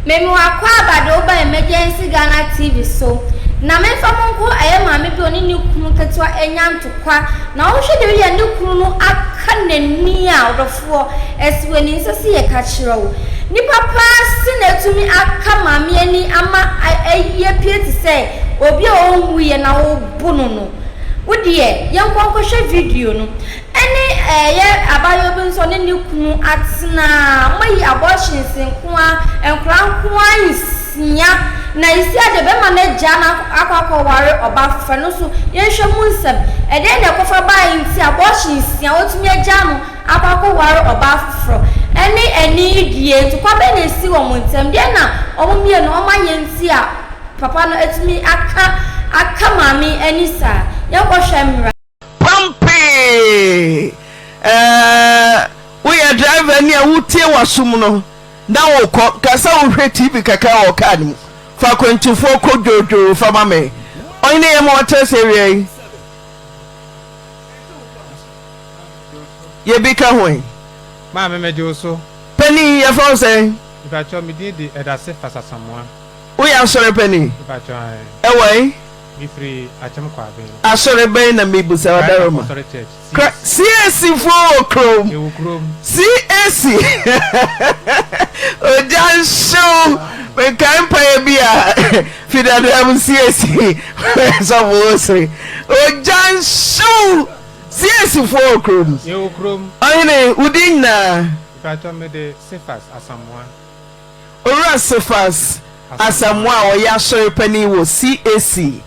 Mema w'akwaaba de wo ba Emergency Ghana TV so na memfa mo nkɔ ɛyɛ maame bi a ɔne ne kunu ketewa anya ntokwa na wohwɛ deɛ woyɛ ne kunu no aka n'ani a ɔdɔfoɔ ɛsi w'ani nsɛ sɛ yɛka kyerɛ wo nipa paa se na atumi aka maame ani ama ayi apue te sɛ obi a ɔnwuiɛ na wobo no no wo deɛ yɛnkɔ nkɔhwɛ video no. Ɛne ɛyɛ abaayewa bi nso ɔne ne kunu atena a wɔayi abortions nko ara, nkwadaa nko ara nsia. Na nsia deɛ bɛrima no agyaa no akɔ akɔware ɔbaa foforɔ. Ɛno nso yɛnhwɛ mu nsɛm. Ɛdeɛn na ɛkɔfa baeɛ nti abortion nsia watumi agyaa no akɔ akɔware ɔbaa foforɔ? Ɛne ɛne yi deɛ ntokwa bɛn na ɛsi wɔn ntam? Deɛn na wɔn mmienu wɔayɛ nti a papa no atumi aka aka maame yi ani saa? Yɛnkɔhwɛ mmra. Pampee eh, woyɛ driver ni a wotie w'asom no na wokɔ ka sɛ wohwɛ TV kakra wɔ kaa no mu fa akwantufoɔ kɔ dwoodwoo fa ma me ɔhene yɛ ma wɔkyerɛ sɛ awia yi yɛ bi ka ho yi. Maame megye wo so. Panin yɛfrɛ wo sɛn? Mepakyɛw me din de Ɛdase Fasasamoa. Woyɛ asɔre panin? Mepakyɛw ae. Ɛwɔ he? Mefiri Akyem Kwaben. Asɔre bɛn na mebusa Christ Ɔdaroma? Apostolic Church, Kra CAC. CAC foɔ wɔ kurom. Yɛwɔ kurom. CAC Ogya nhyew mekae mpaeɛ bi a fidadam CAC sɔfo wosere ogya nhyew CAC foɔ wɔ kurom. Yɛwɔ kurom. Ɔhene wo din nyinaa? Mepakyɛw mede Cephas Asamoah. Owura Cephas Asamoah a ɔyɛ asɔre panin wɔ CAC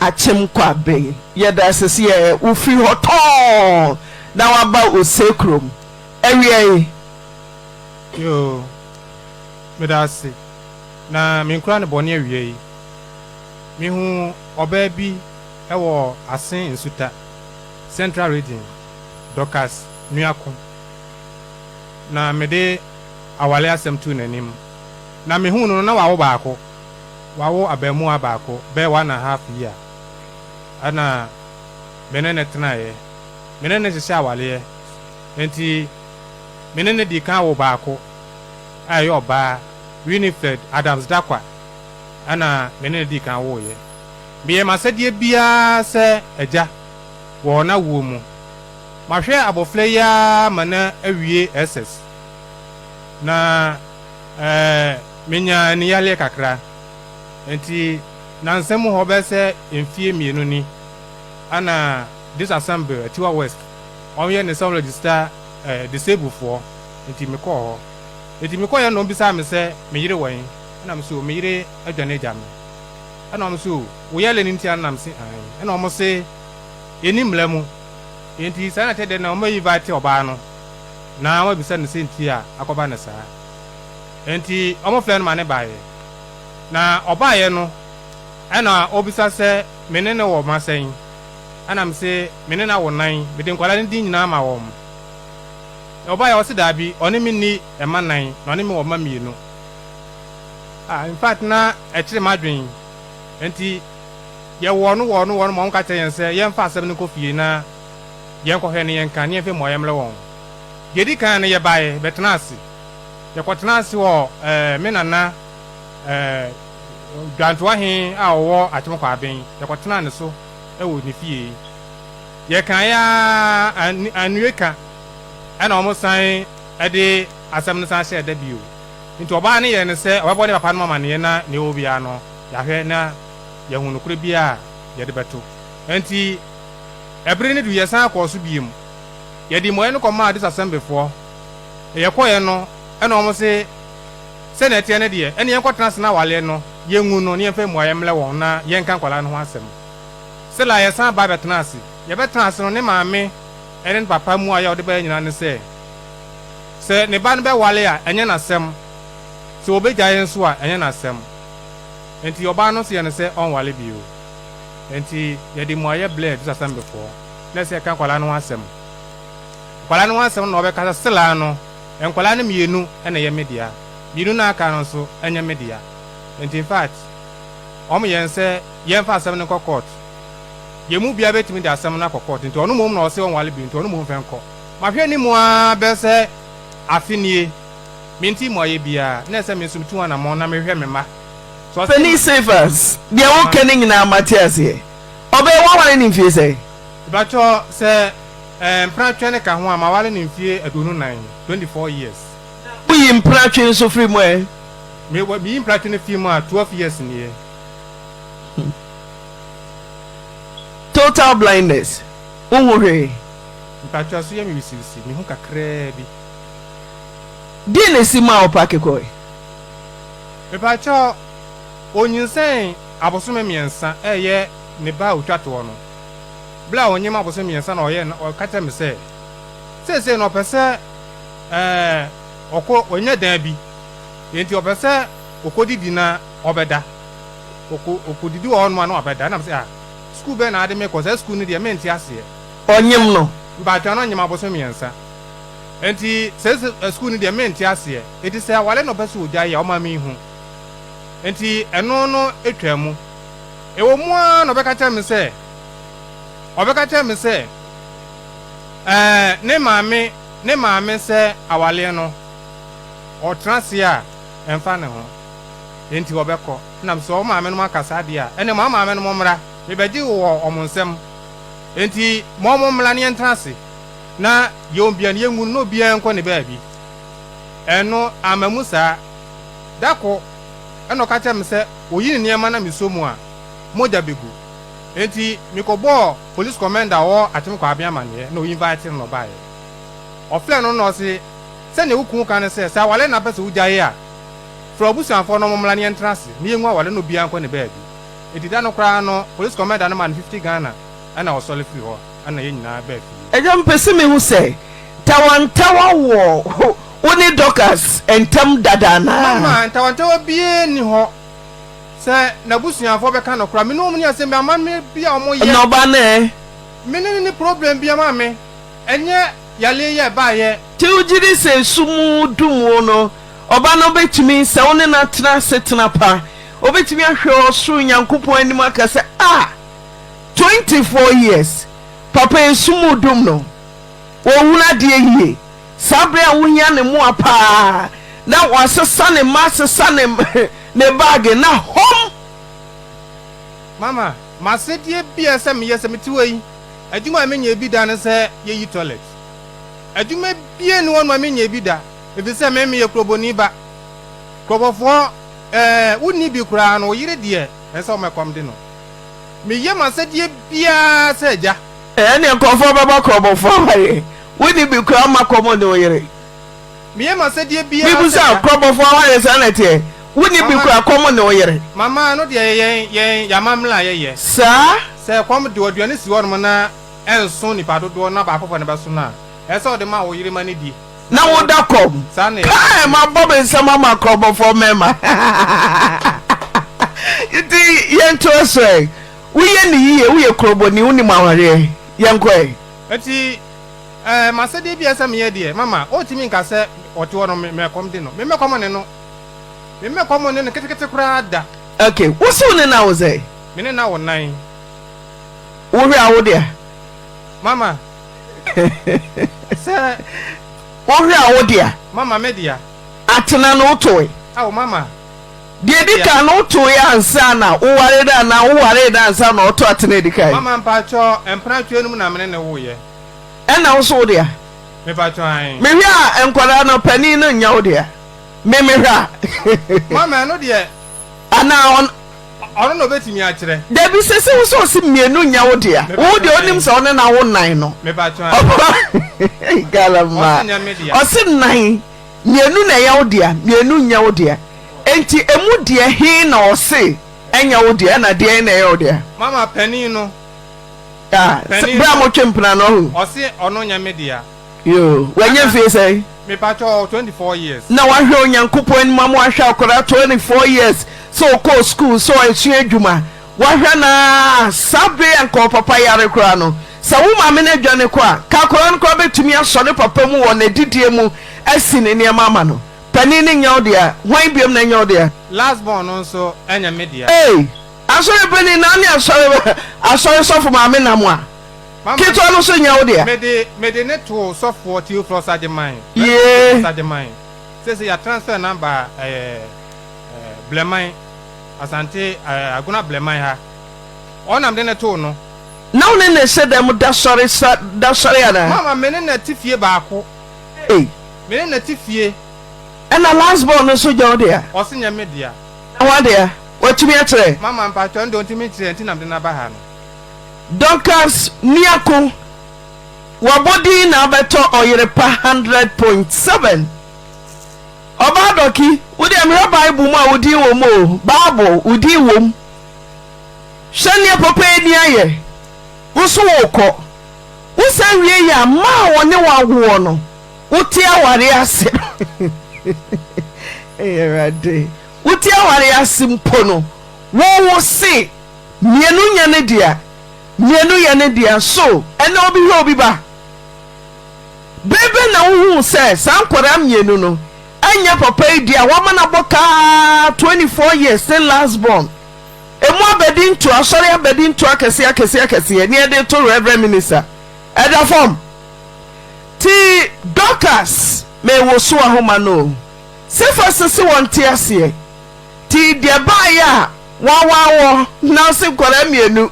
Akyem Kwaben. Yɛda ase sɛ yɛ wofiri hɔ tɔnn na waba Ose kurom awia yi. Yoo, meda ase. Na menkura no bɔne awia yi. Mehuu ɔbaa bi wɔ Asen Nsuta, Central Region, Dorcas Nuako. Na mede aware asɛm too n'anim. Na mehuu no no, na wawo baako. Wawo abarimaa baako, bɛyɛ one and half year. Ɛna me ne no tenaeɛ. Me ne no hyehyɛɛ awareɛ. Enti me ne no dii kan woo baako a ɛyɛ ɔbaa, Winifred Adams Dakwa. Ɛna me ne no dii kan woeɛ. Meyɛɛ m'asɛdeɛ biara sɛ agya wɔ n'awoɔ mu. Mahwɛ abɔfra yi ara ma no awie SS. Na eh, menya aniyareɛ kakra. Enti nansa mu hɔ bɛyɛ sɛ mfie mmienu ni, ɛna this assembly, Atiwa West, wɔyɛ ne sɛ wɔn register eh, disabled foɔ, enti mekɔɔ hɔ. Enti mekɔeɛ no na wɔbisaa me sɛ me yere wɔ he? Ɛna mese o, me yere adwane agya me. Ɛna wɔn se o, wo yare no nti ana? Na mese aane. Ɛna wɔn se yɛnni mmara mu, enti saa na ɛte deɛ na wɔn invite ɔbaa no. Na wɔabisa no sɛ nti a akɔba no saa. Enti wɔfrɛɛ no ma no baeɛ. Na ɔbaeɛ no, ɛna ɔbisa sɛ me ne no wɔ mma sɛn? Ɛna mese me ne no awo nan, mede nkwadaa no din nyinaa ama wɔn. Na ɔbaeɛ ɔse daabi, ɔne me nni mma nan, na ɔne me wɔ mma mmienu. Ah, in fact na ɛkyere m'adwene. Enti yɛwɔɔ no wɔɔ no wɔɔ no ma wɔka kyerɛɛ yɛn sɛ yɛmfa asɛm no nkɔ fie na Yɛnkɔhwɛ na yɛnka na yɛmfa mmuaeɛ mmrɛ wɔn. Deɛ ɛdi kan no, yɛbaeɛ bɛtenaa ase. Yɛkɔtenaa ase wɔ me nana Dwantoa he a ɔwɔ Akyem Kwaben, yɛkɔtenaa ne so wɔ ne fie. Yɛkaeɛ ara anwie ka, ɛna wɔsan de asɛm no san hyɛɛ da bio. Nti ɔbaa no yɛɛ no sɛ ɔbɛbɔ ne papa nom amaneɛ na nea ɛwɔ biara no, yɛahwɛ na yɛahu nokorɛ biara a yɛde bɛto. Nti Ɛbere no dui, yɛsan kɔɔ so bio. Yɛde mmuaeɛ no kɔmaa Addis Assemblyfoɔ. Na yɛkɔeɛ no, ɛna wɔn se, Sɛnea ɛteɛ no deɛ, ɛne yɛnkɔtena ase na awareɛ no, yɛngu no na yɛmfa mmuaeɛ mmrɛ wɔn na yɛnka nkwadaa no ho asɛm. Sela, yɛsan bae bɛtenaa ase. Yɛbɛtenaa ase no, ne maame ne ne papa mmuaeɛ a wɔde baeɛ nyinaa ne sɛ, sɛ ne ba no bɛware a, ɛnyɛ n'asɛm, sɛ wɔbɛgyae nso a, ɛnyɛ n'asɛm. Enti ɔbaa no nso yɛɛ no sɛ ɔnware bio. Enti yɛde mmuaeɛ blɛɛ Jesus asɛmbefoɔ na ɛsɛ yɛka nkwadaa no ho asɛm. Nkwadaa no ho asɛm no na wɔbɛka sɛ selaa no, nkwadaa no mmienu na ɛyɛ me dea, mmienu no a aka no nso nyɛ me dea. Enti in fact, wɔn yɛn sɛ yɛmfa asɛm no nkɔ court. Yɛn mu biara bɛtumi de asɛm no akɔ court, nti ɔno mmom na ɔse ɔnware bio, nti ɔno mmom mfa nkɔ. Mahwɛ ne mu ara bɛyɛ sɛ afe nie. Mente mmuaeɛ biara. Na ɛsɛ sɛ me nso metu anammɔn na mehwɛ me mma. Sɛ ɔse. Panin Cephas, deɛ woka no nyinaa mate aseɛ. Ɔbɛyɛ woaware no mfie sɛn? Mepakyɛ sɛ eh, mpena twɛ no ka ho a, maware no mfie 24, 24 years. Na woyi mpena twe nso firi mu ɛ? Me, meyi mpena twe no firi mu a, 12 years nie. Total blindness, wonhu hwee. Mepakyɛ so yɛ me wisiwisi, mehu kakraa bi. Deɛn na ɛsi maa wo paake kɔe? Mepakyɛ, onyinsɛn abosome mmiɛnsa ɛyɛ ne ba a otwa toɔ no. Berɛ a ɔnyem abosome mmiɛnsa na ɔyɛ ɔka kyerɛ me sɛ seesei no ɔpɛ sɛ ɛɛ ɔkɔ ɔnya dan bi enti ɔpɛ sɛ ɔkɔdidi na ɔbɛda ɔkɔ ɔkɔdidi wɔ hɔnom a na wabɛda ɛna me sɛ ah sukuu bɛn na ade me kɔ saa sukuu no deɛ mente aseɛ. Ɔnyem no. Mpakyɛw na ɔnyem abosome mmiɛnsa enti sɛ sukuu no deɛ mente aseɛ enti sɛ aware na ɔpɛ sɛ ɔgyae a ɔma menhu enti ɛno no twaa mu. Ɛwɔ mu ara na ɔbɛka kyerɛ me sɛ, ɔbɛka kyerɛ me sɛ, ɛɛ, ne maame, ne maame sɛ awareɛ no, ɔtena ase a, ɛmfa ne ho. Enti ɔbɛkɔ. Ɛna me sɛ, wo maame nom aka saa deɛ a, ɛnneɛ ma wo maame nom mmra, mebɛgye wo wɔ wɔn nsam. Enti ma wɔn mmra na yɛntena ase, na deɛ wɔn biara no, yɛngu no, na obiara nkɔ ne baabi. Ɛno amma mu saa. Da ko, ɛna ɔka kyerɛɛ me sɛ oyi ne nneɛma na mesɔ mu a, mogya begu. Enti mekɔbɔɔ police commander a ɔwɔ Akyem Kwabea amanneɛ na ɔinvite no na ɔbaeɛ. Ɔfrɛɛ no na ɔse, Sɛdeɛ wo kunu ka ne sɛ, sɛ aware na wopɛ sɛ wogyae a, frɛ w'abusuafoɔ na wɔmmra na yɛntena ase na yɛngu aware na obiara nkɔ ne baabi. Enti da no koraa no, police commander no maa no 50 Ghana ɛna ɔsɔre firii hɔ ɛna yɛn nyinaa baa fie. Agya mepɛ sɛ mehu sɛ tawantawa wɔ wo ne Dorcas ntam dada anaa? Mama, ntawantawa biara nni hɔ. Sɛ n'abusuafoɔ bɛka no koraa, me ne wɔn nni asɛm biara. Amammerɛ bi a wɔyɛ. Na ɔba no ɛ? Me ne no nni problem biara maame. Ɛnyɛ yareɛ yi a ɛbaeɛ. Nti wogye di sɛ sum dum wo no, ɔba no bɛtumi, sɛ wo ne no atena asetena pa, ɔbɛtumi ahwɛ ɔsoro Nyankopɔn anim aka sɛ, Ah! 24 years, papa yi sum dum no, ɔhunu adeɛ yie. Saa bere a wohia ne mmoa paa na wasesa ne mma asesa ne ne baage na hɔm. Mama, m'asɛdeɛ bi a ɛsɛ meyɛ sɛ mete hɔ yi, adwuma a menyɛɛ bi da ne sɛ yɛyi toilet. Adwuma biara nni hɔnom a menyɛɛ bi da, ɛfiri sɛ me meyɛ kurobɔni ba. Kurobɔfoɔ, eh, wonni bi koraa no, wo yere deɛ, ɛnsɛ sɛ woma ɛkɔm de no. Meyɛ m'asɛdeɛ biara sɛ agya. Ɛnneɛ nkurɔfoɔ bɛbɔ kurɔbɔfoɔ awareɛ. Wonni bi koraa mma kɔm nne wo yere. Meyɛ m'asɛdeɛ biara sɛ Mebisa wo, agya. kurɔbɔfoɔ awareɛ saa na ɛteɛ? Wonni bi Mama, koraa kɔm nne wo yere. Mama, ɛno deɛ ɛyɛ yɛn, yɛn, yɛn amammerɛ a yɛyɛ. Saa? Sɛ ɛkɔm de wo, aduane si hɔnom na ɛnso nnipa dodoɔ na baakofoɔ na ɛbɛso no a, ɛsɛ sɛ wode ma wo yere ma no di. Na woda kɔm. Saa na Kai, ɛteɛ. mabɔ me nsam ama kurɔbɔfoɔ mmarima. Nti yɛntoa so ɛ. Woyɛ no yiye, woyɛ kurobɔni, wonim awareɛ. Yɛnkɔ ɛ. Enti, ɛɛ, m'asɛdeɛ bi a ɛsɛ sɛ meyɛ deɛ, mama ɔntumi nka sɛ ɔte hɔ no, me, mɛkɔm de no. Me mɛkɔm ne no. Me mɛkɔm ne no ketekete koraa da. Ok, wo se wo ne no awo sɛn? Me ne no awo nan. Wohwɛ a, wo dea? Mama, sɛ. Wohwɛ a, wo dea? Mama, me dea. Atena no, wotoe? Ao, mama. Deɛ ɛdi kan no wotoeɛ ansa na wowaree no anaa wowaree no ansa na ɔtɔ atena adi kan? Mama mpakyɛ mpena twɛ no mu na mene no woeɛ. Ɛna wo nso wo dea? Mepakyɛ ae. Mehwɛ a nkwadaa no panin no nyɛ wo dea? Me mehwɛ a. Mama ɛno deɛ. Anaa ɔno. Ɔno na ɔbɛtumi akyerɛ. Dabi sese wo sɛ ɔse mmienu nyɛ wo dea. Wo deɛ wonim sɛ ɔne no awo nan no. Mepakyɛ ae. Ghana mmaa. Ɔse nyɛ me dea. Ɔse nan. Mmienu na ɛyɛ wo dea, mmienu nyɛ wo dea. Enti emu deɛ he na ɔse ɛnyɛ wo dea, ɛna deɛn na ɛyɛ wo dea? Mama panin no. Ah, Panin berɛ a no. motwe mpena no ɔho? Ɔse ɔno nyɛ me dea. Yoo, wanya Ɛna mfie sɛn? Mepakyɛ ɔwɔ 24 years. Na wahwɛ Onyankopɔn anim ama wahwɛ akwadaa 24 years sɛ ɔkɔɔ sukuu, sɛ ɔsua adwuma. Wahwɛ no ara, saa bere yi a anka ɔpapa yare koraa no, sɛ wo maame no adwane kɔ a, anka akwadaa no koraa bɛtumi asɔ ne papa mu wɔ n'adidie mu asi ne nneɛma ama no. Panin no nyɛ wo dea, hwan biom na ɛnyɛ wo dea? Last born no nso nyɛ me dea. Ei! Asɔre panin na wo ne asɔre asɔre sɔfo maame nam a, Mama, ketewa no nso nyɛ wo dea? Mede mede no too sɔfoɔ Theophilus Agyeman, Rev. Yee! Theophilus Agyeman. Seesei yɛ transfer no aba ɛɛ Blɛman, Asante ɛɛ Agona Blɛman ha. Ɔno na mede no too no. Na wo ne no hyɛ dɛm da sɔre sa da sɔre anaa? Mama me ne no te fie baako. Ei. Me ne no te fie. Ɛna last born no nso nyɛ wo dea? Ɔse nyɛ me dea. Na hwan dea? Watumi akyerɛ? Mama mpakyɛw ɛno deɛ ɔntumi nkyerɛ nti na mede no aba ha no. Dorcas Nuako, wabɔ din na abɛtɔ Ɔyerepa 100.7. Ɔbaa Dɔki, wo deɛ mehwɛ Bible mu a wo din wɔ mu o, Bible, wo din wɔ mu. Hwɛ nea papa yi ani ayɛ, wo nso worekɔ. Wosan wie yɛ a, mma a wɔne wo awoɔ no, wote awareɛ ase no, Ei Awurade, wote awareɛ ase mpo no, wo wo se mmienu nyɛ ne dea, mmienu yɛ ne dea, so ɛnɛ obi hwɛ obi ba? Bere bɛn na wohuu sɛ saa nkwadaa mmienu no nyɛ papa yi dea a wɔama no abɔ kaa 24 years ne last born? Emu abɛdi nto, asɔre abɛdi nto akɛseɛ akɛseɛ akɛseɛ ne yɛde to Reverend Minister. Ɛda fam. Ti Dorcas mewoso ahoma no o. Cephas se wɔnte aseɛ. Ti deɛ baeɛ a wɔawaa wɔ na ɔse nkwadaa mmienu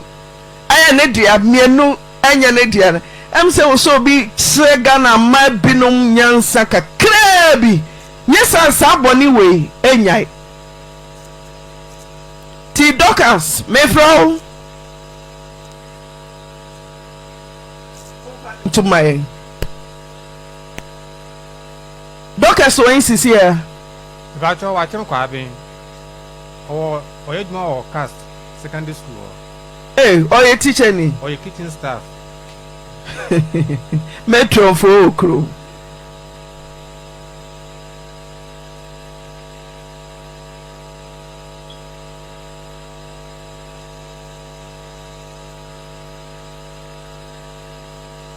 ɛyɛ ne dea, mmienu ɛnyɛ ne dea no, ɛm sɛ wɔ sɛ obi kyerɛ Ghana mmaa binom nyansa kakraa bi, nyɛ saa saa bɔne wei ɛnyae. Ti Dorcas mefrɛ wo. Nto ma yɛn. Dorcas wɔ he sisi ɛ? Mepakyɛw wakyem Kwaaben. Ɔwɔ ɔyɛ adwuma wɔ cast secondary school hɔ. Ei ɔyɛ teacher ni? Ɔyɛ kitchen staff. Matron foɔ wɔ kurom.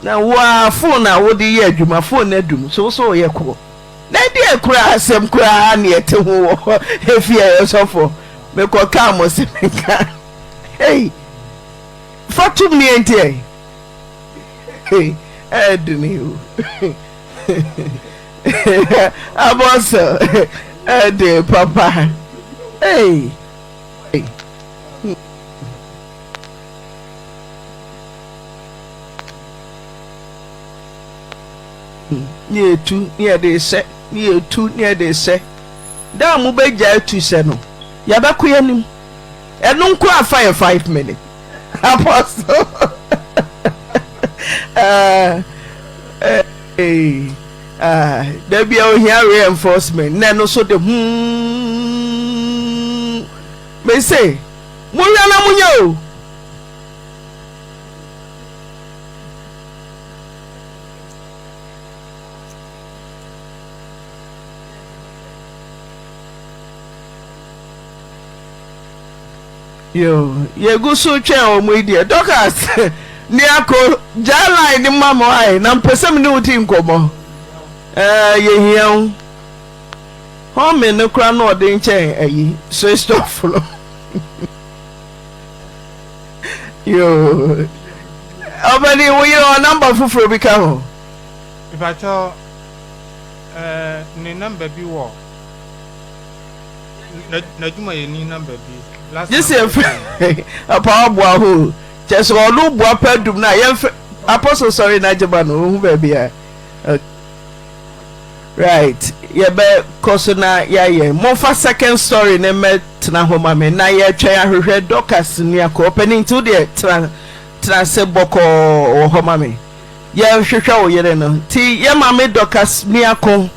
Na wo ara phone a wode yɛ adwuma phone no adum so wo so woyɛ koro na ɛdeɛ koraa asɛm koraa ne ɛte ho wɔ efie ɛyɛ sɔfo mekɔ kaa mo se meka Hey, fa tom ne ɛnti ɛ. Hey, ɛdene o. Abɔsɔ, ɛde papa. Hey. Hey. Ne yɛtu ne yɛde hyɛ ne yɛtu ne yɛde hyɛ da a mobɛgyae tu hyɛ no yɛbɛko yɛnim Ɛno nko a fa yɛ 5 minutes apostle uh, hey, uh, da bia ohia reinforcement na ɛno so de hmm me se monhwɛ na monyɛ o. Yo, yɛgu so twɛn wɔn yi deɛ. Dorcas, Niako, gyaa line no ma me wae, na mpɛ sɛ me ne wo di nkɔmmɔ. Ɛɛ, yɛhia wo. Home no koraa na ɔde nkyɛn ayi, switched off no. Yo, ɔbɛni wo yere ɔ namba foforɔ bi ka ho? Mepakyɛw, ɛɛ, ne namba bi wɔ. N'adwumayɛni number bi. Last Gye sɛ number yɛmfrɛ apa waboa hɔ o. Kyerɛ sɛ ɔno boa pɛ dum no a yɛmfrɛ Apostle sɔre na gyema no ohu baabi a. Right yɛbɛkɔ so na yɛayɛ. Momfa second story no mmɛtena hɔ ma me na yɛtwɛn ahwehwɛ Dorcas Nuako. Ɔpanin nti wo deɛ tena tena ase bɔkɔɔ wɔ hɔ ma me. Yɛhwehwɛ wo yere no. Nti yɛ maame Dorcas Nuako.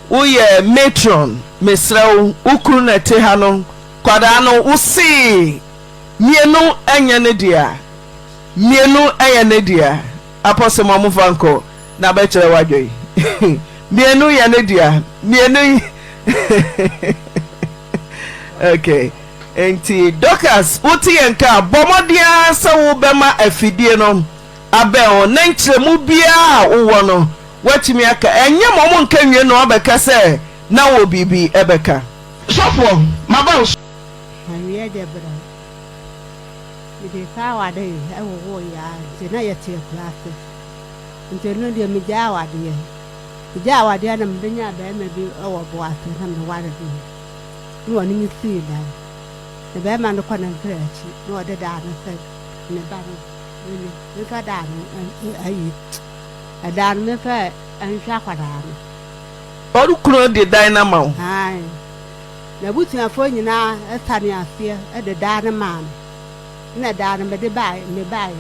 Wo yɛ matron mesrɛ wo wo kunu na ɛte ha no kwadaa no wo see mienu ɛnyɛ ne dea mienu ɛyɛ ne dea apɔse mo mo fa nkɔ na bɛkyerɛ wadwen mienu yɛ ne dea mienu ok nti Dorcas wo te yɛn ka bɔ mmɔden ara sɛ wo bɛma afidie no abɛn wo ne nkyerɛmu biara a wowɔ no Woatumi aka, ɛnyɛ ma ɔmo nka nwie na wabɛka sɛ na wɔ biribi ɛbɛka. Sɔfoɔ, maba wo so. Awiɛ deɛ berɛ mede kaa awadeɛ wowoo yɛ a nti na yɛte akuraase nti ɛno deɛ megyae awadeɛ. Megyaa awadeɛ na mebɛnyaa barima bi wɔ Boase na mewaree no na ɔne me sii dan. Na barima no kɔ ne mfrɛ akyi na ɔde daa no sɛ ne ba no mene memfa daa no ayi ɛdaa no memfa nhwɛ akwadaa no. Ɔde kunu de dan no ama wo? Aane. N'abusuafoɔ nyinaa sane aseɛ de daa no maa me. Ɛna daa no mede baeɛ, mebaeɛ.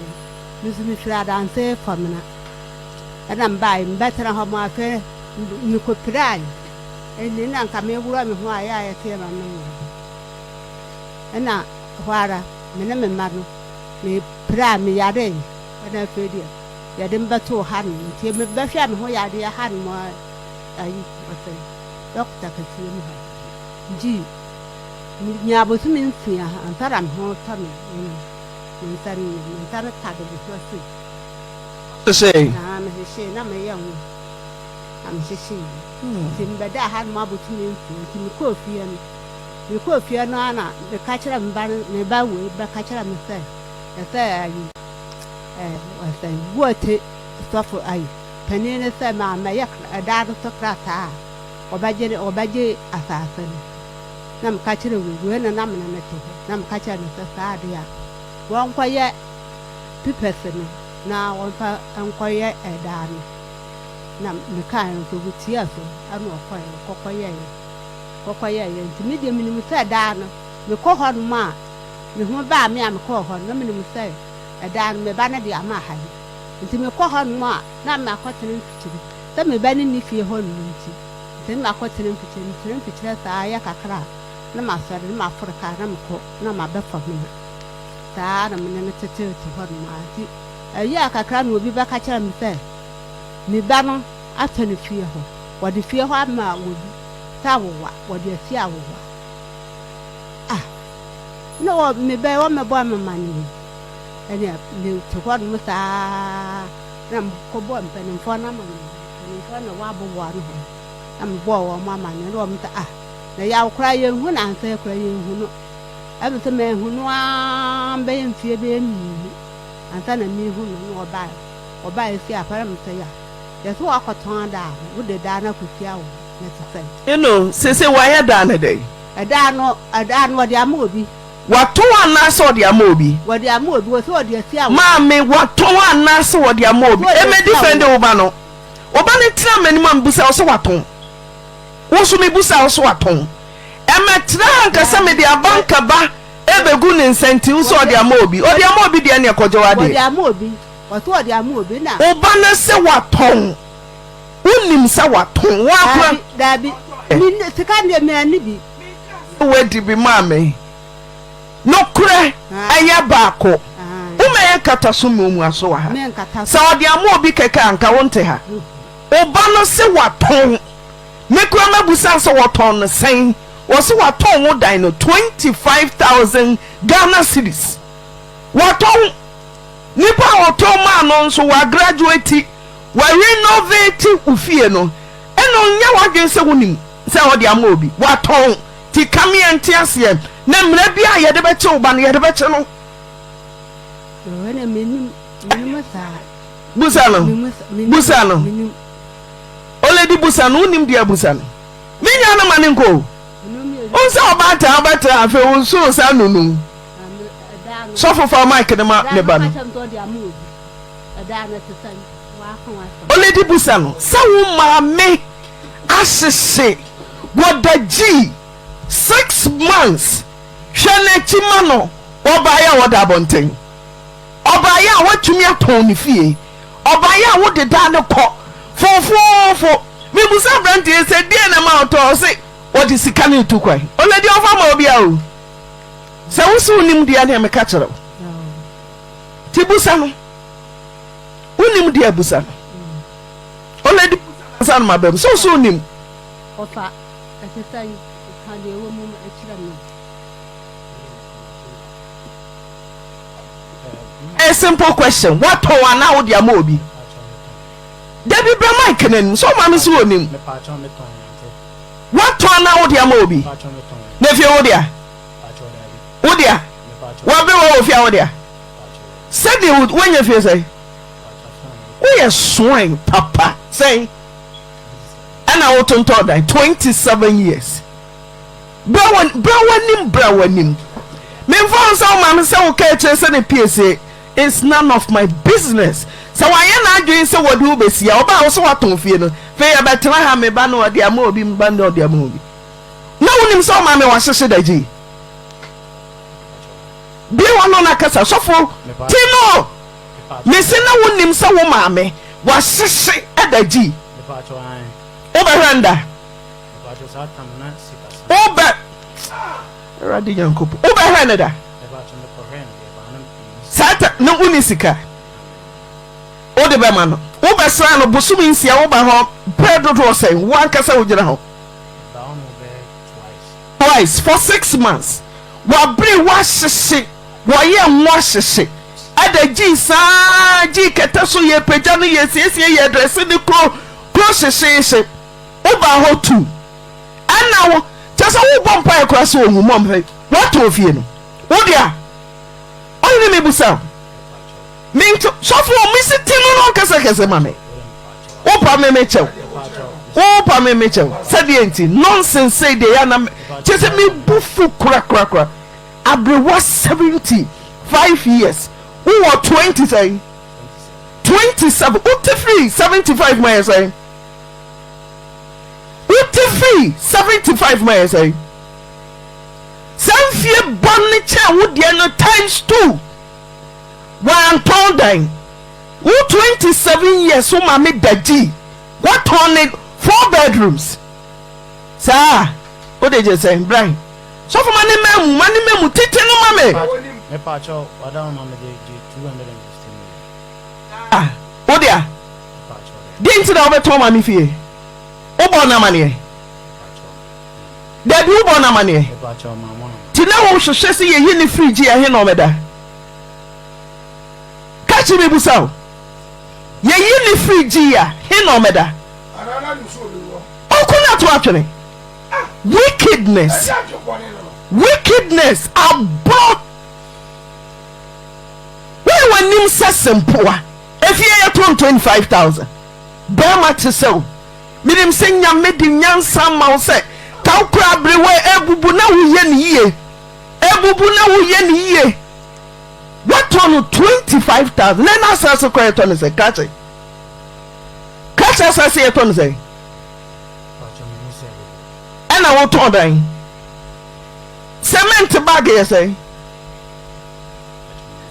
Me nso mefiri Adanse Fɔmena. Ɛna mebaeɛ, mebɛtena hɔ ma afei mekɔpiraeɛ. Ɛnti na nka meworɔ me ho a ɛyɛ a yɛteɛ ma me worɔ. Ɛna hɔ ara me ne me mma no mepiraa, meyaree. Ɛna afei deɛ yɛde me bɛtoo hanom. Nti mebɛhwɛɛ me ho yadeɛ hanom a ayi ɔsɛ dɔkota kɛseɛ mu ha. Nti menyaa bosome nsia ansa na me ho retɔ me. Me nsa no me nsa no tade me ho sei. Wohyehyɛe? Aa mehyehyee na meyɛ ho na mehyehyee. Nti mebɛdaa hanom abosome nsia nti mekɔɔ fie no mekɔɔ fie no ara na meka kyerɛɛ me ba no me ba wei bɛka kyerɛɛ me sɛ ɛsɛ ayi ɛɛ wɔsɛn Boate sɔfo ayi panin no sɛ ma mɛyɛ ɛdan no so krataa a wɔbɛgye wɔbɛgye asase no. Na meka kyerɛɛ wei, wei na na me ne no te hɔ, na meka kyerɛɛ no sɛ saa adeɛ a wɔnkɔyɛ pipɛs no na wɔmfa nkɔyɛ ɛdan no. Na mekaeɛ nso ɔtiaa so ɛna ɔkɔeɛ, ɔkɔkɔyɛeɛ, ɔkɔkɔyɛeɛ. Nti me deɛ menim sɛ ɛdan no, mekɔ hɔnom a, me ho baa me a mekɔɔ hɔ no, na menim sɛ ɛdan no me ba no de ama ha yi. Nti mekɔ hɔnom a, na makɔtena mfikyire, sɛ me ba no nni fie hɔnom nti. Nti na makɔtena mfikyire. Metena mfikyire saa ara yɛ kakra a, na masɔre, na maforo kaa na mekɔ, na maba Famina. Saa ara na me ne no teteete hɔnom ara. Nti ɛyɛɛ kakra na obi bɛka kyerɛɛ me sɛ me ba no atɔ ne fie hɔ. Wɔde fie hɔ ama obi sɛ awowa, wɔde asie awowa. Ah, na wɔ me ba yi wɔmmɛbɔ me amanneɛ yi. Ɛnneɛ mete hɔnom saa ara na mekɔbɔɔ mpanimfoɔ no amanneɛ. Mpanimfoɔ na ɛwɔ aboboa ano hɔ na mebɔɔ wɔn amanneɛ na wɔn sɛ ah na yaw koraa yɛnhu no ansa yi koraa yɛnhu no. Ɛm sɛ manhu no ara bɛyɛ mfeɛ bɛyɛ mmienu ansa na mehu no na ɔbaeɛ. Ɔbaeɛ si apa na mesɛ ya yɛsɛ wakɔtɔn adaa no wode daa no akɔsi awo na ɛte sɛn. Eno seesei wayɛ daa no dɛn? Ɛdaa no ɛdaa no wɔde ama obi. Watɔn anaasɛ ɔde ama obi? Wɔde ama obi, wɔsɛ wɔde asi awowa. Maame, watɔn anaasɛ wɔde ama obi? Eme defende wo ba no. Wo ba no tena m'anim a mebusa wo sɛ watɔn. Wo nso mebusa wo sɛ watɔn. Ɛmɛtena ha nka sɛ mede abanka ba ɛbɛgu ne nsa nti wo sɛ ɔde ama obi. Ɔde ama obi deɛ ɛneɛ kɔgye w'adeɛ. Wɔde ama obi, wɔsɛ wɔde ama obi na. Wo ba no se watɔn. Wonim sɛ watɔn. Wo ara koraa. Daabi, daabi, sika no deɛ manni bi. Sɛ woadi bi maa me. Nokorɛ, ɛyɛ baako. Womɛyɛ nkataso mmuamuaso wɔ ha. Sɛ ɔde ama obi kɛkɛ a, anka wonte ha. Wo ba no se watɔn. Me koraa mɛbusa no sɛ wɔtɔn no sɛn? Ɔse watɔn wo dan no 25,000 Ghana cedis. Watɔn. Nipa a ɔtɔn maa no nso, wagraduate, warenovate wo fie no. Ɛna ɔnyɛ w'adwene sɛ wonim sɛ ɔde ama obi. Watɔn. Nti ka me yɛnte aseɛ. Na mmara biara a yɛde bɛkye wo ba no, yɛde bɛkye no. Busa no. Busa no. Oledi busa no, wonim deɛ busa no. Me nua no ma ne nkɔ o. Wohu sɛ ɔbaatan wobɛtra afei wo nso saa nunu. Sɔfo fa mic no ma ne ba no. Oledi busa no sɛ wo maame ahyehye wɔda gyii 6 months hwɛ n'akyi ma no ɔbaeɛ a wɔda abɔnten ɔbaeɛ a watumi atɔn ne fie ɔbaeɛ a wode daa no kɔ fofoofo mebusa aberanteɛ sɛ deɛ na ma ɔtɔ ɔse wɔde sika no retu kwan oledi ɔfa ma obia o sɛ wo se wonim deɛ ne meka kyerɛ wo nti busa no wonim deɛ busa no oledi busa no ansa no maba mu sɛ wo se wonim. Ɔfa ɛte sɛn ka deɛ ɛwɔ mu kyerɛ me. Ɛyɛ simple question woatɔn anaa wode ama obi? Dabi bra mic no anim sɛ ɔma me so onim. Woatɔn anaa wode ama obi? Na fie wo dea? Wo dea? Waberewa wɔ fie a wo dea? Sɛdeɛ woanya fie sɛn? Woyɛ soan papa sɛn? Ɛna wotontɔn dan 27 years. Bra w'anim bra w'anim. Memfa wo nsa wo maame sɛ wo ka akyire sɛ ne piesie it's none of my business. Sɛ wayɛ n'adwene sɛ wɔde wo bɛsi a ɔbaa wo sɛ woatɔn fie no fei yɛbɛtena ha me ba no ɔde ama obi me ba no ɔde ama obi. Na wonim sɛ wo maame wahyehye da gyi. Bue w'ano na kasa sɔfo ti no. Mese na wonim sɛ wo maame wahyehye da gyi. Wobɛhwɛ nda. Wobɛ Awurade Nyankopɔn wobɛhwɛ ne da. Saa ta na wonni sika. Wode bɛma no. Wobɛsra no bosome nsia woba hɔ berɛ dodoɔ sɛn wo ankasa wogyina hɔ. Twice for six months. Wabere wahyehye wɔyɛ ngo ahyehye ɛda gyii saa gyii kɛtɛ so yɛ pagya no yɛ siesie yɛ drɛse ne kuro kuro hyehyeehye. Wobaa hɔ tu ɛna wo kyɛ sɛ wobɔ mpaeɛ koraa sɛ ɔhu mɔ mpaeɛ woatɔn fie no wo dea ɔhene mebusa wo mento sɔfo mesi te no no ɔnkasa kɛse ma me wopa me mekyɛw wopa me mekyɛw sɛdeɛ nti nonsense sei deɛ yɛ na kyɛ sɛ mebu fu korakorakora aberewa 75 years wowɔ 20 sɛn 27 wote firi 75 ma yɛ sɛn Wote firi 75 ma yɛ sɛn? Saa mfie bɔ no kyɛn wo deɛ no times two. Wantɔn dan. Wo 27 years wo maame da gyi. Watɔn ne four bedrooms. Saa wode gye sɛn? Brian. Sɔfo ma ne mma mu, ma ne mma mu tete no ma me. Mepakyɛw, wada no ma mede gye 250 million. Ah, wo dea? Deɛ nti na wobɛtɔn maame fie? Wobɔɔ no amaneɛ? Dabi, wobɔɔ no amaneɛ? Nti na wohwehwɛ sɛ yɛyi ne firi gye ɛhe na ɔmɛda? Ka kye mebusa wo. Yɛyi ne firi gye a, he na ɔmɛda? Ɔko no ato atwene. Wickedness. Wickedness. Aborɔ. Woyɛ w'anim sɛ sempoa. Efie yɛ tɔn 25,000. Bɛɛma te sɛ wo. Menim sɛ Nyame de nyansa ama wo sɛ ka wo kora aberewa ebubu na wo yɛ no yie. Ebubu na wo yɛ no yie. Woatɔn no 25,000. Nɛ na asase kora yɛtɔ no sɛ krakye. Krakye asase yɛtɔ no sɛ. Ɛna wotɔn dan. Cement bag yɛ sɛn?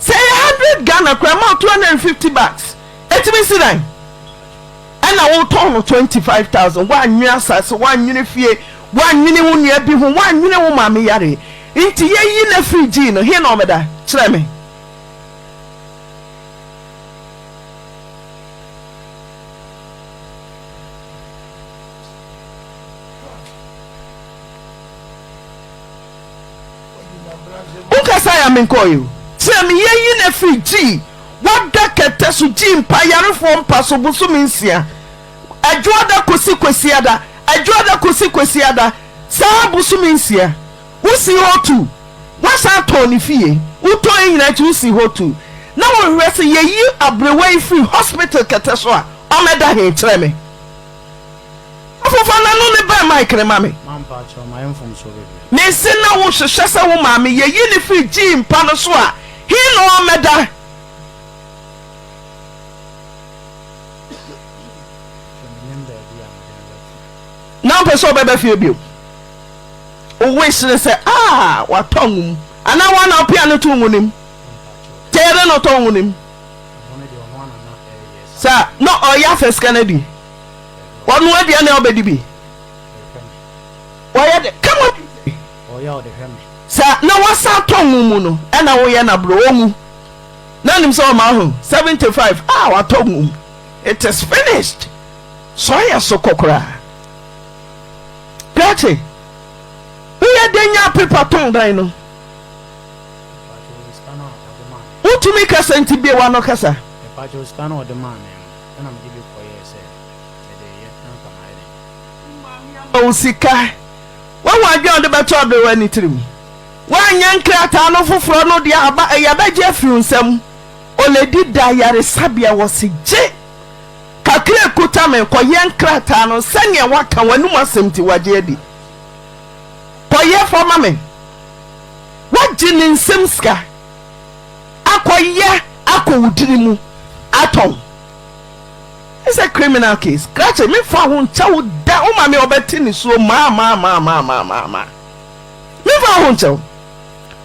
Sɛ ɛyɛ hundred Ghana koraa ma wo 250 bags ɛtumi si dan. Ɛna wotɔn no 25,000 woanwene asase woanwene fie woanwene wo nua bi ho woanwene wo maame yare nti yɛyi no afiri gyii no he na ɔmɛda kyerɛ me. Wonkasa ya menkɔɔ o. Kyerɛ me yɛyi no afiri gyii wada kɛtɛ so gyii mpa yarefoɔ mpa so bosome nsia Adwoada kɔsi Kwasiada Adwoada kɔsi Kwasiada saa bosome nsia Wosi hɔ tu woasan atɔn ne fie wotɔn yɛ nyinaa akyi wosi hɔ tu na wohwehwɛ sɛ yɛyi aberewa yi firi hospital kɛtɛ so a ɔmmɛda he kyerɛ me Ɔfofa na no ne bɛn mic no ma me. Mampa akyɛw, mayɛ mfomsoɔ bebree. Mese na wo hwehwɛ sɛ wo maame yɛ yi no firi gyii mpa no so a, he na ɔmmɛda? Hwɛ mennim baabi a mede no bɛto. Na wompɛ sɛ ɔbɛba fie bio? Wo wish ne sɛ ah watɔ ngo mu anaa woa na wopia no too ngo no mu? Mampa akyɛw. Kyɛ yɛdɛn na ɔtɔ ngo no mu? Ngo no deɛ ɔno ara na na ɛreyɛ saa. Saa na ɔyɛ afɛ sika no adi? Ɔnoa aduane a wobɛdi bi? Ɔyɛ dɛ kama bi. Sa na wasan atɔ ngo mu no ɛna woyɛ na bro ɔnwu na nim sɛ ɔma ho 75 a watɔ ngo mu it is finished sɛ ɔyɛ so kɔ koraa krakye woyɛ dɛ nya pepa tɔn dan no wotumi kasa nti bie wano kasa. Ɛna mede bi kɔyɛɛ sɛ mede reyɛ na anka mayɛ dɛn. Wo maame ama wo sika. Woahu adwene a wode bɛto aberewa no tirim? Woanyɛ nkrataa no foforɔ no deɛ aba yɛbɛgye afiri wo nsam. Oledi da ayaresabea wɔse gye. Kakra a ɛkuta me, kɔyɛ nkrataa no sɛdeɛ woaka w'anom asɛm nti wagye adi. Kɔyɛ fa ma me. Woagye ne nsam sika akɔyɛ akɔ wo tiri mu atɔn. It's a criminal case. Krakye, memfa ho nkyɛ wo da. Wo maame ɔbɛte ne suo maa maa maa maa maa maa maa. Memfa ho nkyɛ wo.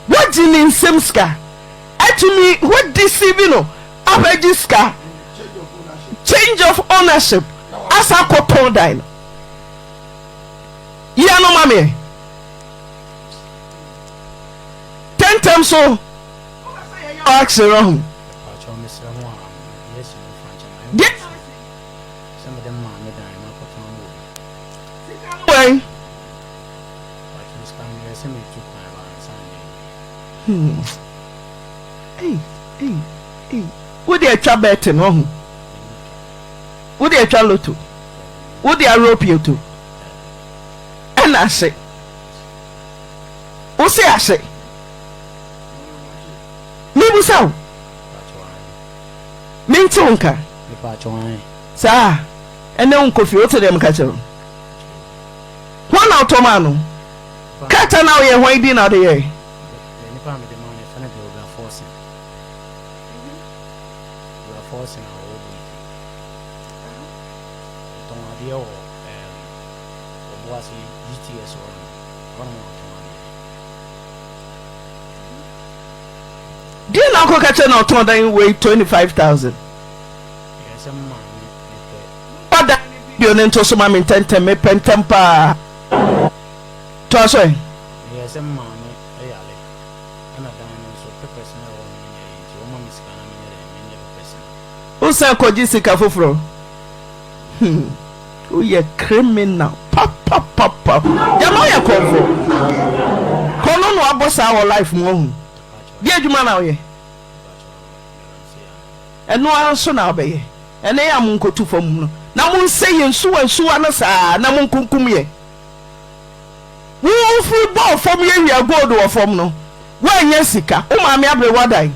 Woagye ne nsam sika atumi wo deceive no abɛgye sika change of ownership asa akɔtɔn dan no. Yi ano ma me. Tɛntɛm so action no ho. Deɛ wɛn. Hmm. Ei, ei, ei. Wode atwa bɛɛte no ho. Wode atwa loto. Wode awerɛ pioto. Ɛna ase. Wo se ase. Mebusa wo. Mente wo nka. Saa ɛnɛ wo nkɔ fie wote deɛ meka kyerɛ wo. Hwan na wotɔ maa no? Krataa no a woyɛ hwan din na wode yɛe? Nipa a mede maa no yɛfrɛ no Bilga Forson. Bilga Forson a ɔwɔ Boiti. Ɔtɔn adeɛ wɔ ɛɛm Obuasi GTS hɔ nom. Hɔ nom na ɔtɔn adeɛ. Deɛ na akɔka kyerɛ na ɔtɔn dan wei 25,000. Ɛyɛ sɛ me maame mepɛ. Momfa dan no video no nto so ma me ntɛmntɛm, mepɛ ntɛm paa. Toa so ɛ. Meyɛɛ sɛ me maame yare ɛna dan no nso papers no a ɛwɔ hɔ no menyɛeɛ nti wɔma me sika na menyɛ dɛn menyɛ papers no. Wosan kɔgye sika foforɔ? Hmm, woyɛ criminal papapapa. Gyama woyɛ kɔmfoɔ. Kɔ no na wabɔ saa wɔ life mu wahu. Deɛ adwuma na woyɛ? Ɛno ara nso na wobɛyɛ. Ɛnɛ yɛ a monkɔtu fam no na monsɛ yɛn nsuwa nsuwa no saa na monkunkum yɛn. Wo wofiri bɔɔ fam yɛ wia gold wɔ fam no woannya sika wo maame abere wadan.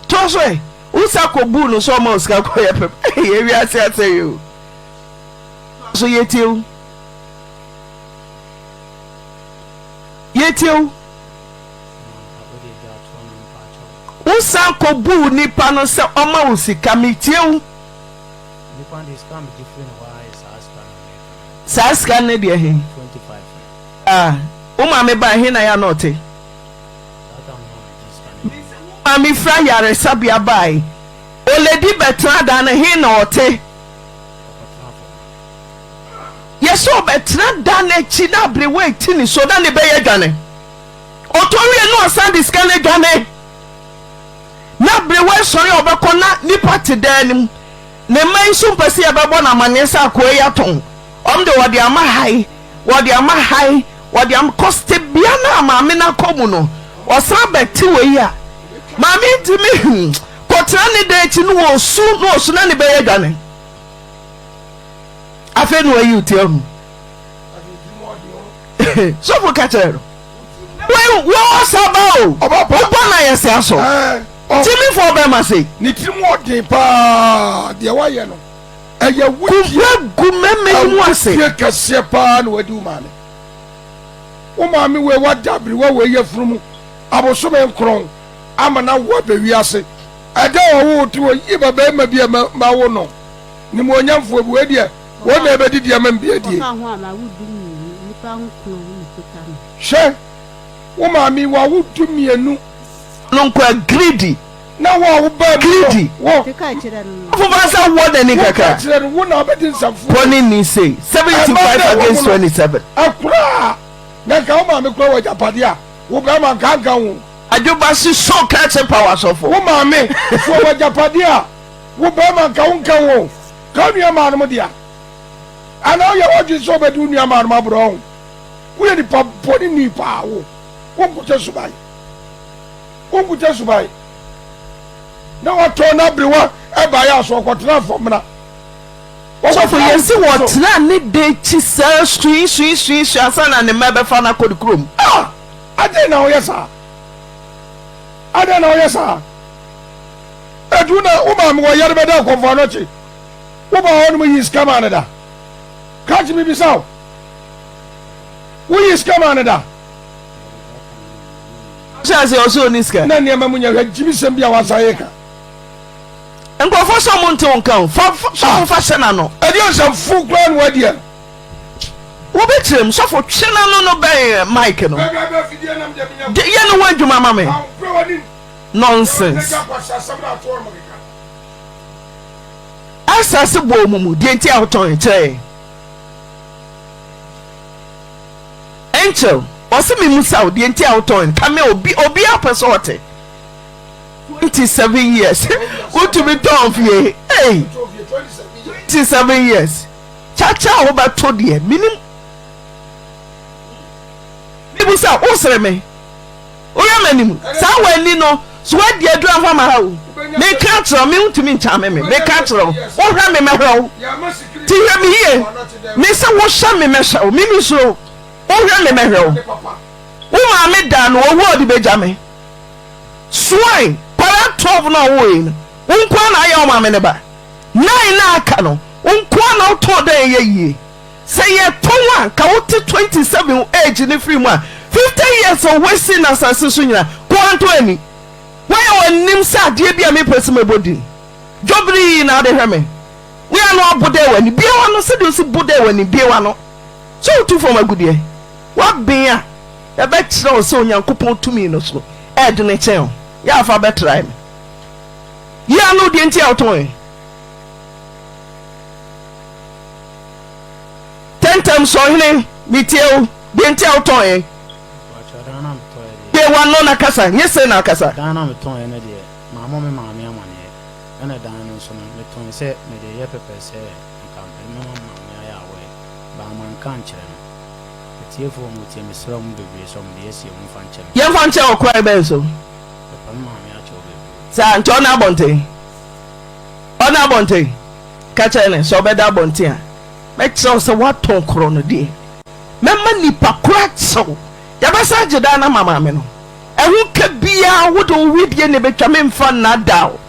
Toa so ɛ wo sa kɔ buu no sɛ ɔma wo sika kɔ yɛ pɛm ɛyɛ wiase asɛe o. Toa so yɛtie wo. Yɛtie wo. Wosan kɔbuu nipa no sɛ ɔma wo sika metie wo. Saa sika no deɛ he? Ah, wo maame baa he na yɛ a na ɔte? Mese wo maame firi ayaresabea bae, oledi bɛtena dan no he na ɔte? Yɛsɛ ɔbɛtena dan no akyi na aberewa eti ne so na ne bɛyɛ dwane. Ɔtɔ wie na ɔsan de sika no adwane. Na aberewa sɔre a ɔbɛkɔ na nipa te dan no mu. Ne mma yi nso mpɛ sɛ yɛbɛbɔ no amanneɛ sɛ akoa yi atɔn. Wɔn de wɔde ama hae, wɔde ama hae, wɔde ama kɔs tebea no a maame no akɔ mu no, ɔsan bɛte wei a, maame ntumi hmm kɔtena ne dan akyi na ɔsu na ɔsu na ne bɛyɛ adwane. Afei na wayi wo ti ahu. Sɔfo ka kyerɛ no. Wei wɔ saba o. Wobɔ na yɛ sɛ asɔ. Timi fɔ bɛma sei. Ne tirim ɔden paa deɛ wayɛ no ɛyɛ wudie. Kuba gu mɛmɛ yi mu ase. Awudie kɛseɛ paa na wadi wo maame. Wo maame wei wada abiriwa wei yafunu mu abosome nkron ama na wo abɛ wiase. Ɛda a ɔwoo te hɔ yie ba bɛrima bi a ma wo no nimuonyamfoɔ bi wei deɛ wɔn na ɛbɛdidi ama me bi adie. Kɔka ho a mawo dummienu, nnipa nkron na ɛkuta me. Hwɛ, wo maame yi wawo dummienu. No nkoa greedy. Na wo a wobaa mu no, Greedy. wo. Keka kyerɛ no no. Ɔfo fa sɛ wɔ n'ani Woka kakra. kyerɛ no, wo na wobɛdi nsɛmfo. Bɔne ni sei, 75 against 27. Akuraa, na nka wo maame kura wɔ agyapadeɛ a, wo bɛrima nka nka ho. Adwoba si so krakye power sɔfo. Wo maame so wɔ agyapadeɛ a, wo bɛrima nka wo nka ho. Ka wo nua maanom dea. Anaa woyɛ w'adwene sɛ wobɛdi wo nua maanom aborɔ ho. Woyɛ nipa bɔne ni paa wo. Wonkuta suban. Wonkuta suban. Na watɔn n'aberewa ɛbaeɛ a so ɔkɔtena fam na. Sɔfo yɛn se wɔtena ne da akyi saa sui sui sui sui ansa na ne mma bɛfa no akɔ ne kurom. Ah! Adɛn na woyɛ saa? Adɛn na woyɛ saa? Enti wo na wo maame wɔ yare bɛda akɔmfo anɔkye. Wo ba hɔ nom yi sika maa no da. Krakye mebisa wo. Wo yi sika maa no da. Ɔhyɛ ase ɔsɛ ɔni sika. Na nneɛma mu nyɛ hwɛ gyimisɛm bi a wasan yɛ ka. Nkurɔfoɔ sɛ ɔmo nte wo nka o. Fa sɔfo fa hyɛ n'ano. Ɛdeɛ nsɛmfo koraa na wadiɛ no. Wobɛkyerɛ mu sɔfo twe n'ano no bɛn mic no. Yɛ ne ho adwuma ma me. Nonsense. Asase bɔɔ mu mu deɛ nti a wotɔn kyerɛ yɛn. Angel ɔse me musa wo deɛ nti a wotɔn kame obi obi a pɛ sɛ ɔte 27 years wotumi tɔn fie hey 27 years kyakya a wobɛto deɛ menim mebusa wosere me Wohwɛ m'anim saa w'ani no so woadi aduru amfa ma ha o Meka akyerɛ wo me wontumi nkyame me Meka akyerɛ wo wohwɛ me mɛhwɛ wo Ti hwɛ me yie Me sɛ wohwɛ me mɛhwɛ wo Me mesuro wo Wohwɛ me mɛhwɛ wo Wo maame da no owu a ɔde bɛgya me Swine Kwadaa 12 no a ɔwoeɛ no wo nko ara na ayɛ wo maame ne ba Nine no a aka no wo nko ara na wotɔɔ dɛn ɛyɛ yie Sɛ yɛtɔn a nka wote 27 age no firi mu a 50 years a wasi no asase so nyina koanto ani woayɛ w'anim sɛ adeɛ bi a mepɛ sɛ mɛbɔ din dwobirii na wode hwɛ me woyɛ ano abo dɛ w'ani bue w'ano sɛdeɛ osi bo dɛ w'ani bue w'ano sɛ wotu fam agudeɛ woaben a yɛbɛkyerɛ wo sɛ Onyankopɔn tumi no so ɛɛdene kyɛn wo yɛ afa bɛtrae me yi ano deɛ nti a wotɔn ɛ. Tɛntɛm sɛ ɔhene, metie wo. Deɛ nti a wotɔn yɛn. Mpakyɛw, dan no a metɔeɛ deɛ. Bue w'ano na kasa, nyɛ sei na akasa. Dan no a metɔeɛ no deɛ, mammɔ me maame amaneɛ. Ɛna dan no nso no, metɔe sɛ mede reyɛ pɛpɛ sɛ anka mɛma me maame ayɛ aware, but manka ankyerɛ no. Atiefoɔ a wɔtie, mesrɛ wɔn bebree sɛ wɔde asie, wɔmfa nkyɛ me. Yɛmfa nkyɛ wɔ kwan bɛn so? Mepɛ me maame akyɛw bebree. Saa, nti ɔnna abɔnten? Ɔnna abɔnten? Ka kyerɛ no sɛ ɔbɛda abɔnten a, mɛkyerɛ wo sɛ woatɔn korɔ no deɛ. Mɛma nnipa korɔ akyɛ wo. Yɛbɛsan agye dan no ama maame no. Ɛho ka biara wode wo wedeɛ na ɛbɛtwa, memfa nnaadaa wo.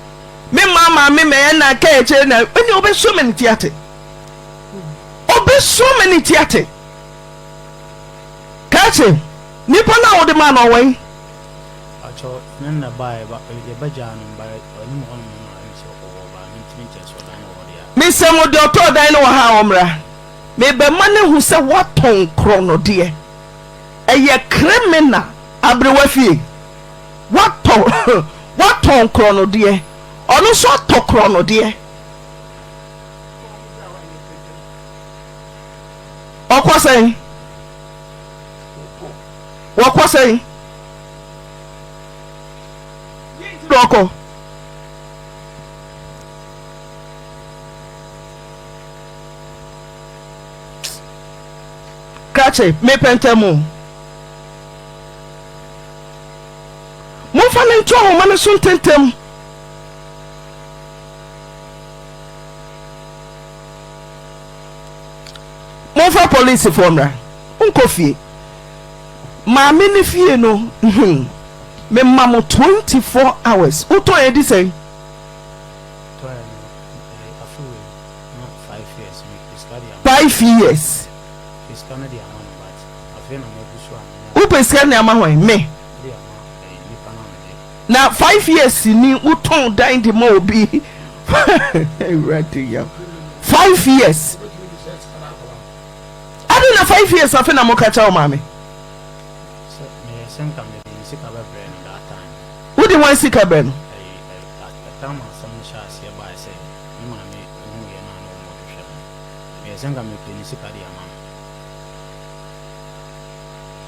Memma maame mmɛyɛ na ka akyire na ɛnneɛ ɔbɛsuo me ne ti ate. Ɔbɛsuo me ne ti ate. Krakye, nipa no a wode maa no ɔwɔ he? Pakyɛw ne nna bae ba yɛbɛgyaa no ba anim hɔ nom na ɛm sɛ ɔwɔ ba mentumi nkyerɛ sɛ ɔdan no wɔ hɔ deɛ a. Mesɛ mo deɛ ɔtɔɔ dan no wɔ ha a ɔmmra. Mebɛma no ahu sɛ woatɔn korɔnodeɛ. Ɛyɛ criminal. Aberewa fie. Woatɔ woatɔn korɔnodeɛ. Ɔno nso atɔ korɔnodeɛ. Ɔkɔ sɛn? Wɔkɔ sɛn? Deɛ nti na ɔkɔ? Krakye, mepɛ ntɛm o. Momfa no nto ahoma no so ntɛmntɛm. Momfa polisifoɔ mmra. Monkɔ fie. Maame no fie no hmm me ma mo 24 hours wo tɔn yɛ di sɛn. Tɔn yɛ no eh, afe wei na 5 years me pɛ sika de ama. 5 years. Pɛ sika no de ama no but afei na magu so a menya. Wo pɛ sika no de ama hwan me. De ama eh, nipa no a mede. Na 5 years ni wo tɔn dan de ma obi awurade yam 5 years. Adɛn na 5 years afe na moka kyerɛ wo maame? Sɛ meyɛ sɛ nka mede ne sika bɛbrɛ no that time. Wode hwan sika brɛ no? Ɛyi ɛ time a asɛm no hyɛɛ aseɛ baeɛ sɛ me maame huiɛ no a na wɔn hwehwɛ no. Meyɛ sɛ nka mepɛ ne sika de ama no.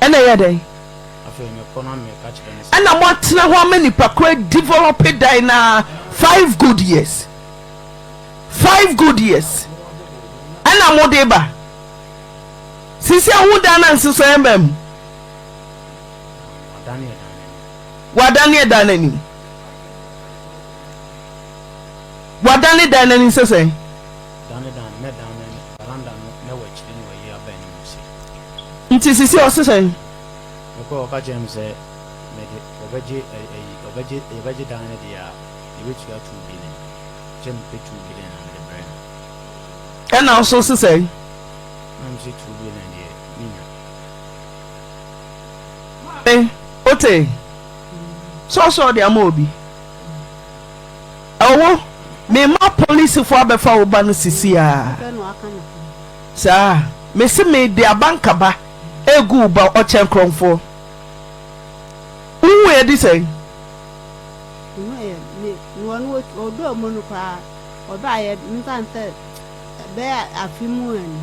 Ɛna ɛyɛ dɛn? Afei mekɔ na meka kyerɛ no sɛ. Ɛna moatena hɔ ama nipa koro adevelop dan no ara 5 good years. 5 good years ɛna mo de ba sisi ahu dan na nsesa ɛba mu wadane ɛdan n'anim wadane dan n'anim sɛ sɛn. Nti sisi ɔse sɛn. Mekɔ ɔka kyerɛ me sɛ mede ɔbɛgye ɛyi ɔbɛgye yɛbɛgye dan no deɛ a. Yɛbɛtua 2 billion. Sɛ mepɛ 2 billion a mede brɛ no. Ɛna wo so se sɛn? Na mese 2 billion deɛ menya. Maame, wote? Sɛ ɔsɛ ɔde ama obi. Ɛwo, mema polisifo abɛfa wo ba no sisi a. Saa, mese mede abankaba egu wo ba ɔkyɛn korɔmfoɔ. Wohu yɛ di sɛn? Mehu yɛ, me, mewɔ no ɔdɔɔ mu no koraa, ɔbaeɛ, memfa no sɛ ɛbɛyɛ afe mu ani.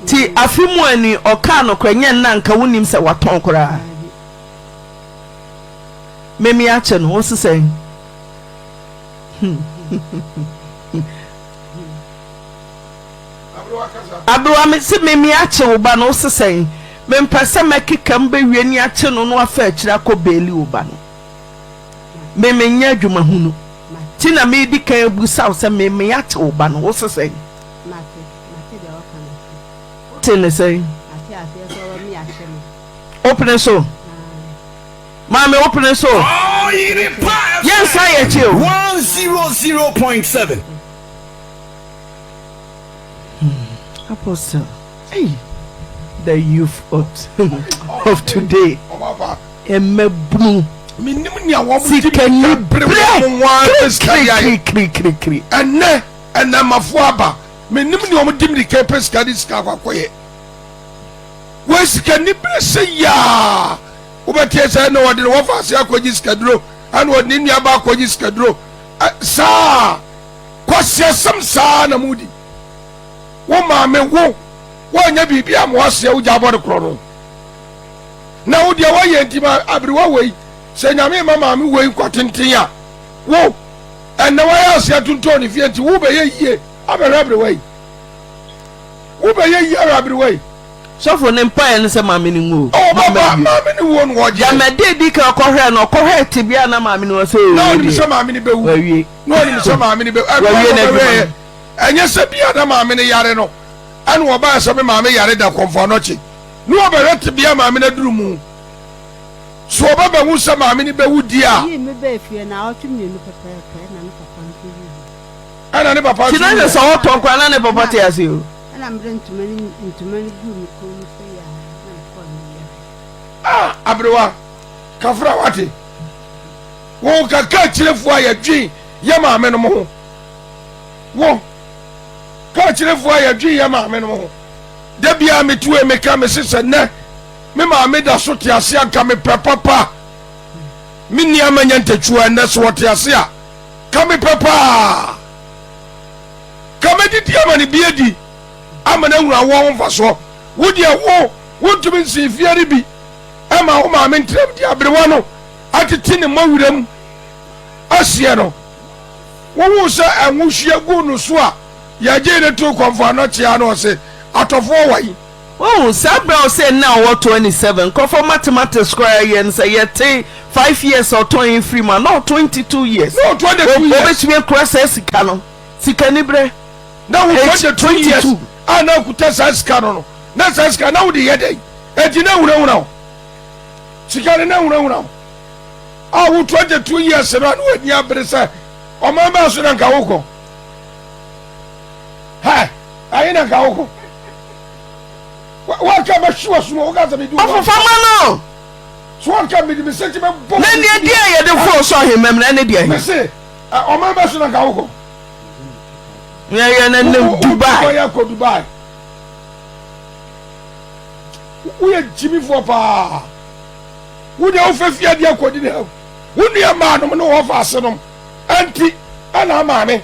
Nti afe mu ani ɔkaa nokorɛ nyɛ nna nka wonim sɛ watɔn koraa. Memi akyɛ no, wo se sɛn? Aberewa me se memi akye wo ba no, wo se sɛn? Mempɛ sɛ mɛkeka mu bɛwie ne akye no na wafa akyire akɔ beeli wo ba no. Me menyɛ adwuma hunu. Nti na medi kan abusa wo sɛ memi akye wo ba no, wo se sɛn? Mate, mate deɛ wɔka no ase. Wote ne sɛn? Mate aseɛ sɛ wɔbɛme akye no. Wopene so? Maame wopene so? Yɛnsan yɛn akyi o. 100.7. Apostle, hey, the youth of, of today. Mmabunu. Menim nea wɔn di Sikani bere wɔn ho ara pɛ sika de ayɛ. kirikirikirikiri. Ɛnɛ ɛnɛmafoɔ aba menim nea wɔn di mirika pɛ sika de sika akɔ akɔyɛ. Wɔ sikani bere sɛ yaa wobɛteɛ sɛ ɛna wɔde ne wɔfa ase akɔgye sikaduro ɛna wɔde ne nua ba akɔgye sikaduro saa kwasiasɛm saa na mudi. Wo maame wo woanyɛ biribi a ma waseɛ wo gya abɔ ne korɔ no na wo deɛ woayɛ nti ma aberewa wei sɛ nyame ma maame wei nkwa tenten a wo ɛnɛ woayɛ aseɛ tontɔn ne fie nti wobɛyɛ yie abɛhwɛ aberewa yi wobɛyɛ yie ahwɛ aberewa yi. Sɔfo ne mpaeɛ ne sɛ maame no nwu o. Oh, papa, maame no wuo no wɔgye. Gyama de di kan ɔkɔhwɛɛ no ɔkɔhwɛɛ tebea na maame no wɔ sɛ owie deɛ. Na ɔnim sɛ maame no bɛwu. Wawie. Na ɔnim sɛ maame no bɛwu. Wawie n'adwuma no. Ɛnyɛ sɛ bia na maame no yare no ɛna ɔbaeɛ sɛ me maame yare da kɔmfo anɔkye na ɔbɛhwɛ tebea maame no aduru mu. So ɔbɛbɛhu sɛ maame no bɛwu di a. Ɔyii me baa fie naawɔtwe mmienu pɛpɛɛpɛ na ne papa nso wuiɛ. Ɛna ne papa nso Nti na wuiɛ. sɛ ɔtɔn koraa na ne papa te ase o. Ɛna mede ntoma no ntoma no guu me kɔn mu sɛ yaa na mekɔɔ ne yere. Ah aberewa kafra wate wo kaka akyirefo a yɛdwen yɛ maame nom ho wo ka akyirefo a yɛdwen yɛ maame nom ho da biara metue meka mese sɛ nnɛ me maame da so te ase anka mepɛ papa me nni ama nya ntachuo ɛnnɛ so wɔte ase a ka mepɛ paa Ka mɛdidi ama no bi adi ama no ahunu awoɔ ho mfasoɔ. Wo deɛ wo, wontumi nsii fie no bi mma wo maame ntena mu. Deɛ aberewa no atete ne mmɔwerɛ mu aseɛ no, wohuu sɛ ɛnwo hwie guu no so a yɛgyee no too kɔmfo anɔkye ara na ɔse, Atɔfoɔ wɔ he? Wohu, saa berɛ a ɔsɛ nna a ɔwɔ 27, nkurɔfoɔ mathematics koraa yɛ no sɛ yɛte 5 years a ɔtɔn yi firi mu a, na ɔwɔ 22 years. Na ɔwɔ 22 years. Ɔbɛtumi akura saa sika no. Sikaniberɛ. Na wo Age 22 years 22. a na akuta saa sika no no, na saa sika na wode yɛ dɛn? Enti na ehunahuna wo. Sika no na ehunahuna wo. A wo 22 years no a na w'ani abere sɛ ɔman bɛn so na nka wokɔ? Hɛ, ɛhe na nka wokɔ? Wɔka bɛhwe w'asom a woka sɛ medi wo Ɔfofa ma no. So wɔka mede me sɛkyi bɛbɔ Na nea di a yɛde foo sɔ ahemam na ɛne deɛ he? Mese ɔman bɛn so na nka wokɔ? Yɛyɛ no ne Dubai. Wo yɛ kɔ Dubai. Woyɛ gyimifoɔ paa. Wo deɛ wofɛ fie adeɛ kɔdi ne ha. Wo nua maa nom ne wɔfa ase nom. Ɛnti ɛna maame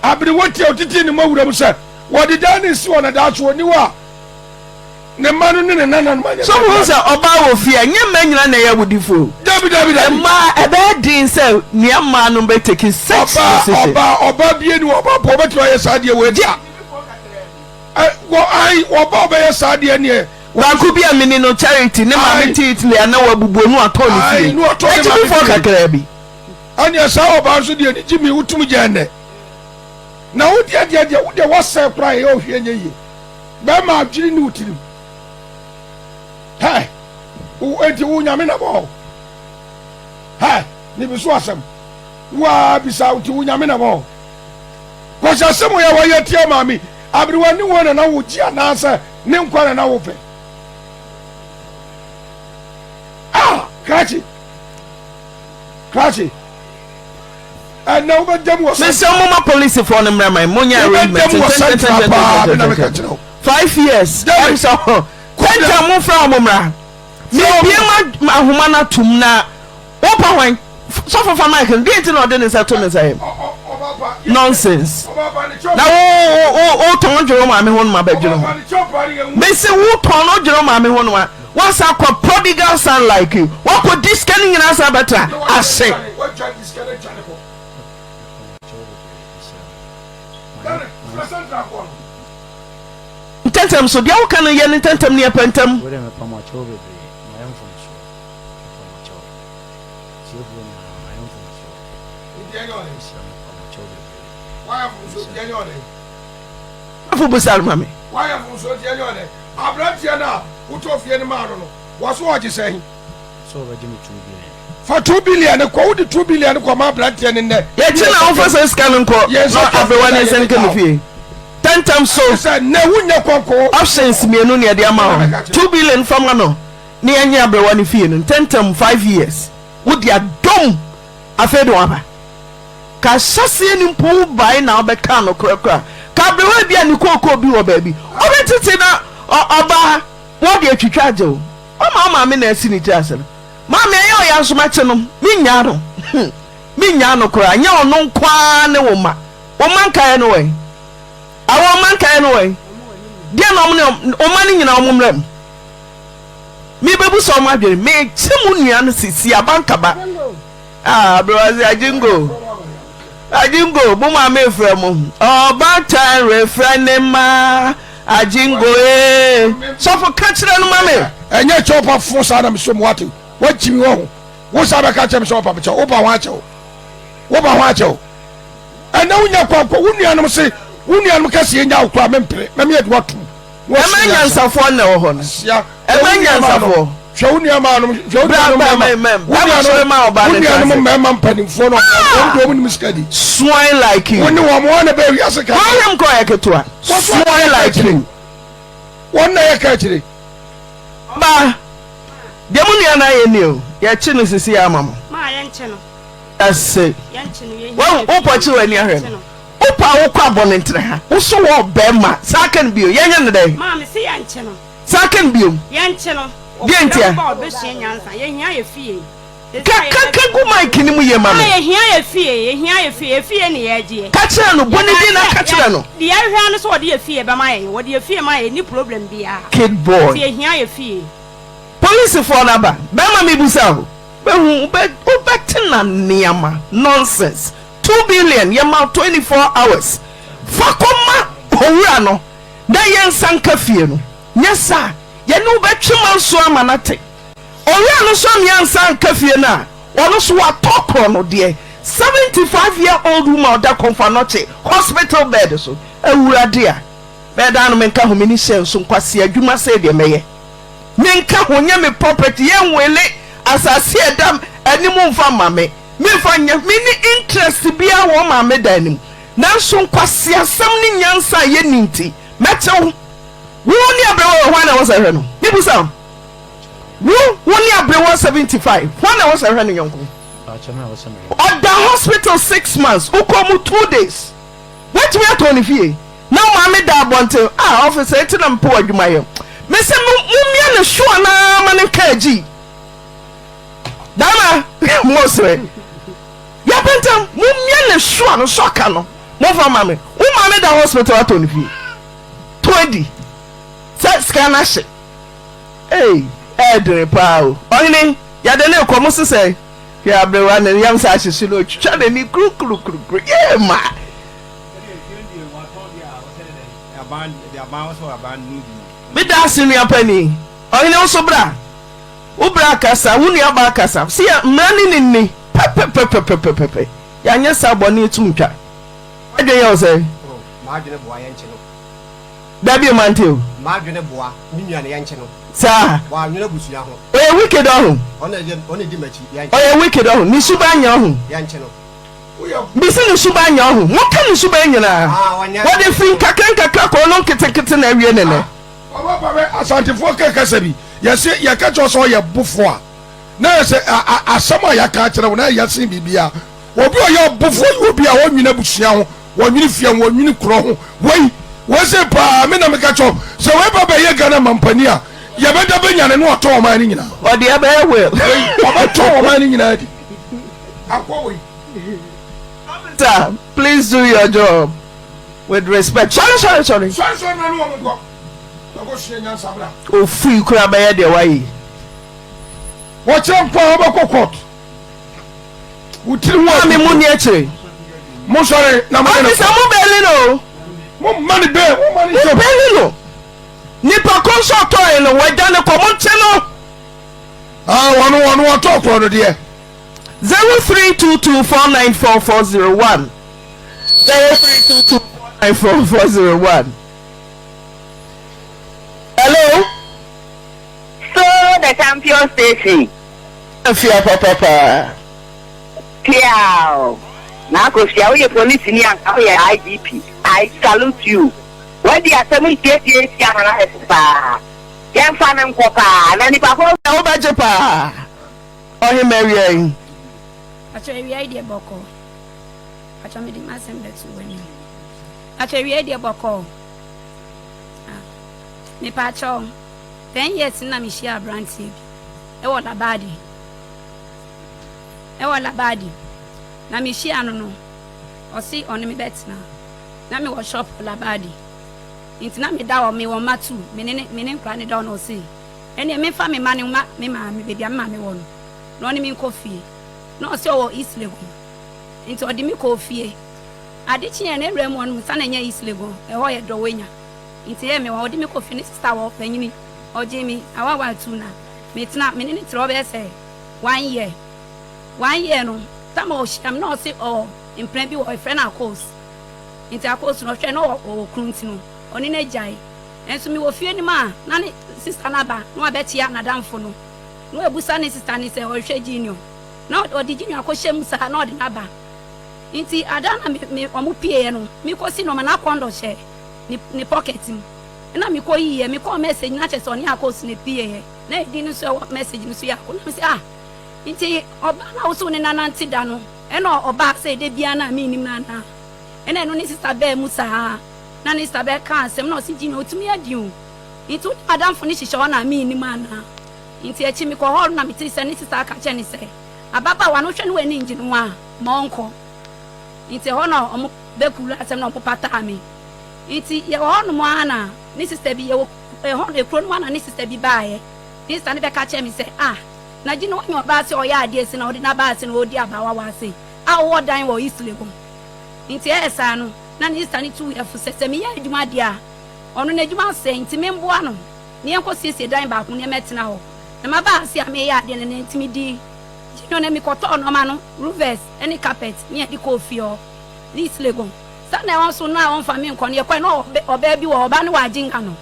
aberewa ti a ɔtete ne mma wura mu sɛ wɔde dan ne si wɔn na daakye wɔn niwa a ne mma no ne ne nananom anyɛ. So wohu sɛ ɔbaa wɔ fie a, nyɛ mmaa nyinaa na ɛyɛ awodifo o. Dabi, dabi, dabi. Mmaa, ɛbɛyɛ den sɛ nea mmaa no bɛ take such Ɔbaa, decision. ɔbaa, ɔbaa bie ni wɔ ɔbaa pɔ ɔbɛtumi ayɛ saa adeɛ wei da. Ɛ, wɔ, ayi, ɔbaa ɔbɛyɛ saa adeɛ neɛ. Baako bi a mini no, Charity, ne maame Ayi. te Italy a na wabubuo no atɔ ne Ayi, fie. na watɔ ne maame Agyidifoɔ fie. kakraa bi. Ɛneɛ saa ɔbaa nso deɛ ne gyimi wotum gya ɛnɛ. Na wo deɛ deɛ deɛ wo deɛ wasɛe koraa ɛyɛ ɔhwɛ nyɛ yie. Bɛrima adwene ne wo tirim. Hɛ! Wo enti wo nyame na bɔ wo. Hɛ! Ne bi so asɛm. Wo ara bisa nti wo nyame na ɛwɔ hɔ. Kɔsi asɛm wei a wayɛ atia maame aberewa ne wo na na wogye anaasɛ ne nkwa na na wopɛ. Ah, krakye. Krakye. Ɛnna wobɛda mu wɔ Mesɛ mo ma polisifoɔ no mmra man monyɛ arrangement Wobɛda mu wɔ central paa me na meka kyerɛ wo. 5 years ɛm sɛ tɛntɛn mo fra wɔn mmra. Mebie ma ahoma no atom na wopa hwan sɔfo fa mic no deɛ nti na ɔde ne nsa to ne nsa yam nonsense na wo wo wo tɔn dwere wo maame ho no ma bɛdwene ho mesi wo tɔn no dwere wo maame ho no ma wasa akɔ prodigal son like you wakɔ di sika no nyinaa san bɛtra ase. Ntɛntɛm so deɛ woka no yɛ no ntɛntɛm ne yɛpɛ ntɛm. Wo deɛ mepa mo akyɛw bebree mayɛ mfomsoɔ mepa mo akyɛw atiefoɔ nyinaa mayɛ mfomsoɔ mesrɛ mo mepa mo akyɛw bebree mesrɛ. Sɔfo busa no ma me. Wayɛ mfomsoɔ nti ɛnyɛ ɔdɛ. Abranteɛ no a wotɔɔ fie no maa no no wɔso ɔgye sɛn? Sɛ ɔbɛgye me 2 billion. Fa 2 billion no kɔ, wode 2 billion no kɔ ma abranteɛ no nnɛ. Yɛkye na womfa saa sika no nkɔ na aberewa no nsa nka ne fie ntɛntɛm so. Sɛ nnɛ wonnya kwan kɔ. Options mmienu na yɛde ama wo, 2 billion fa ma no na yɛnyɛ aberewa no fie no ntɛntɛm 5 years wode adom afei de waba. Ka ahyɛseɛ no mpo wobae na wobɛkaa nokorɛ koraa ka aberewa bi a ne kookoo bi wɔ baabi wobɛtete na ɔbaa wɔde atwitwa agye wo. Wama wo maame na asi ne tiri ase no. Maame ɛyɛ ɔya nso mɛkye no mennyaa no hmm mennyaa no koraa nyɛ ɔno nko ara ne wo mma wo mma nkaeɛ no wɛn awɔ mma nkaeɛ no wɛn deɛ na ɔmo ne wo mma no nyinaa ɔmo mmra mu mebɛbu sɛ ɔmo adwene mekye mo nua no sisi abankaba ah aberɛwase agyingo agyingo mo maame efrɛ mo ɔbaatan refrɛ ne mma Agyingo ee sɔfo ka kyerɛ no ma me. Ɛnyɛ kyɛw pa fo saa na mesɔ mu wate wagyi me wahu wo saa bɛka kyerɛ me sɛ wopa me kyɛw wopa ho akyɛw wopa ho akyɛw ɛnɛ wonya kwankɔ wo nuanom se wo nuanom kɛseɛ nya wo koraa mempere mɛme ade watom Ɛma nyansafoɔ na ɛwɔ hɔ no ɛma nyansafoɔ hwɛ wo nuanom hwɛ wo nuanom mmarima wo nuanom mmarima mpanimfoɔ no wɔn de wɔn nim sika di swine like you wɔn ne wɔn wɔn na bɛyɛ wiase ka wɔn yam kɔ yɛ ketewa swine like you wɔn na yɛ ka akyire ɔbaa deɛ mo nua no ayɛ ni o yɛkye no sisi yɛ ama mo ɛse wɔn wopɔkye wɔ ani ahwɛ no wopɔ a wokɔ abɔnentere ha woso wɔ bɛrima saa ka no bio yɛnyɛ no dɛn Maame se yɛnkye no. Saa ka no biom. Yɛnkye no. Deɛ ntia? Ɔbɛba a ɔbɛsua nyansa. Yɛhia yɛ fie. Ka ka ka gu mic no mu yie ma me. Maa yɛhia yɛ fie. Yɛhia yɛ fie. Yɛ fie ne yɛgyeɛ. Ka kyerɛ no. Bɔ ne din na ka kyerɛ no. Deɛ yɛhwehwɛ ara ne sɛ ɔde yɛ fie bɛma yɛn. Wɔde yɛ fie ma yɛn, yɛnni problem biara. Kid boy. Nti yɛhia yɛ fie. Polisifoɔ no aba. Bɛrima mebisa wo. Bɛhu wobɛ wobɛtena nneɛma. Nonsense. 2 billion yɛma wo 24 hours. Fa kɔma owura no. Na yɛnsa nka fie no, nyɛ saa a, yɛne wo bɛtwe manso ama no ate. Owura no nso ammia ansa anka fie no a, ɔno nso watɔ korɔ no deɛ. 75 year old woman a ɔda Komfo Anokye hospital bed so. Awurade a, bɛda no menka ho, menni hyɛ nso, nkwasea adwuma sei deɛ mɛyɛ. Menka ho, nyɛ me property, yɛnwele asase a ɛda anim mfa mma me, memfa nyɛ, menni interest biara wɔ maame dan no mu. Nanso nkwaseasɛm ne nyansa a yenni nti, mɛkyɛ wo. Wo ne aberewa wɔ hwan na ɛwɔ sɛ hwɛ no? Mebisa wo. Wo, wo ne aberewa 75, hwan na ɛwɔ sɛ hwɛ no yɔnko? Ɔda hospital 6 months, wokɔ mu 2 days. Woatumi atɔn ne fie na wo maame da abɔnten. Ah, officer, eti na mepɛ w'adwuma yɛ. Mese mo, mommia ne so anaa ma no nka agyi. Dama, mo sere. Yɛpɛ ntɛm, mommia ne so a no so aka no, momfa ma me. Wo maame da hospital atɔ ne fie. To adi sɛ sika no ahye. Ei, ɛɛdene paa o. Ɔhene, yɛde no rekɔ, mo se sɛn? Hwɛ aberewa no, ne yam sɛ ahyehye no, ɔtwitwa n'ani kurukurukurukuru. Yee ma! Meda ase nua panin. Ɔhene wo so bra. Wo bra kasa, wo nua baa kasa. Se yɛ mmara ne ne nni pɛpɛpɛpɛpɛpɛ. Yɛanyɛ saa bɔne tum twa. W'adwene yɛ wo sɛn? M'adwene boa yɛn kye no. Dabi o mante o. M'adwene boa, me nua no yɛnkye no. Saa. Wannwene abusua ho. Ɔyɛ wicked ɔho. Ɔno na ɔna edi m'akyi, yɛnkye no. Ɔyɛ wicked ɔho, ne suban nyɛ ɔho. Yɛnkye no. Mese ne suban nyɛ ɔho, monka ne suban nyinaa. Ah, ɔnyɛ. Wɔde firi nkakra nkakra kɔ ɔno nketenkete na awie ne nɛ. Ɔba pa bɛ Asantefoɔ ka kasa bi, yɛse yɛka kyerɛ wo sɛ ɔyɛ bofoɔ a, na yɛ sɛ asɛm a yɛaka akyerɛ wo na ɛyɛ sen biribiara. Obi a ɔyɛ ɔbofoɔ yɛ obi a ɔnwene abusua ho, ɔnwene fie ho, ɔnwene kuro ho. Wei, wei se paa, me na meka kyerɛ wo sɛ wei ba bɛyɛ Ghana mampanin a, yɛbɛda bɛnya no na watɔn ɔman no nyinaa. Ɔde ɛbɛyɛ will. Wei, ɔbɛtɔn ɔman no nyinaa adi. Akɔ wei. Officer, please do your job with respect. Sɔre sɔre sɔre. Sɔre sɔre na ne wɔn nkɔ. Na kɔ sua nyansa bra. Ofui koraa bɛyɛ deɛ wayɛ yi. Wɔkyerɛ nko a wɔbɛkɔ court. Wo tiri ho Maame mu ni akyire. Mo sɔre na mo ne no. Officer mo bɛli no. Mo mma ne bɛɛ mo mma ne Mo bɛli no. Nipa ko nso ɔtɔɛ no wagya ne kɔ mo nkye no. Ah wɔn wɔn wɔtɔ korɔ no deɛ. 0322494401 0322494401 Hello. So the champion station. Afia papapa. Piaw. Na akosua woyɛ polisi ni anka woyɛ IGP. I salute you. Wadi asɛm yi tiatiatia ama no ayɛ fɛ paa. Yɛmfa no nkɔ paa na nipa ko. Na wobɛgye paa. Ɔhema awia yi. Pakyɛ awia yi deɛ bɔkɔɔ. Pakyɛ mede m'asɛm bɛto w'anim. Pakyɛ awia yi deɛ bɔkɔɔ. Ah, mepakyɛw, ten years na mehyia aberanteɛ bi ɛwɔ Labadi. Ɛwɔ Labadi. Na mehyia no no, ɔse ɔne me bɛtena. Na mewɔ shop wɔ Labadi. Nti na meda hɔ, mewɔ mma two, me ne me ne nkwadaa no da hɔ na ɔse Ɛnneɛ memfa me mma no mma me maame, baabi a me maame wɔ no, na ɔne me nkɔ fie. Na ɔse ɔwɔ East Legon. Nti ɔde me kɔɔ fie. Ade kyeeɛ no, awura mu hɔ no, na ɛnyɛ East Legon, ɛhɔ yɛ Dɔwenya. Nti ɛyɛɛ me nwanwa, ɔde me kɔɔ fie. Ne sista wɔ hɔ, panyini. Ɔgyee me awaawaa atuu na metena, me ne no tena hɔ bɛyɛ sɛ one year. One year no, tam a ɔhyia me, na ɔse ɔwɔ mpena bi wɔ hɔ, yɛfrɛ no Akos. Nti Akos no, ɔhwɛɛ na ɔwɔ kunu nti no, ɔne no agyae. Nso mewɔ fie no mu a, na ne sista no aba na wabɛkyea n'adamfo no. Na wabusa ne sista no sɛ ɔrehwɛ Junior. Na ɔde Junior akɔhyɛ mu saa na ɔde no aba. Nti ada na me, me, wɔn pieeɛ no, mekɔsi nneɛma na kɔndɔm hyɛ ne, ne pocket mu. Ɛna mekɔyiiɛ, mekɔɔ message na kyerɛ sɛ ɔne Akos na ɛpieeɛ. Na edin no nso ɛwɔ message no so yɛ Akos. Na mese ah, nti ɔbaa no a wo se wo ne no anante da no, ɛna ɔbaa sɛ da biara no a mennim no anaa? Ɛna ɛno ne sista baa mu saa. Na ne sista bɛkaa asɛm na ɔse Jimmy otumi adi o nti wo ne madamfo no hyehyɛ hɔ na mennim anaa? Nti akyi mekɔ hɔ na metee sɛ ne sista aka kyerɛ no sɛ ababaawa no wohwɛ no w'ani ngye ne ho a ma ɔnkɔ. Nti ɛhɔ na ɔmo bɛkuru asɛm na ɔmo pataa me. Nti yɛwɔ hɔ nom ara na ne sista bi yɛwɔ ɛhɔ ekuro no mu ara na ne sista bi baeɛ. Ne sista no bɛka kyerɛ me sɛ ah na Jimmy woanya ɔbaa sɛ ɔyɛ adeɛ sei na wode no aba ase na ɔredi abaawa wɔ ase a wowɔ dan wɔ East Legon. Nti ɛyɛ saa no na ne sista no tuu yɛn fo sɛ, sɛ meyɛ adwuma deɛ a, ɔno n'adwuma asɛe nti memboa no na yɛnkɔsiesie dan baako na yɛmmɛtena hɔ. Na maba ha se a mereyɛ adeɛ no, na nti medii Junior na mekɔtɔɔ nnoɔma no, roofers ne carpet ne yɛde kɔɔ fie hɔ, East Legon. Sɛ na ɛhɔ nso na ɔmfa me nkɔ no, yɛkɔe na ɔbaa bi wɔ hɔ, ɔbaa no wɔ Agyenka no.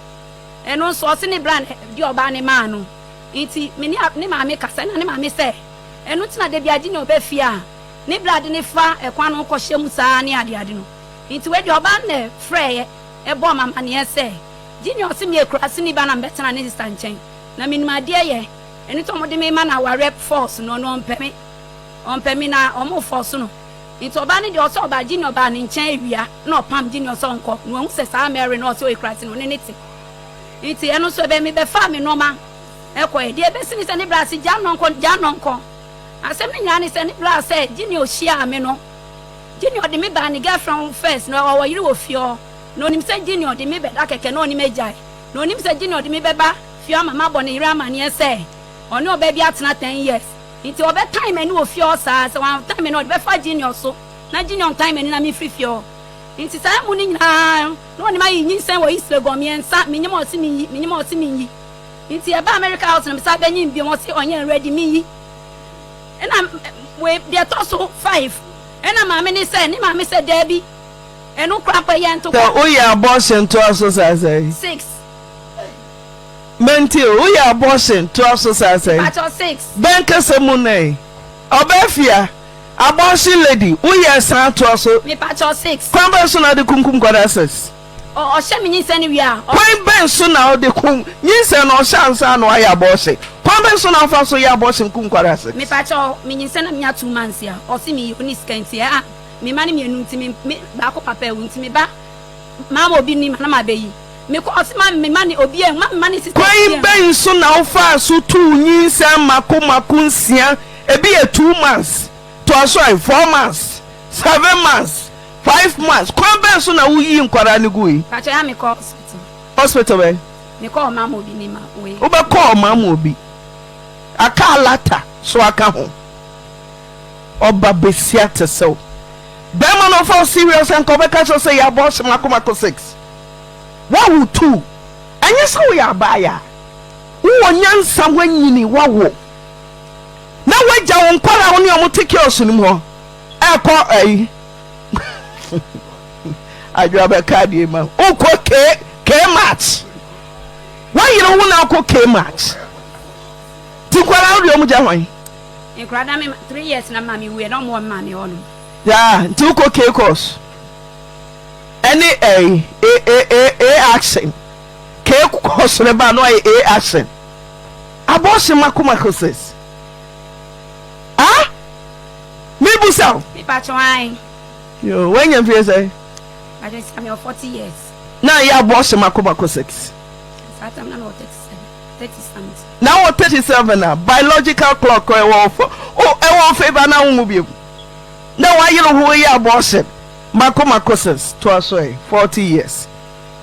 Ɛno nso ɔse ne bra na ɛde ɔbaa no maa no. Nti me ne ne maame kasa na ne maame sɛ ɛno nti na da biara Junior ba fie a, ne bra de no fa ɛkwan no kɔhyɛ mu saa ne adeade no. Nti wei deɛ ɔbaa no na ɛfrɛeɛ bɔɔ me amaneɛ sɛ, Junior ɔse meyɛ kuraseni ba na mebɛtena ne sista nkyɛn na menim adeɛ yɛ, ɛno nti wɔde me rema no awareɛ force no, ɔno ɔmpɛ me, ɔmpɛ me na wɔn force no. Nti ɔbaa no deɛ ɔsɛ ɔbaa Junior baa ne nkyɛn awia na ɔpam Junior sɛ ɔnkɔ na wahu sɛ saa Mary no ɔsɛ ɔyɛ kuraseni ɔne no te. Nti ɛno nso ɛbɛn mebɛfaa me nnoɔma kɔeɛ. Deɛ ɛbɛsi ne sɛ ne bra se gyaa no nkɔ, gyaa no nkɔ. Asɛm no nyinaa ne sɛ ne bra sɛ Junior hyiaa me no, Junior de me baa ne girlfriend ho first na ɔwɔ yere wɔ fie hɔ na onim sɛ Junior de me bɛda kɛkɛ na ɔne me agyae na onim sɛ Junior de me bɛba fie hɔ ama mabɔ ne yere amaneɛ sɛ ɔne ɔbaa bi atena ten years nti ɔbɛtan m'ani wɔ fie hɔ saa sɛ wantan m'ani a ɔde bɛfa Junior so na Junior ntan m'ani na memfiri fie hɔ nti saa mu no nyinaa na ɔne mayi nyinsɛn wɔ East Legon mmiɛnsa menyim a ɔse menyi menyim a ɔse menyi nti ɛbaa America house na mesan bɛnyim biom ɔse ɔnyɛ ready menyi Ɛna wei deɛ ɛtɔ so five ɛna maame ne sɛ ne maame sɛ daabi ɛno koraa mpo ɛyɛ ntokwa. Sɛ woyɛ abortion toa so saa sɛn? Six. Mente o, woyɛ abortion toa so saa sɛn? Mepakyɛw 6. Bɛn kasa mu nɛ? Ɔbaa fia, abortion lady, woyɛ saa toa so. Mepakyɛw 6. Kwan bɛn so na wode kunkum nkwadaa 6? Ɔ ɔhyɛ me nyinsɛn no wie a, ɔ. Kwan bɛn so na wode kum nyinsɛn no ɔhyɛ ansa na wayɛ abortion? Kwan bɛn so na wofa so yɛ abortion kum nkwadaa 6? Mepakyɛw, me nyinsɛn na menya 2 months a, ɔse me onni sika nti ɛ a me mma no mmienu nti me me baako papa awu nti me ba maama obi nim a na mabeyi. Me kɔ ɔse ma me ma ne obi ahu ma me ma ne sister Kwan bi ahu. bɛn so na wofaa so tuu nyinsɛn mako mako nsia, ebi yɛ 2 months, toa so ɛ, 4 months, 7 months, 5 months, kwan bɛn so na woyii nkwadaa no gui? Pakyɛ ya me kɔ hospital. Hospital bɛn? Me kɔ ɔmama obi ne ma wei. Wobɛkɔ ɔmama obi. Aka alata so aka ho. Ɔba besia te sɛ wo. Bɛrima no ɔfa wo serious a nka ɔbɛka kyerɛ wo sɛ yɛ abortion mako mako 6. Woawo tu. Ɛnyɛ sɛ woyɛ abaayaa. Wowɔ nyansa woanyini woawo. Na woagya wo nkwadaa wo ne ɔmo te kiosk no mu hɔ ɛkɔ ayi adwoa bɛka adeɛ ma wokɔ K Kmart. Woayere wo na wokɔ Kmart. Ti nkwadaa wo deɛ ɔmo gya hwan? Nkwadaa na me 3 years na maame wuiɛ na ɔmo wɔ me maame hɔ nom. Yaa nti wokɔ K course. Ɛne ɛyi A A A A action K course ne ba no ayɛ A action abortion mako mako sis ah mi busa o. Mi pa kyɛw ayi. Yoo wanya mfie sɛ. Pakyɛ sika mi wɔ 40 years. Na ayɛ abortion mako mako six. Saa time na mi wɔ 37 30 something. Na wɔ 37 a biological clock ɛwɔ ɛwɔ favor na wo mu bi na wayere ho yɛ abortion. Mako mako since toa so ɛ 40 years.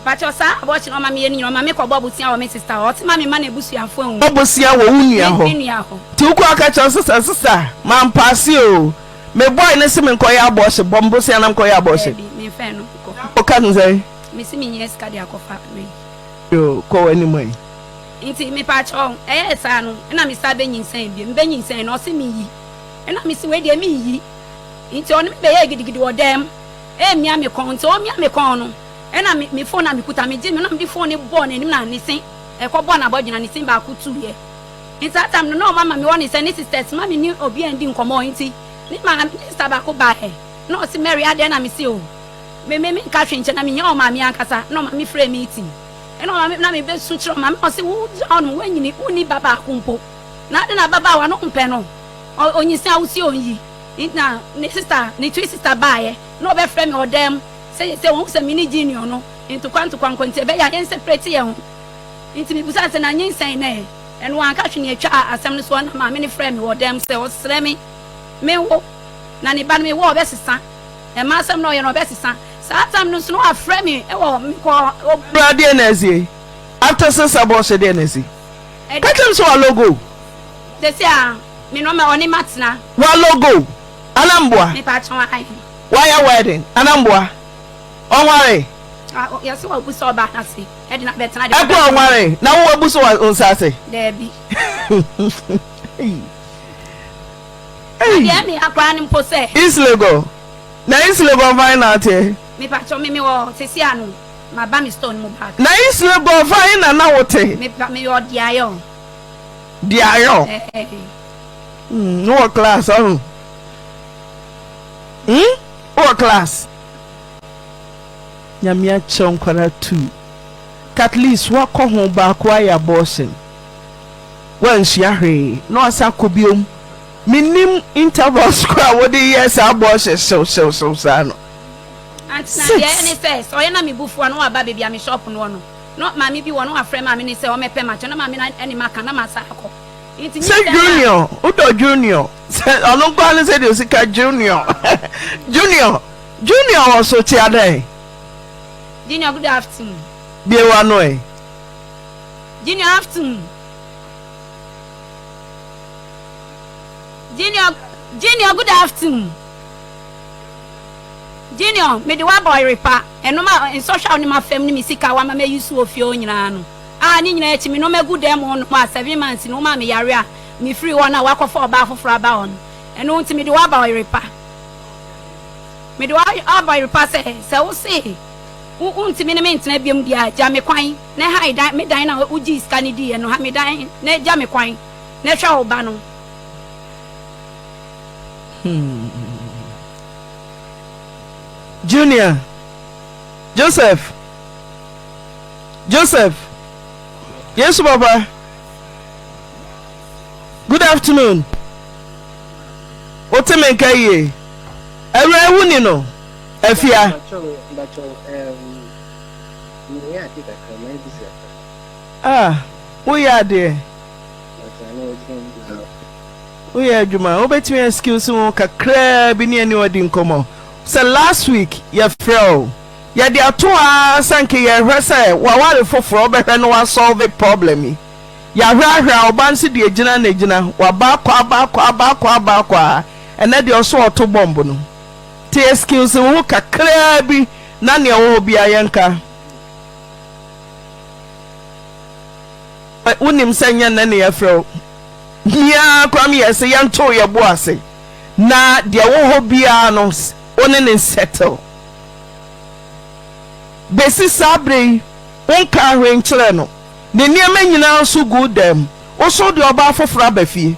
Mpakyɛw saa abortion ɔma me yɛ no nyina ɔma me kɔ bɔ bosea wɔ me sister hɔ ɔse ma me ma n'abusuafo ahu Bɔ bosea wɔ wo nua hɔ me nua hɔ. Nti wo kɔ aka kyerɛ wo sister sister mampaase oo me boy no se me nkɔ yɛ abortion bɔ me bosea na nkɔ yɛ abortion. Daabi me nfa ɛno nkɔ. Wo ka no sɛn? Me se me hia sika de akɔ fa wei. Yoo kɔ w'anim ɛ. Nti mepakyɛw ɛyɛɛ saa no ɛna me san bɛ nyinsɛn bio me bɛ nyinsɛn no ɔse me yi ɛna me se wei deɛ me nyi. Ntsi ɔno me bɛyɛɛ gidigidi wɔ dan mu emia me kɔn, ntsi omia me kɔn no nna me me phone a mekuta megye me na mede phone no bɔɔ n'enyim na ne se ɛkɔ bɔɔ n'abɔdwe na ne se baako tuiɛ. Ntsi saa time no na ɔma ma mewɔ ne sɛ ne sisters ma me ne obiara nndi nkɔmmɔ ntsi ne maame ne sister baako baeɛ na ɔse Mary adɛn na mese oh me me menka hwee nkyɛ na mehia ɔmaame ankasa na ɔma me frɛɛ meeting ɛna ɔma me na mebɛsu kyerɛ ɔmaame na ɔse wo gyina hɔ nom woanyini wonni ba baako mpo na adɛn na ababaawa no wompɛ no ɔnyinsɛn a wose ɔnyi Na ne sister, ne twin sister baeɛ na ɔbɛfrɛ me wɔ dan mu sɛ sɛ wɔhu sɛ me ne Junior no ntokwa ntokwa nko nti ɛbɛyɛ a yɛn separate yɛn ho. Nti mebisaa no sɛ na nyinsɛn no ɛ? Ɛno wanka hwee na yɛtwaa asɛm no soɔ na maame no frɛɛ me wɔ dan mu sɛ ɔsrɛ me menwo na ne ba no mewo a ɔbɛsesa. Ɛma asɛm no ɔyɛ no ɔbɛsesa. Saa time no nso na wafrɛ me wɔ mekɔ. Bra deɛ na asie? After sesa bɔhyɛ deɛ na asi? Ka kyerɛ me sɛ wa logo. Sɛsi a Me no ma ɔne matena. Wa logo ana mboa. Me pa kyɛw ahe. Wayɛ wedding ana mboa. Ɔnware. Ah yɛse wabu sɛ ɔbaa n'ase ɛde no abɛtena de. Ɛkɔ ɔnware na wo wabu sɛ wo nsa ase. Daabi. Na deɛ ɛme ya koraa no mpo sɛ. East Legon na East Legon fan na ateɛ. Me pa kyɛw me me wɔ sɛsi ano ma ba me store no mu back. Na East Legon fan na na wo te. Me pa me yɛ ɔdeayɛ o. Diayɔ. Hmm, wɔ class ɔho. Hmm, wɔ class. Nyame akyɛ nkwara tu. At least wakɔ ho baako ayɛ abortion. Wansua hwee na wasa akɔ biom. Menim intervals kora a wode yɛ saa abortion hyew hyew hyew saa no. Auntie na deɛ ɛne sɛ sɛ ɔyɛ na me bu fua na waba baabi a me shop no wɔ no. Na maame bi wɔ na wafrɛ maame no sɛ ɔmɛpɛ makyɛ na maame no ɛne maka na masan akɔ nti Sɛ nyinsɛn a. Junior wodɔ Junior sɛ ɔno nko ara ne sɛ deɛ osi ka Junior Junior Junior wɔ so kyea dɛn. Junior good afternoon. Bue w'ano ɛ. Junior afternoon. Junior Junior good afternoon. Junior, mede wo abɔ ɔyere pa. Ɛnom a nsɔhwɛ a wo ne m'afam ne me sika a woama mayi so wɔ fie hɔ nyinaa no, a ne nyinaa akyi me nnoɔma gu dan mu hɔ nom a seven months no womaa me yare a mefiri hɔ no a woakɔfa ɔbaa foforɔ aba hɔ no, ɛno nti mede wo aba ɔyere pa. Mede wo aba ɔyere pa sɛ, sɛ wo se. Wo wontumi ne me ntena biom deɛ a, gya me kwan na hae dan me dan no a wogyee sika no diiɛ no, ha me dan na gya me kwan na hwɛ wo ba no. Hmm. Junior, Joseph, Joseph, Yesu papa, good afternoon. Wote me nka yie? Awura wo ni no? Afia. Ah, woyɛ adeɛ. Woyɛ adwuma. Wobɛtumi excuse wo kakraa bi ne ɛne ɔdi nkɔmmɔ. Sɛ last week yɛfrɛ wo. Yɛde ato ara sɛ nka yɛhwɛ sɛ waware foforɔ wobɛhwɛ na wasolve problem yi. Yɛahwɛ ahwɛ a ɔba nso deɛ gyina na gyina. Waba akɔ aba akɔ aba akɔ aba akɔ a ɛnɛ deɛ ɔso ɔto bomb no. Nti excuse wo ho kakraa bi na nea ɛwɔ hɔ biara yɛnka. Wonim sɛ nyɛ nnɛ na yɛfrɛ wo. Me ara koraa meyɛɛ sɛ yɛnto yɛn bo ase na deɛ ɛwɔ hɔ biara no wo ne no settle. Bɛsi saa berɛ yi wonkaa hwee nkyerɛɛ no. Ne nneɛma nyinaa nso gu wo dan mu. Wo nso wode ɔbaa foforɔ aba fie.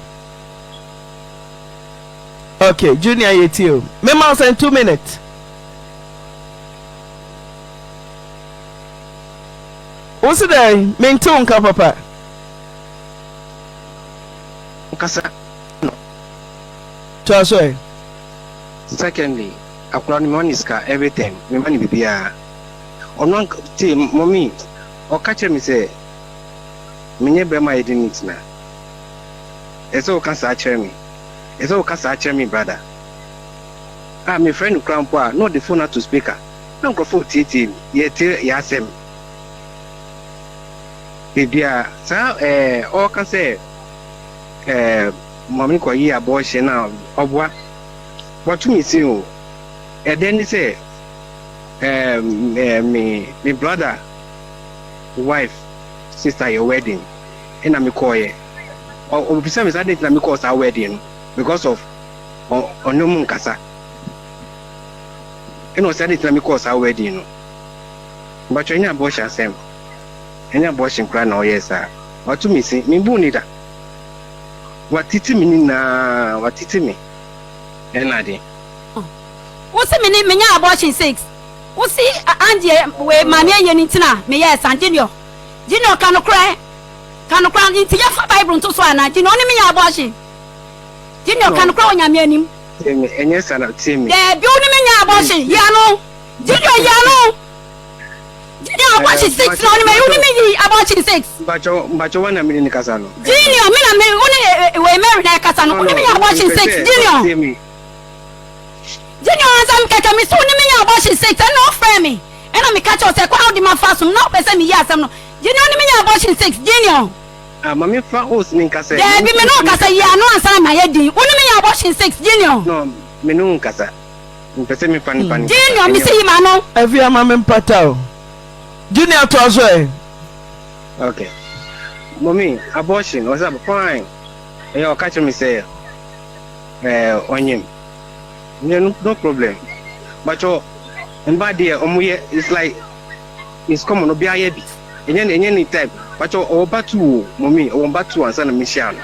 Ok junior yɛ tie o. Me ma wo sɛn 2 minutes. Wo se dɛn? Me nte wo nka papa. Nkasa no. Toa so ɛ. Secondly, akwadaa no mema no sika everything, mema no biribiara. Ɔno ank tie mummy, ɔka kyerɛ me sɛ menyɛ barima a yɛde no tena. Ɛsɛ sɛ woka saa kyerɛ me. Ɛsɛ sɛ woka saa kyerɛ me brother. Ah, mefrɛ no koraa mpo a, na ɔde phone ato speaker. Na nkurɔfoɔ retietie me, yɛretie yɛn asɛm. Biribiara. Saa ɛɛ ɔreka sɛ ɛɛ maame kɔyi abortion na ɔboa. Wato me sin o. Ɛdɛn ne sɛ ɛɛ me me brother wife sister yɛ wedding ɛna mekɔɔyɛ. Ɔbisa me sɛ adɛn nti na mekɔɔ saa wedding no because of ɔne ɔmo nkasa. Ɛna ɔsɛ adɛn nti na mekɔɔ saa wedding no. Mpakyɛ ɛnyɛ abortion asɛm. Ɛnyɛ abortion koraa na ɔyɛɛ saa. Wato me sin. Menbuu no da. Watete me nyinaa. Watete me. Ɛna ade. Wo se me ne menya abortion 6 wo se Angie wei maame ayie no nti na meyɛɛ saa Junior Junior ka nokorɛ ka nokorɛ nti yɛfa bible nto so anaa Junior wo ne menya abortion Junior ka nokorɛ wɔ Nyame anim. Tie me ɛnyɛ saa na tie me. Daabi wo ne menya abortion yi ano Junior yi ano Junior abortion 6 na wo ne me wo ne me yi abortion 6. Mpakyɛw mpakyɛw wana me ne ne kasa no. Junior me na me wo ne wei Mary na ɛkasa no wo ne me nya abortion 6 Junior. Junior ansa me kɛkɛ me se wo ne me nya abortion 6 ɛna ɔfrɛ me ɛna me ka kyerɛ wo sɛ kwan a wode ma fa so no na wopɛ sɛ me yi asɛm no Junior wo ne me nya abortion 6 Junior. Ah ma me fa host ne nkasa yi. Daabi me ne wo kasa yi ano ansa na mayɛ din wo ne me nya abortion 6 Junior. No me ne wo nkasa mepɛ sɛ me fa nipa no nkasa. Junior me se yi m'ano. Afia ma me mpata o. Junior toa so ɛ. Ok mommy abortion ɔsɛ fine ɛyɛ ɔka kyerɛ me sɛ ɛɛ ɔnyem nyɛ no no problem bàtchɔ mba deɛ ɔmo yɛ it's like it's common obi ayɛ bi ɛnyɛ ɛnyɛ ne type bàtchɔ ɔwɔ ba tu o mommy ɔwɔ ba tu ansa na mi hyia no.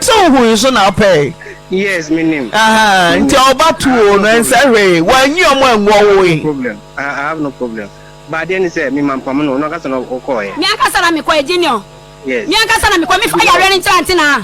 Sɛ ohun yi so na ɔpɛe. Yes me nim. Nti ɔba tu o no ɛnsɛ hwee wanyi ɔmo angu ɔwoe. I have no problem I have no problem. But adeɛ ne sɛ me mampam no, ɔno ankasa na ɔkɔɔeɛ. Me ankasa na mekɔɛ Junior. Yes. Me ankasa na mekɔɛ, mefa yareɛ no nkyerɛ ante naa.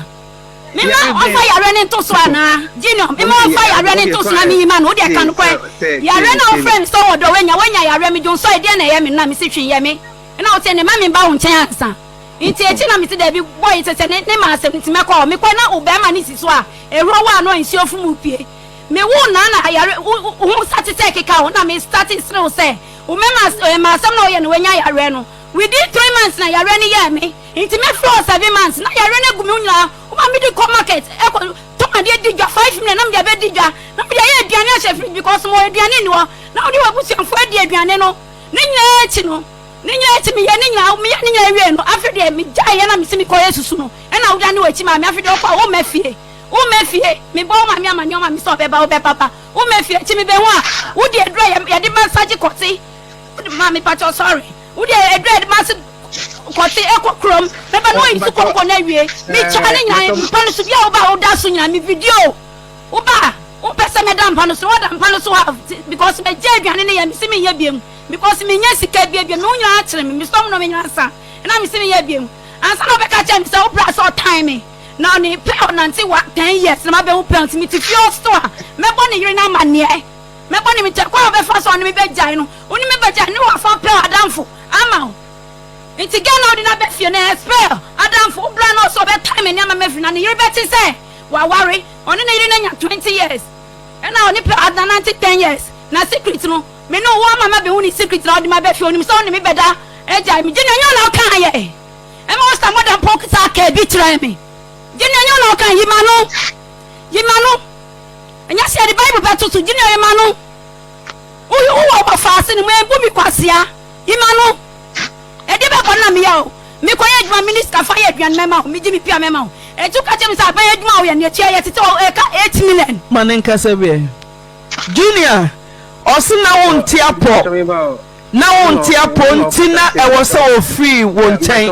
Me ma ɔmfa yareɛ no nto so anaa Junior, me ma ɔmfa yareɛ no nto so na meyi ma no, wodeɛ ka nokorɛ. Yareɛ no a wofrɛ me sɛ ɔwɔ dɔ woanya, woanya yareɛ, medwonsɔe, deɛn na ɛyɛ me no na mese hwee nyɛ me, ɛna wose ne ma memba wo nkyɛn ansa. Nti akyi na mese daabi boy yi sɛ sɛ ne ne ma asɛm nti mɛkɔ hɔ, mekɔɛ na wo bɛɛma no si so a ehuro wɔ ano a nsuo firi mu pue. Me woo naa na yare wo ho starte sɛ ɛkeka wo na me starte sere wo sɛ wo mɛma ɛma asɛm na ɔyɛ no wanya yareɛ no within 3 months na yareɛ no yɛɛ me nti me frɛ wo 7 months na yareɛ no agu me ho nyinaa wo ma me de kɔ market ɛkɔ tɔn adeɛ di dwa 5 million na me de abɛ di dwa na me de ayɛ aduane ahyɛ fridge because mo aduane nni hɔ na wode w'abusuafoɔ adi aduane no ne nyinaa akyi no ne nyinaa akyi meyɛ ne nyinaa meyɛ ne nyinaa wie no afei deɛ megyaeɛ na mese mekɔ yɛ susu no ɛna wodane w'akyi maa me afei deɛ wokɔ a womma fie Wo mma fie, mebɔ wo maame amaneɛ ɔma me sɛ ɔbɛba, wobɛba ba. Wo mma fie, akyi mebɛhu a, wode aduru a yɛde massage kɔte. Wode ma me pakyɛw sorry. Wo deɛ ɛduru a ma se kɔte ɛkɔ kurom mɛba na wayi so kɔnkɔ no awie me kya ne nyinaa mpa no so bi a woba a woda so nyinaa me video woba a wompɛ sɛ mɛda mpa no so na wada mpa no so half because mɛgye aduane no yɛ me se menyɛ biam because menyɛ sika bia bia me ho nyinaa kyerɛ me mesɔm no me nyinaa sa ɛna me se menyɛ biam ansa na wobɛka kyerɛ me sɛ wo bra sɛ ɔtan me na ɔne pɛ ɔnante wa 10 years na mabɛhu pɛ nti mete fie ɔso a mɛbɔ ne yere no amanneɛ Mɛbɔ ne mkyɛ kwan a ɔbɛfa so a ɔne me bɛgyae no, wo ne me bɛgyae ne wafa pɛl adamfo ama wo. Nti girl no a wode no aba fie no ɛyɛ spell adamfo, wo bra no ɔsɛ ɔbɛtan me nneɛma mafiri na ne yere bɛte sɛ waware, ɔne ne yere no anya 20 years ɛna ɔne pɛl adanante 10 years na secret no me ne wo ama mabɛhu ne secret na ɔde me aba fie onim sɛ ɔne me bɛda agyae me. Junior nyɛ wo na wokaa yɛ ɛma wo sa mɔda mpo saa kaa bi kyerɛɛ me. Junior nyɛ wo na wokaa yi ma no yi ma no. Ɛnyɛ sɛ yɛde Bible bɛto so. Junior yi ma no. Wo wowɔ wɔfaase no mu ɛnbu me kwasea. Yi ma no. Ɛdeɛ bɛn bɔne na meyɛ o? Mekɔyɛ adwuma mene sika fa yɛ aduane mɛma wo. Megye me pia mɛma wo. Ɛnti woka kyerɛ me sɛ aban adwuma a woyɛ no yɛtua yɛ tete wɔ ɛka 8 million. Ma ne nkasa bi ɛ. Junior, ɔse na wo nte apɔ, na wo nte apɔ nti na ɛwɔ sɛ ɔfiri wo nkyɛn.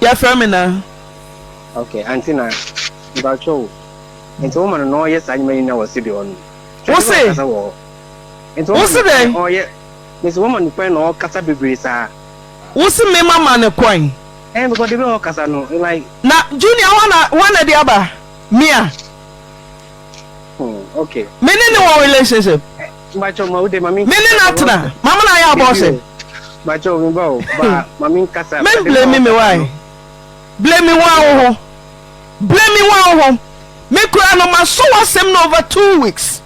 Yɛfrɛ me na. Ok aunty na mpakyɛw o nti wo ma no na ɔyɛ saa nneɛma nyinaa wɔ studio hɔ no Wo se? ɔkasa wɔ hɔ nti wo Wo ma se no kwan dɛn? ɔyɛ mesi wo ma no kwan na ɔkasa bebree saa. Wo se me ma ma no kwan? Ɛn because the way ɔkasa no like. Na Junior hɔ na hwan na ɛde aba? Me a? Hmm ok. Me ne no wɔ relationship? Mpakyɛw ma wo de ma me Me ne no atena? Ma mo na ayɛ abortion? Mpakyɛw me ba o ba ma me nkasa. Men blame me why? Blame wo ara wo ho. Blame wo ara wo ho. Me koraa no masɔ w'asɛm no over two weeks.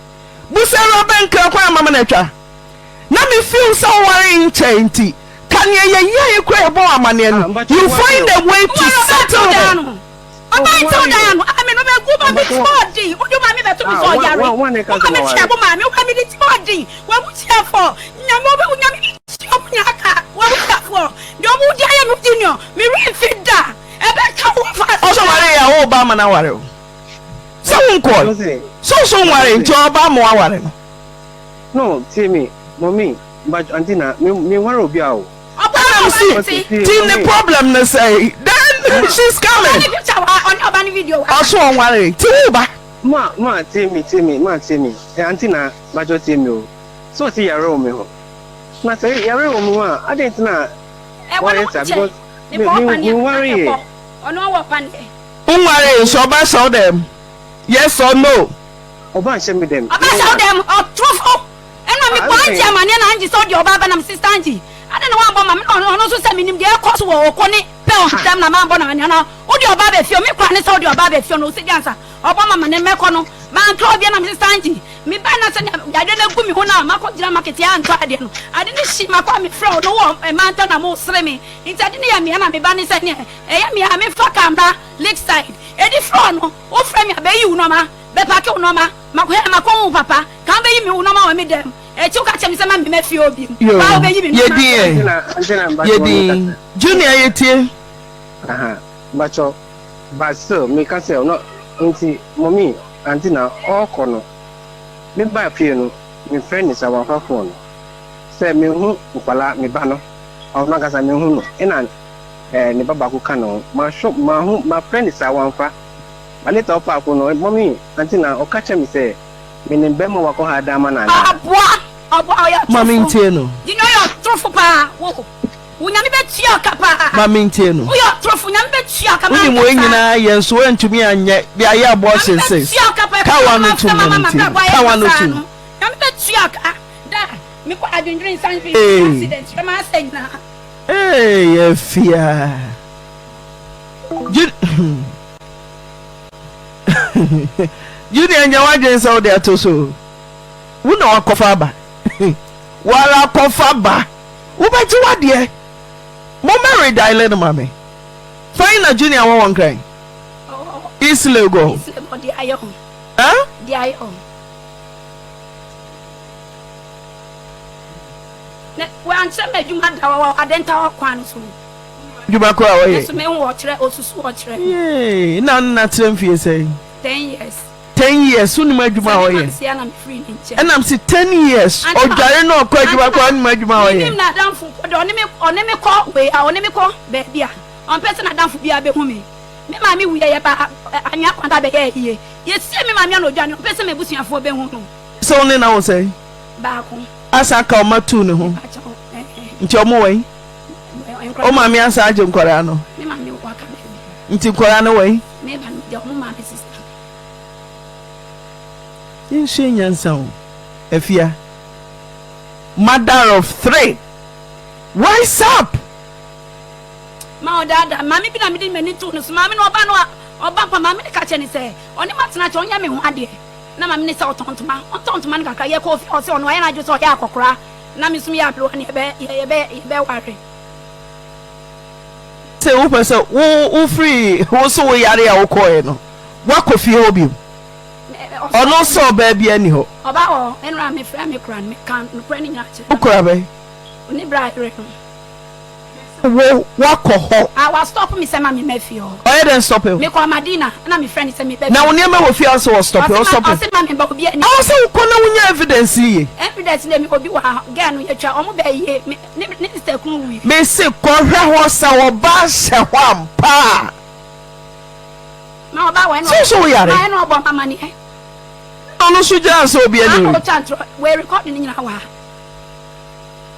Busa awuraba nkra kwan ama me na atwa. Na me feel sɛ wowaree nkyɛe nti ka nea yɛyɛe koraa yɛbɔ wo amaneɛ no you find a way to settle her. Ɔbaa nti wo dan ano ame no bɛgu ma me ti ɔden wode wo maame bɛto me sɛ ɔyare wo ma me kyerɛ wo maame wo maame de ti ɔden wabusuafoɔ nyame wo nyame bɛtua ɔmo nyinaa ka wabusuafoɔ deɛ ɔmo de ayɛ me junior me werɛ mfi da ɛbɛka wo fa Ɔsɛ ɔware yɛ a wo ba ama no aware o sɛ wo nkɔe sɛ wo so nware nti ɔba ama waware no. No tie me mummy but aunty na me me nware obi a o. Ɛna me si ti ne problem ne sɛn then she's coming ɔso ɔnware nti wo ba. Ma ma tie me tie me ma tie me eh aunty na bakyɛw tie me o sɛ ɔse yare wɔ me ho na sɛ yare wɔ me ho a adɛn nti na wɔyɛ saa because me me me nware yɛ. Wonwaree nso ɔba hyɛ wo dɛm yes or no. Ɔba nhyɛ me dɛm. Ɔba hyɛ wo dɛm ɔtorofo. Ɛna me bɔ Angie amaneɛ na Angie sɛ ɔde ɔbaa ba na me sister Angie adɛn na wambɔ ma me na ɔno nso sɛ menim deɛ ɛkɔ so wɔ ɔko ne Pearl ntam na mambɔ no amaneɛ na wode ɔbaa ba fie me kora ne sɛ wode ɔbaa ba fie no ɔsɛ di ansa ɔbɔ ma amaneɛ mɛkɔ no mankra obia na me sister Angie me ba na sɛ yadeɛ no agu me ho na makɔ gyina market yɛ antɔ adeɛ no ade no hyi makɔ a mefrɛ wo no wɔ mma ntam na mo sere me nti ade no yɛ mea na me ba ne sɛ neɛ ɛyɛ mea memfa kaa mmra lakeside ɛdi frɛ no wofrɛ me a bɛyi wo nɔma bɛpake wo nɔma Makɔ ɛ makɔ hu papa ka wobɛyi me wo nɔma wɔ me dɛm akyi woka kyerɛ me sɛ ma me ma fie hɔ biom Yoo paa wobɛyi me yɛ nɔma din ɛ yɛ din Junior yɛ tie. Aha mpakyɛw but still meka sɛ ɔno nti mummy aunty na ɔɔkɔ no me baa fie no me frɛ no sa wamfa phone no sɛ me hu nkwalaa me ba no ɔno ankasa me hu no ɛna ɛɛ ne ba baako ka ne ho ma hwɛ ma hu ma frɛ no sa wamfa But later ɔfaa fon no, mummy aunty na ɔka kyerɛ me sɛ menim bɛrima wakɔ ha dan ama no anaa. Ɔboa ɔboa ɔyɛ Ma ɔtorofo mentie no. Junior ɔyɛ ɔtorofo paa wo wo nyame bɛtua wo ka paa. Ma mentie no. Woyɛ ɔtorofo nyame bɛtua wo ka Wonim wei mankasa. nyinaa yɛ nso woantumi anyɛ de ayɛ abortion Nyame sis. bɛtua wo ka paa Ka ɛfiri w'ano sɛ tom mama na mentie no. mabrabɔ ayɛ Ka w'ano basaa tom. no nyame bɛtua wo ka da mekɔ adwendwene nsan fi Ee. accident hwɛ m'asɛ nyinaa. Ee Afia. Junior nya w'adwene sɛ wode ato so wo na wakɔfa aba wara kɔfa ba wobɛgye w'adeɛ mommɛ rediale no ma me fine na Junior wɔ wɔn kran East Legon eh? Wankyerɛ me adwuma da wɔ adenta hɔ kwan so. Adwuma koro a wɔyɛ. Nso me ho ɔkyerɛ osusu ɔkyerɛ. Yee na ne na kyerɛ mfie sɛn. 10 years. 10 years wonim adwuma a ɔyɛ? Ɛna mese 10 years ɔdware na ɔkɔ adwuma koraa wonim adwuma a ɔyɛ? Menim n'adamfo mpo deɛ ɔne me ɔne me kɔ wei a ɔne me kɔ baabi a ɔmpɛ sɛ n'adamfo biara bɛhu me. Me maame wuiɛ yɛbaa Anwea Kwanta bɛyɛɛ ayie. Yɛsiee me maame a na ɔdwane ɔmpɛ sɛ m'abusuafoɔ bɛhu no. Sɛ wo ne no awo sɛn? Baako. Asan aka ɔma tuu ne ho. Mepakyɛw ɛɛ. Nti ɔmo wɔ he? Wo maame asan agye nkwadaa no? Me maame waka baabi. Nti nkwadaa no wɔ he? Me ba no deɛ ɔmo maame sista. Yɛnsua nyansa o. Afia, mother of three, wise up! Ma ɔdaadaa maame bi na mede m'ani too no so. Maame no ɔba no a ɔba mpa maame no ka kyerɛ no sɛ ɔne matena kyɛ ɔnyɛ me ho adeɛ. Na maame no sɛ ɔtɔn ntoma ɔntɔn ntoma no kakra. Yɛkɔɔ fie ɔsɛ ɔno ayɛ n'adwene sɛ ɔyɛ akɔkora na me nso meyɛ aberewa ne yɛbɛ yɛbɛ yɛbɛware. Sɛ wopɛ sɛ wo wofiri wo so wo yare a wokɔɔɛ no woakɔ fie hɔ bio? Ɔno sɛ ɔbaa biara nni hɔ. Ɔbaa wɔ hɔ ɛnora mefrɛ me kora no meka nokorɛ no nyinaa kyerɛ no. Wo kora bɛn? Ne bra yere no. Wo woakɔ hɔ. Ah wa stop me sɛ ma me ma fie hɔ. Ɔyɛ dɛn stop wo? Me kɔ Madina ɛna me frɛ no sɛ me ba fie. Na wo nneɛma wɔ fie a ɔsɛ wɔ stop wo ɔstop wo. Ɔse ma me ba obi ani. Ɛwɔ sɛ wokɔ na wonya evidence yie. Evidence deɛ me obi wɔ ha girl no yɛtwa ɔmo bɛ yie me ne ne sister kunu wuiɛ. Me se kɔhwɛ hɔ sɛ ɔbaa hyɛ hɔ ampa a. Ma ɔbaa wɔ ɛna Sɛ so wo yare. Ma ɛna ɔbɔ ma amaneɛ. Ɔno nso gyina sɛ obi ani. Ah ɔtwa ntorɔ wei record ne nyinaa wɔ ha.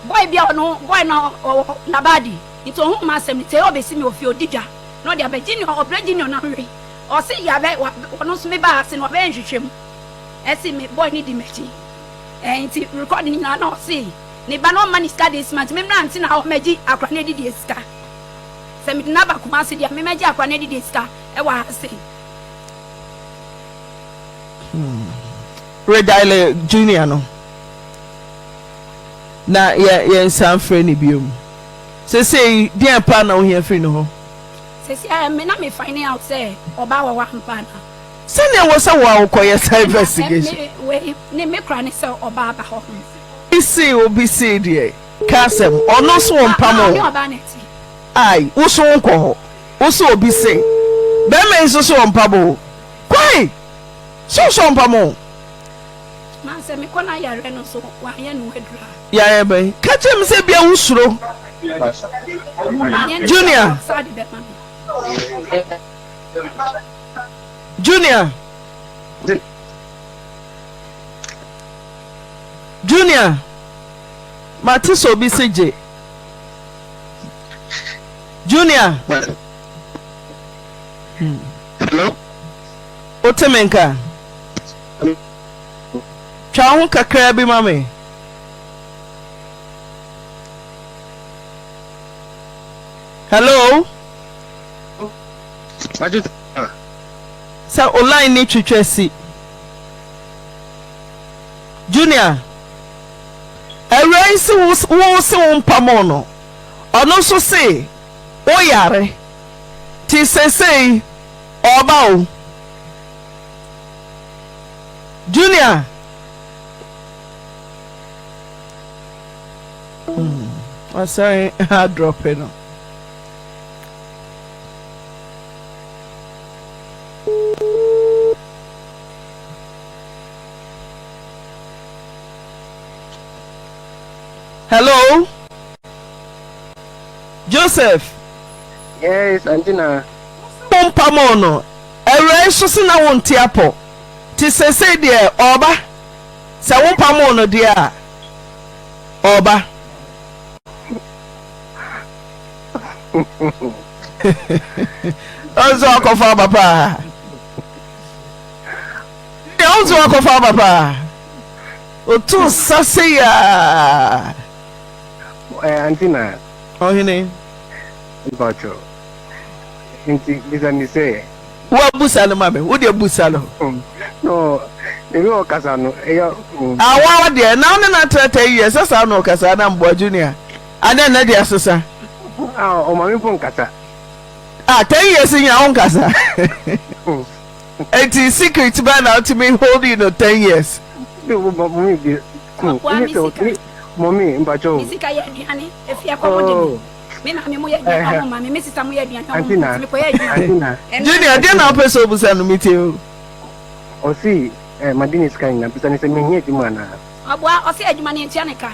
Boy bi a ɔno boy no ɔwɔ Labadi nti ohuu m'asɛm no nti ɛyɛ ɔbɛsi me wɔ fie ɔdi dwa na ɔde aba Junior ɔbrɛ Junior na nwe ɔse yabɛ ɔno nso me baa ase no wabɛyɛ nhwehwɛmu ɛse me boy no di m'akyi ɛɛ nti record no nyinaa na ɔse ne ba no ɔmma ne sika this month me mmra nti na ɔmɛgye akora no adidie sika sɛ mede no aba Kumasi deɛ me mɛgye akora no adidie sika ɛwɔ ha sei. Hmm. Redaile Junior no. Na yɛ yɛnsan mfrɛ no biom. Sesei deɛn paa na wohia firi ne hɔ? Sesei a me na me finding out sɛ ɔbaa wɔ hɔ ampa anaa. Sɛnea ɛwɔ sɛ wo a wokɔyɛ saa investigation. Me wei ne me kora ne sɛ ɔbaa ba hɔ. Obi see obi see deɛ ka asɛm ɔno nso ɔmpam wo. Ɔne ɔbaa na ɛte. Ai wo so wonkɔ hɔ wo se obi se bɛrima yi nso so ɔmpam wo kɔe sɛ wo so ɔmpam wo. Ma sɛ mekɔ na yareɛ no nso wanyɛ no aduru a. Yareɛ bɛn? Ka kyerɛ me sɛ ebia wosuro. Junior. Junior. Junior. Mate sɛ obi se gye. Junior. Hmm. Hello. Wote me nka? Twa wo ho kakraa bi ma me. Hello? Sɛ o line ni twitwa si. Junior, awura yi se wo se wo mpamoo no, ɔno nso se wo yare, ti sesei ɔɔba o. Junior. Hmm, wasan adrɔpe no. Hello, Joseph. Yes, Antina. Mo mpamoo no. Awurai nso se na wonte apɔ nti sesei deɛ ɔɔba sɛ wompamoo no deɛ a ɔɔba. Ɔnso akɔfa aba paa. Deɛ ɔnso akɔfa aba paa. Otu sa sei aa. Eh, auntie na. Ɔhene. Mpacho. Nti bisa no sɛ. Wo busa no ma me, wo deɛ busa no. No, the way ɔkasa no, ɛyɛ. Awa deɛ, na wo ne no atra 10 years, sɛ saa na ɔkasa na mboa Junior, adɛn na deɛ asesa? Ah, ɔma me mpo nkasa. Ah, 10 years nyina wo nkasa? Enti secret bɛn na wotumi holding no 10 years? Mummy bi, mummy mpacho. Me sika yɛ aduane, efie kɔm de me. Me maame mo yɛ aduane ɔmo ma me, me sista mo yɛ aduane ɔmo ma me, nti mekɔyɛ adwuma. Junior, deɛ na wopɛ sɛ obusa no metie o. Ɔse eh made ne sika nyinaa bisa no sɛ mennyɛ adwuma anaa. Ɔboa ɔse adwuma no yɛntua ne ka.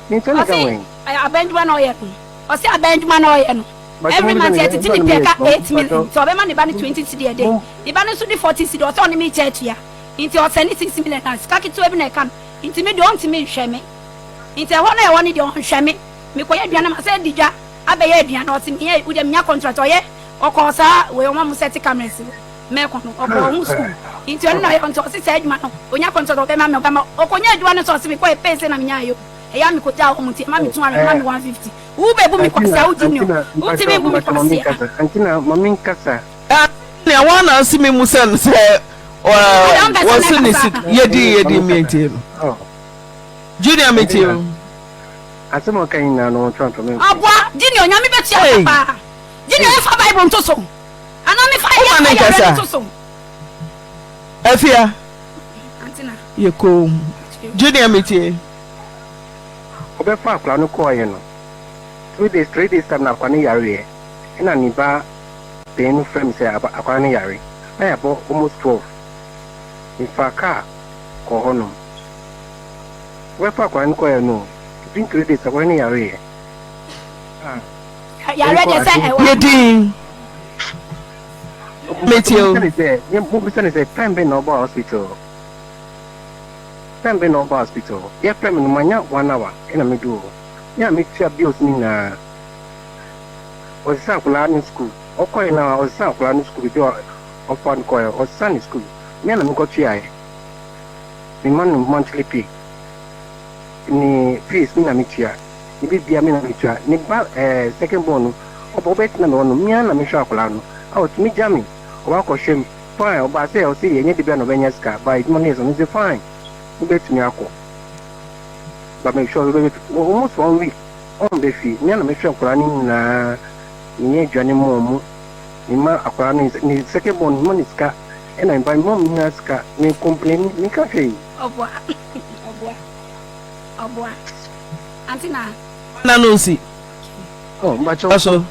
Mentua ne ka Ɔse wɛn? aban adwuma na ɔyɛ no ɔse aban adwuma na ɔyɛ no Mpakyɛ every mommisa month no yɛtete adwuma ne no pɛ meyɛ ka adwuma 8 million mpakyɛ nti ɔbɛma ne ba no 20 cedi a day ne ba no nso de 40 cedi ɔse ɔne me kyɛ atua nti ɔsɛne 6 million a sika ketewa bi na ɛka no nti me deɛ ɔntumi nhwɛ me nti ɛhɔ no a ɛwɔ no deɛ ɔnhwɛ me mekɔyɛ aduane ma sɛ di dwa abɛyɛ aduane ɔse meyɛ wodeɛ menya contract ɔyɛ ɔkɔɔ saa wei ɔma mo sɛte cameras mɛkɔ no ɔkɔɔ ho school nti ɔno na ɔyɛ nti ɔse saa adwuma no onya contract ɔbɛma me ɔbɛma ɔkɔnya adwuma no sɛ ɔse mekɔyɛ pay sɛ na menya ayɛ o ɛyɛ a mekɔgyaa wɔn nti ɛma me 200 ɛma me 150 wo bɛbu me Antina kwasea wo gyimi o Antina wotumi mpakyɛ bu me mpakyɛ ma kwasea. menkasa Antina ma menkasa. Nea wɔn na ɔsi mi mu sɛ no sɛ Ada ɔmpɛ sɛ wɔsi ne si mɛkasa. yɛdi Ma yɛdi menkasa mietie no oh Junior metie Antina o. asɛm a ɔka nyinaa no ɔntoantoa me mfe. Ɔboa Junior Nyame bɛtua wo ka Hey. paa Junior Hey. yɛmfa bible nto so anaa mefa Woma yɛmfa ne yareɛ nkasa. no to so. Afia Antina. yɛ koom Junior metie. Ɔbɛfa akwadaa no kɔɔeɛ no two days three days time na akwadaa no yareɛ ɛna ne ba panin no frɛ me sɛ akwadaa no yare na yɛabɔ almost 12 mefaa kaa kɔɔ hɔnom Ɔbɛfa akwadaa no kɔeɛ no within 3 days akwadaa no yareɛ ah Yareɛ yɛnkɔ deɛ sɛ ade ɛwɔ Yɛ din metie o. Mobisa ne sɛ mobisa ne sɛ time bɛn na ɔbaa hospital time bɛn na ɔbaa hospital yɛfrɛ me no manya one hour ɛna medu hɔ me a metua bills no nyinaa ɔsesa akwadaa no school ɔkɔɛ no a ɔsesa akwadaa no school baabi a ɔfa no kɔɛ ɔsesa ne school me a na mekɔtuaeɛ mema no monthly pay ne fees me na metua ne biribiara me na metua ne ba ɛɛ second born no ɔba ɔbɛtena me hɔ no me ara na mehwɛ akwadaa no a ɔtumi gya me ɔba akɔhwɛ me fine ɔbaa sɛ ɔse ɛnyɛ de bia na ɔbɛnya sika ba adwuma no yɛ sɛ mese fine wobɛtumi akɔ ba mehwɛ ɔbɛbɛ almost one week ɔmbɛ fie me ara na mehwɛ akwadaa no nyinaa meyɛ aduane ma ɔmo mema akwadaa no ne second born mema no sika ɛna me ba mema ɔmo nyinaa sika me complain menka hwee. Ɔboa ɔboa ɔboa ante na. Na no nsi. Oh mpakyɛw. So.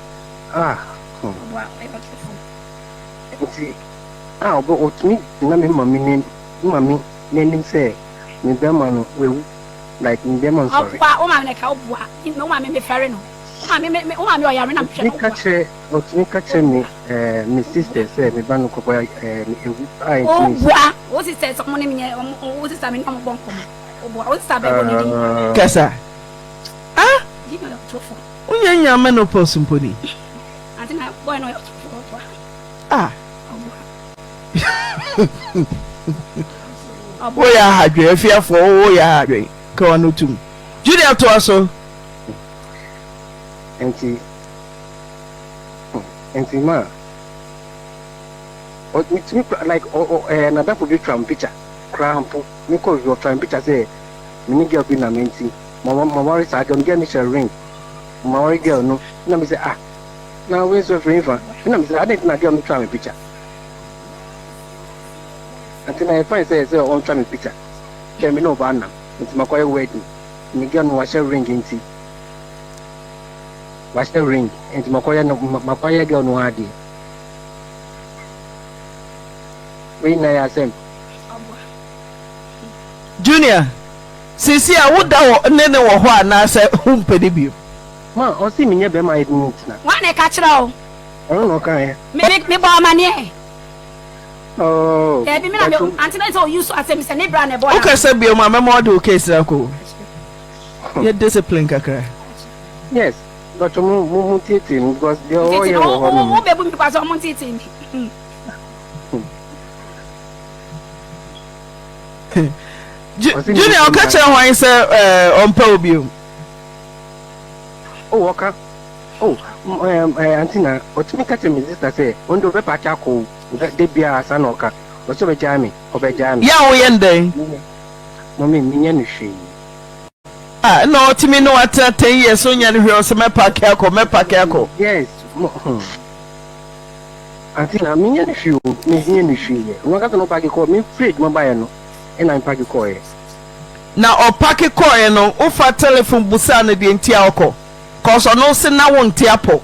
Ah. Hmm. Ɔboa ɔyɛ ɔtofo. Nti a ɔbɛ ɔtumi gyina me maame n'anim me maame n'anim sɛ me bɛrima no wawu like me bɛrima nsɔre. Ɔboa wo maame na ɛka ɔboa me wo maame mefɛre no wo maame me wo maame ɔyare na mehwɛ no Ɔtumi ka ɔboa. kyerɛ ɔtumi ka kyerɛ me Ɔboa. ɛɛ me sister sɛ me ba no kɔkɔ ɛɛ ewu a ɛntumi nsi. Ɔboa wo sisters ɔmo ne me nyɛ ɔmo wo sister me ne ɔmo bɔ nkɔmɔ ɔboa wo sister bɛbɔ ne din. Kasa. Ah! Junior yɛ ɔtorofo. Wonya nya menopause mpo ni. Ante na boy no ɔyɛ ɔtorofo ɔboa. Ah! Ɔboa. Woyɛ ahadwen afiafoɔ woyɛ ahadwen ka wano tum. Junior toa so. Nti nti ma metumi kura like ɔ ɔ ɛɛ nadafo bi twa me picture koraa mpo mekɔ bi ɔtwa me picture sɛ me ne girl bi nam nti ma ma ware saa girl no girl no hyɛ ring ma ware girl no na me sɛ ah na wei nso afiri nfa na me sɛ adɛn nti na girl no twa me picture nti na yɛfɛn sɛ sɛ ɔntwa me picture kyɛ me ne ɔbaa nam nti makɔyɛ wedding me girl no wahyɛ ring nti wahyɛ ring nti makɔyɛ no makɔyɛ girl no ho adeɛ wei nyinaa yɛ asɛm. Junior, seesei a woda wɔ ne ne wɔ hɔ anaasɛ wompɛ ne bio? Ma ɔse menyɛ bɛrima a yɛde ne tena. Hwan na ɛka kyerɛ wo? Ɔno na ɔkaeɛ. Me me mebɔ amaneɛ. Oh, Daabi me na me ante na sɛ oyi so asɛm sɛ ne bra na ɛbɔ na. Wokasa bio ma mɛma ɔde wo case no akɔ o. Yɛ discipline kakra. Yes, but mo mo mo tietie me because deɛ Nti ɔyɛ no wɔ hɔ wo nom. wo bɛbu me kwa sɛ ɔmo ntetee me. Junior ɔka kyerɛ hwan sɛ ɔmpɛ wo bio? Oh ɔka oh ɛɛ aunty na ɔtumi ka kyerɛ me sister sɛ ɔno deɛ ɔbɛpa akyɛ akɔ o da biara saa na ɔka ɔsɛ ɔbɛgyaa me ɔbɛgyaa me. Yɛ a woyɛ no dɛn? Mɔmi menyɛ no hwee. Ah ɛna ɔtumi ne wo atena ten years ɔnyɛ no hwee ɔsɛ mɛpake akɔ mɛpake akɔ. Yes mo hmm. Aunty na menyɛ no hwee o, menyɛ no hwee yɛ. Ɔno ankasa na ɔpake kɔɔ, me firi adwuma baeɛ no ɛna me pake kɔɔeɛ. Na ɔpake kɔɔeɛ no wofa telephone busaa no deɛ nti a ɔkɔ? Cos ɔno se na wonte apɔ.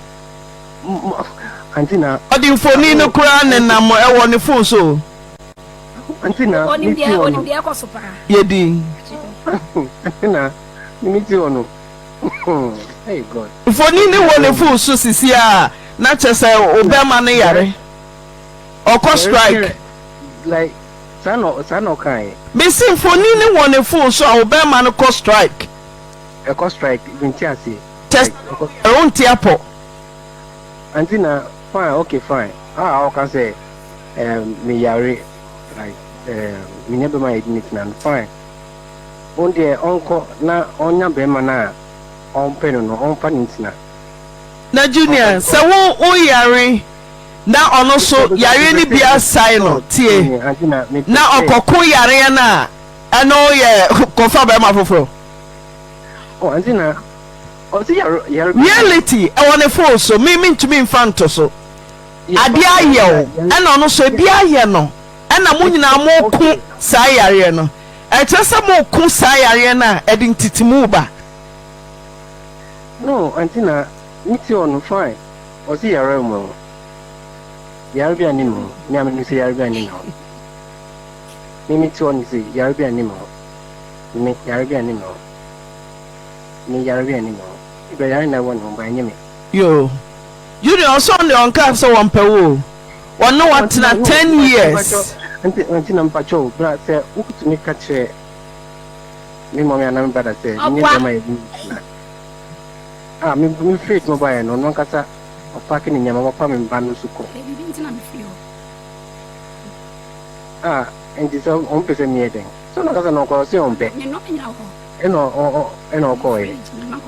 Aunty na. Ɔde mfoni no koraa nenam ɛwɔ ne phone so o. Ante na Onim me ti deɛ hɔ onim no. deɛ ɛkɔ so paa. Yɛ din. Ante na me ti hɔ no. Hey God. Mfoni ne wɔ ne phone so sisi a na kyerɛ sɛ wo bɛrima no yare. Ɔkɔ strike. Like saa na saa na ɔkaeɛ. Mese mfoni ne wɔ ne phone so a wo bɛrima no kɔ strike. Ɛkɔ strike mente aseɛ. Kyerɛ sɛ wonte apɔ. Ante na fine okay fine a ɔka sɛ um, me yare like um, menya bɛma yɛde ne tena no fine. Wo deɛ ɔnkɔ na ɔnya bɛrima no a ɔmpɛ no no ɔmfa no ntena. Na Junior sɛ wo wo yare na ɔno so yareɛ no bi asae no tie na ɔkɔko yareɛ no a ɛno yɛ kɔfa bɛrima foforɔ. Reality ɛwɔ ne phone so me mentumi nfa nto so adeɛ ayɛ wo ɛna ɔno so ebi ayɛ no ɛna mo nyinaa mo ko saa yareɛ no ɛkyerɛ sɛ mo ko saa yareɛ no a ɛde ntitimu ba. No aunty na me ti hɔ no fine ɔse yare mu ho yare bi a ne mu me a me se yare bi a ne mu me me ti hɔ no se yare bi a ne mu me yare bi a ne mu me yare bi a ne mu ebia yare na ɛwɔ ne ho ba ɛnyɛ me. Yoo Junior ɔsɛ ɔno deɛ ɔnkaa sɛ wɔmpɛ wo o ɔne wo atena ten years. Aunty aunty na mpakyɛ o bra sɛ wotumi ka kyerɛ me mɔmi anaa me brada sɛ menyɛ bɛrima yɛ bi na a me me firi adwuma baeɛ no ɔno ankasa ɔpaake ne nneɛma wafa me ba no nso kɔ. Biribi nti na mefiri hɔ. A nti sɛ ɔmo pɛ sɛ meyɛ dɛn sɛ ɔno ankasa na ɔkɔ ɔse ɔmpɛ. Me nneɛma nyina wɔ hɔ. Ɛna ɔ ɔ ɛna ɔkɔɔeɛ.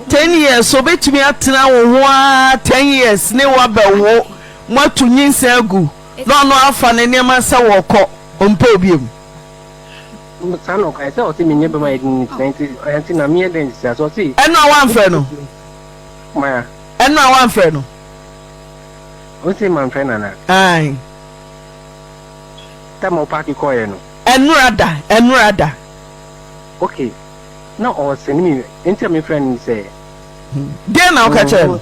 Ten years obetumi atena wo ho ara ten years ne wo abɛwo moatu nyinsɛn agu na ɔno afa ne nneɛma sɛ wɔkɔ ɔmpɛ wo biom. Saa na ɔkae sɛ ɔse menyɛ bɛma yɛde ne tena nti ɛnti na meyɛ dɛn sisi ase ɔse. Ɛno a woamfrɛ no? Maya. Ɛno a woamfrɛ no? Ose mamfrɛ no anaa? Ae. Tam a ɔpaake kɔɔeɛ no. Ɛnora da, ɛnora da. Ok, na ɔsɛne me nti a mefrɛ no ne sɛ. Deɛn na woka kyerɛ no?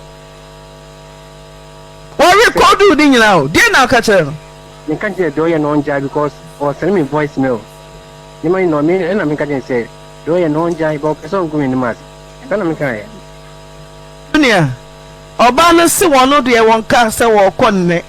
Wɔrekɔdu ne nyinaa o, deɛn na woka kyerɛ no? Menka nkyerɛ deɛ ɔyɛ no ɔngyae because ɔsɛne me voice mail nneɛma nyinaa me ɛna menka kyerɛ no sɛ deɛ ɔyɛ no ɔngyae but ɔpɛ sɛ ɔngu m'anim ase saa na mekaeɛ. Junior, ɔbaa no se wɔn deɛ wɔnkaa sɛ wɔrekɔ nnɛ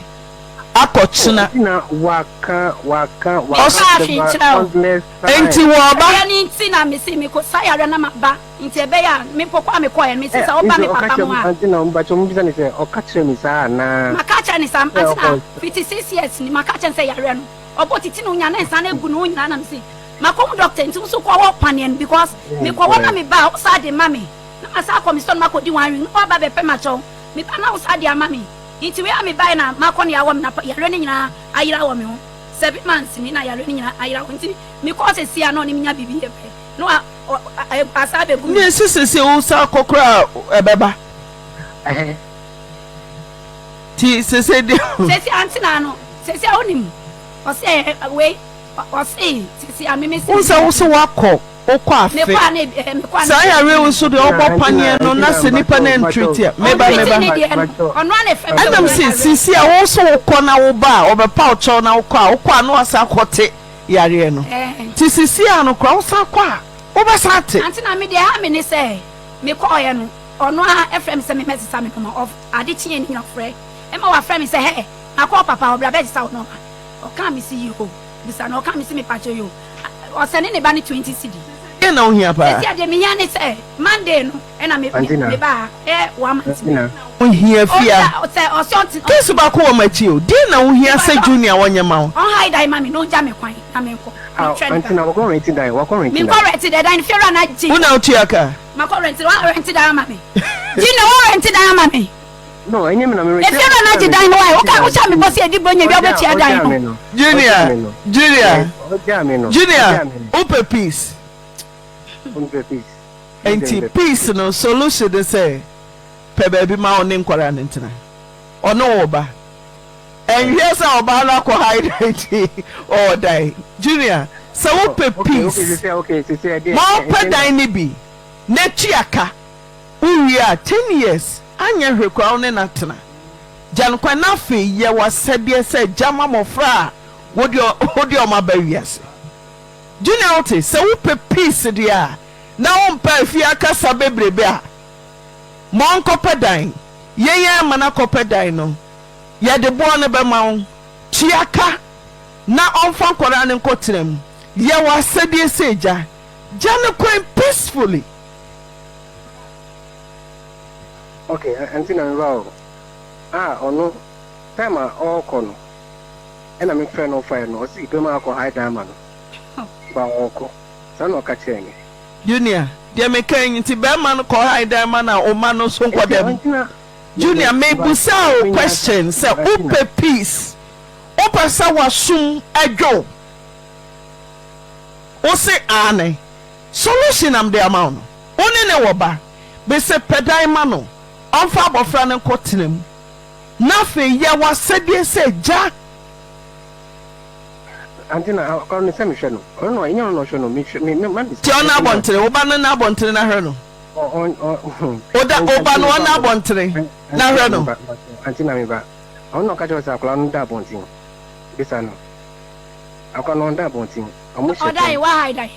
akɔ kyena. Nti na waka waka waka Ɔse several countless times. Nti wɔɔba. Ɛdeɛ no nti na mese mekɔ sa yareɛ na maba nti ɛbɛyɛ a me mpo kɔ a mekɔɛ no mese sɛ woba me papa mu a. Nti na mpakyɛ mobisa no sɛ ɔka kyerɛ me saa anaa. Maka akyerɛ no saa ante na fiti 6 years ni maka akyerɛ no sɛ yareɛ no ɔbɔ titi no nya ne nsa no agu ne ho nyinaa na mese makɔ hu doctor nti wo nso kɔ hɔ paneɛ no because mekɔ hɔ na meba a wo saa de ma me na masa akɔ me store no makɔ di one week na waba bɛpɛ makyɛw meba na wo saa de ama me nti wei a mebae na makɔ no yɛawɔ me na yareɛ no nyinaa ayera wɔ me ho seven months ni na yareɛ no nyinaa ayera wɔ nti mekɔɔ sɛsi a na ɔne menya biribi yɛ pɛ na wa asa abɛgu me. Ne ɛsi sɛsi wo sa kɔ koraa ɛbɛba. Ti sɛsɛ deɛ. Sɛsi ante na ano sɛsi a wonim ɔsɛ ɛ wei ɔse sɛsi a meme Wo sɛ wo sɛ wakɔ wokɔ afe saa yareɛ wo nso deɛ ɔbɔ paneɛ no na sɛ nipa no antriti a meba meba ɛnam sɛ sisi a wo so wokɔ na woba a ɔbɛpa wo kyɛw na wokɔ a wokɔ a na wasa akɔte yareɛ no nti sisi a no koraa wosan kɔ a wobɛsan ate. Ante na me deɛ ɛha me ne sɛ mekɔɔeɛ no ɔno ara ɛfrɛ me sɛ memmɛsesa me nnoɔma ɔf ade kyeeɛ no nyina ɔfrɛ ɛma wafrɛ me sɛ hɛ makɔ wo papa hɔ bra bɛsesa wo nnoɔma ɔkaa me se yoo bisa no ɔkaa me se mepakyɛw yoo ɔsɛne ne ba no 20 cedi. Deɛn na wohia paa? Seesei deɛ mehia ne sɛ Monday no ɛna me me ba ha ɛyɛ one month ni. Wohia fia. Sɛ ɔsɛ ɔte. Case baako wɔ m'akyi o. Deɛn na wohia sɛ Junior wɔnyɛ ma wo? Ɔnhae dan ma me na ɔngya me kwan na menkɔ. Mentwɛn ba. Aunty na wakɔ rent dan wakɔ rent dan. Menkɔ rent dan dan no fiewura no agye. Wo na wotua ka? Makɔ rent wa rent dan ama me. Junior wa rent dan ama me. No ɛnyɛ me na me rent. Efiewura no agye dan no wae. Woka wohyɛ me bɔ sɛ yɛdi bronya wie a wobɛtua dan no. Junior Junior Junior wopɛ peace. Nti peace no solution ne sɛ pɛ baabi ma wo ne nkwadaa no ntena. Ɔne wo ba. Ɛnhwɛ sɛ ɔbaa no akɔ hide nti ɔwɔ dan. Junior sɛ wopɛ peace ma ɔmpɛ dan no bi na tua ka. Wowie a ten years anyɛ hwee koraa wo ne no atena. Gya no kwan na afei yɛ w'asɛdeɛ sɛ agya ma mmɔfra a wode wɔn aba wiase. Junior wote, sɛ wopɛ peace deɛ a, na wompɛ afie akasa bebrebe a, ma ɔnkɔpɛ dan. Yɛn ara ma no akɔpɛ dan no, yɛde boɔ no bɛma wo. Tua ka na ɔmfa nkwadaa no nkɔtena mu. Yɛ w'asɛdeɛ sɛ agya. Gya no kwan peacefully. Ok aunty na meba o ah ɔno time a ɔɔkɔ no ɛna me frɛ no ɔfaɛ no ɔse bɛma akɔ high dan ama no ba ɔɔkɔ saa na ɔka kyerɛɛ me. Junior, deɛ meka yi nti bɛɛma no kɔ high dan ma no a wo mma no nso nkɔ dɛm? Junior, mebusaa wo question sɛ wopɛ peace, wopɛ sɛ w'asom dwo wo? Wose aane. Solution na mede ama wo no, wo ne no wɔ ba, mese pɛ dan ma no, ɔmfa abɔfra no nkɔ tena mu, na afei yɛ w'asɛdeɛ sɛ gya. Ante na akɔla no sɛ mehwɛ no, ɔno na ɛnyɛ ɔno na ɔhwɛ no, mehwɛ me me ma ne Nti ɔnna abɔntene, wo ba no nna abɔntene na hwɛ no. Wo da wo ba no ɔnna abɔntene na hwɛ no. Ante na me ba, ɔno na ɔka kyerɛ sɛ akɔla no da abɔnten, bisa no, akɔla no ɔnda abɔnten, ɔmo hyɛ fam. Ɔda wa hide.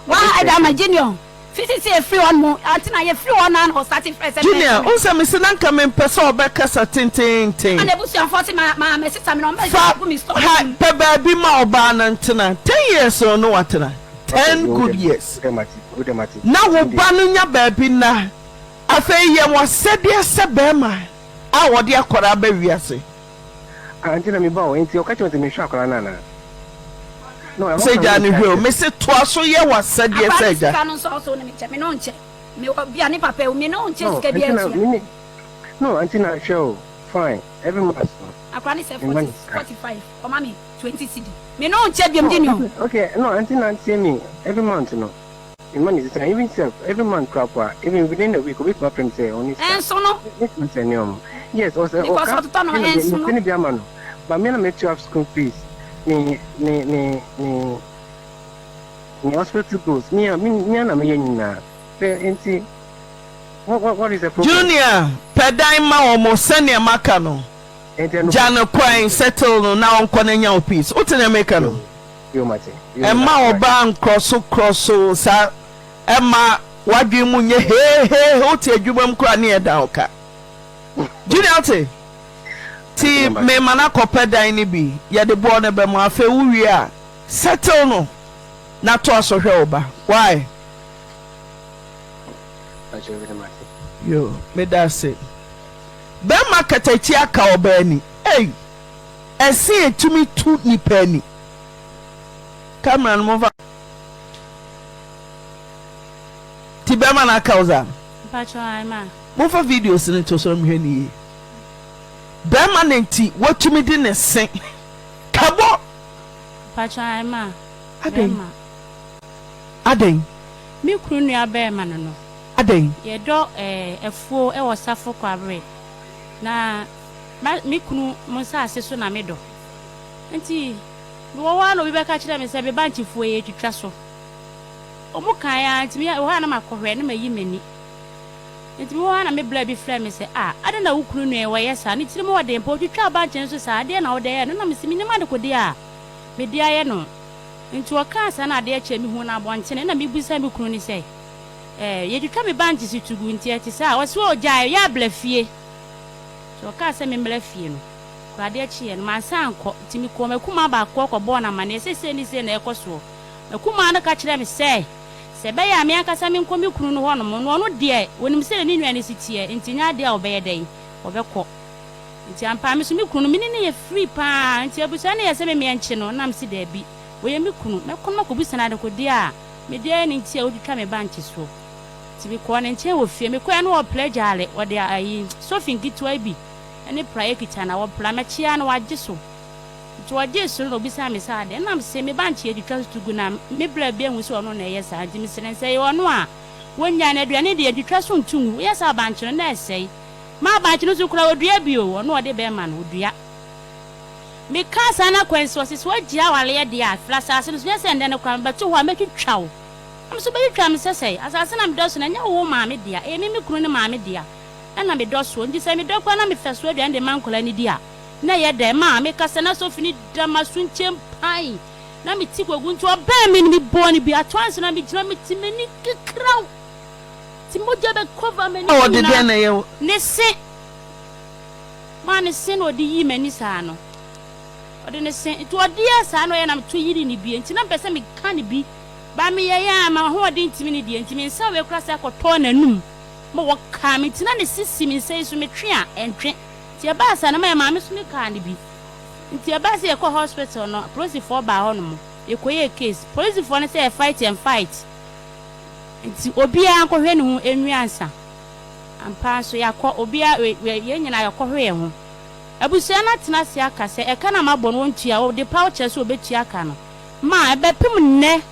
Wa ɛda ma junior fiti sɛ efiri hɔ nom ante na yɛfiri hɔ naa na ɔsate frɛ sɛ Junior wohu sɛ mese na nka mempɛ sɛ ɔbɛkasa tenteenten. Ɛna abusuafoɔ se ma ma me sesa me na ɔmbɛ Fa gu me store ha mu. pɛ baabi ma ɔbaa no ntena ten years no ne watena ten good years na wo ba no nya baabi nna afei yɛ w'asɛdeɛ sɛ bɛɛma a ɔde akwadaa ba wiase. Ah nti na me ba o nti ɔka kyerɛ me sɛ menhwɛ akwadaa no anaa? No ɛhɔ Sɛ na gyaa me no nte hwɛ o aseɛ. mese toa so yɛ w'asɛdeɛ Akwadaa sɛ no agya. sika no nso ɔsɛ wo ne me nkyɛ me ne wo nkyɛ me wɔ bia ne papa awu me ne wo nkyɛ No sika nti biara na ntua. me ne no nti na hwɛ o fine every month no Akwadaa no sɛ me ma 40 no sika. 45 ɔma me 20 cedi me ne wo nkyɛ biom No Junior. every okay no nti na tie me every month no Me ma no sika even sef every month koraa po a even within a week obetumi afrɛ me sɛ ɔnni sika Ɛnso no. Mɛtumi asɛne ɔmo yes ɔsɛ Because ɔka ɔtotɔ no ɛna me ɛnso no. mesɛne bi ama no but me na metua school fees ne ne ne ne ne hospital bills me a me me a na meyɛ nyinaa sɛ nti what what what is the problem. Junior pɛ dan ma wɔn sɛnea maka no Nti ɛno gya no kwan settle no na ɔnkɔ na nya wo peace wote nea meka no. Mma ɔbaa nkrɔso krɔso saa ɛma w'adwene mu nyɛ heehehe wote adwuma mu koraa ne ɛda wo ka Junior wote ti mema no akɔpɛ dan no bi yɛde boɔ no bɛma afei wo wie a settle no na toa so hwɛ wo ba why Yo meda ase bɛrima katakyi aka ɔbaa ani ei ɛse ɛtumi tu nipa ani. Camera no momfa Ti bɛrima no aka wo dza no. Mpakyɛw ae ma. Momfa videos no nto so na mehwɛ no yie. Bɛrima no nti watumi de ne se kabɔ. Mpakyɛw ae ma. Adɛn? Bɛrima. Adɛn? Me kunu nua bɛrima no no. Adɛn? Yɛdɔ eh afuo wɔ Safo Kwabre na ma me kunu mo nsaase so na me dɔ nti. Mewɔ hɔ ara na obi bɛka kyerɛɛ me sɛ me bankyefuo yi retwitwa so. Wɔkaeɛ ara nti mewɔ hɔ ara na makɔhwɛ na mayi m'ani. Nti mewɔ hɔ ara na me bra bi frɛɛ me sɛ, Ah, adɛn na wo kunu nua yi ɔyɛ saa? Ne tirim wɔ den paa, ɔtwitwaa bankye no so saa, ɛdeɛn na wode ayɛ no? Na mese, Mennim adekodeɛ a mede ayɛ no. Nti ɔkaa saa na adeɛ kyeeɛ, mehuu no abɔntene na mebisa me kunu no sɛ, Eh, yɛtwitwa me bankye so tu gu nti ɛte saa? Ɔse, Oh, gyae, yɛ a bra fie. Nti ɔkaa sɛ memmra fie no. Kɔ adeɛ kyeeɛ no, mansan ankɔ, nti mekɔɔ m'akumaa baako hɔ kɔbɔɔ no amaneɛ sɛ sei ne sei na ɛrekɔ soɔ. M'akumaa no ka kyerɛɛ me sɛ, sɛ ɛbɛyɛ a me ankasa menkɔ me kunu no hɔnom, na ɔno deɛ, ɔnim sɛdeɛ ne nua no si teɛ, nti ɛnyɛ adeɛ a ɔbɛyɛ dɛn, ɔbɛkɔ. Nti ampa ara, me nso me kunu no, me ne no yɛ free pa ara, nti abusua no yɛɛ sɛ me meɛnkye no, na mese daabi, ɔyɛ me kunu, mɛkɔ no makɔbisa no adekodeɛ a mede ayɛ no nti a ɔtwitwa me ba nkye soɔ. Nti mekɔɔ ne nkyɛn wɔ fie, mekɔeɛ no ɔrepra gyaale, ɔde ayi, sofi nketewa yi bi ne praeɛ kita na wɔpra mɛkye ara na wagye so. Nti ɔgyee so no na ɔbisaa me sɛ adɛn na mese me bankye atwitwa so to gu na me bra bi ahu sɛ ɔno na ɛyɛ saa nti mesrɛ no sɛ ɛyɛ ɔno a wɔnnyae no aduane deɛ ntwitwa so nto ngu woyɛ saa bankye no na ɛsɛe ma bankye no nso koraa ɔdua bio ɔno ɔde bɛma no ɔdua. Mekaa saa na Kwansi ɔse sɛ wagye awareɛ deɛ a firi asase no so nyɛ sɛ ndɛ no koraa mebɛto hɔ a mɛtwitwa wo na me nso wobɛtwitwa me sɛ sɛe asase na medɔ so no ɛnyɛ wo wo maame dea ɛyɛ me me kunu ne maame dea na medɔ soɔ nti sɛ medɔ koraa na mefɛ so aduane de ma nkwadaa no di a, na ɛyɛ dɛ. Ma mekasa na sofi no da m'aso nkyɛn pan. Na me ti kɔgu nti ɔbɛn me no me bɔɔ no bi ato ansa na me gyina me ti m'ani kekraw ti mogya bɛ cover m'ani Na ɔde dɛn na ɛyɛ wo? Ne se maa ne se na ɔde yii m'ani saa no ɔde ne se nti ɔde yɛɛ saa na ɔyɛ na meto yiri ne bie nti na mepɛ sɛ meka ne bi ba meyɛ yɛ a m'ahoɔden ntumi ne deɛ nti me nsa wei kora sɛ akɔtɔɔ n'anum ma wɔkaa me nti na ne se si me nsa yi so metwe a ɛntwe nti ɛbaa saa na mayɛ maame so mekaa ne bi. Nti ɛbaa sɛ yɛkɔɔ hospital no apolisifoɔ baa hɔ nom yɛkɔyɛɛ case polisifoɔ no sɛ yɛ fight and fight nti obiara nkɔhwɛ ne ho nwie ansa ampa ara nso yɛakɔ obiara yɛn nyinaa yɛkɔhwɛ yɛn ho abusua no atena ase aka sɛ ɛka no a mabɔ no wɔntua wɔde paw kyerɛ sɛ wɔbɛtua ka no ma ɛbɛpem nnɛ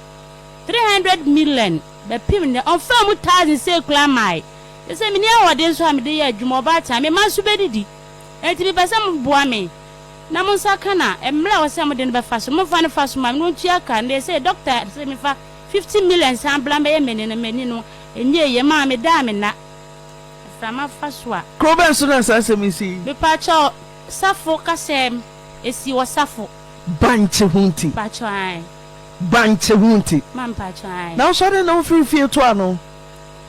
300 million bɛpem nnɛ ɔmfaa mu thousand sei koraa mmae kyerɛ sɛ menni ahoɔden nso a mede yɛ adwuma ɔbaatan me mma nso bɛdidi Enti mepɛ sɛ moboa me na mo nsa ka na mmerɛ a ɛwɔ sɛ mode no bɛfa so no, momfa no fa so ma me na ɔntua ka no. Seesei dɔkta se memfa 50 million nsan bra mmɛyɛ m'ani no, m'ani no ɛnyɛɛ yie maa medaa me nna. Mframa fa so a. Kuro bɛn so na saa asɛm yi sii? Mepakyɛw, Safo kasɛm, esii wɔ Safo. Bankye ho nti. Mpakyɛw ae. Bankye ho nti. Ma mpakyɛw ae. Nanso adɛn na wofiri fie to ano?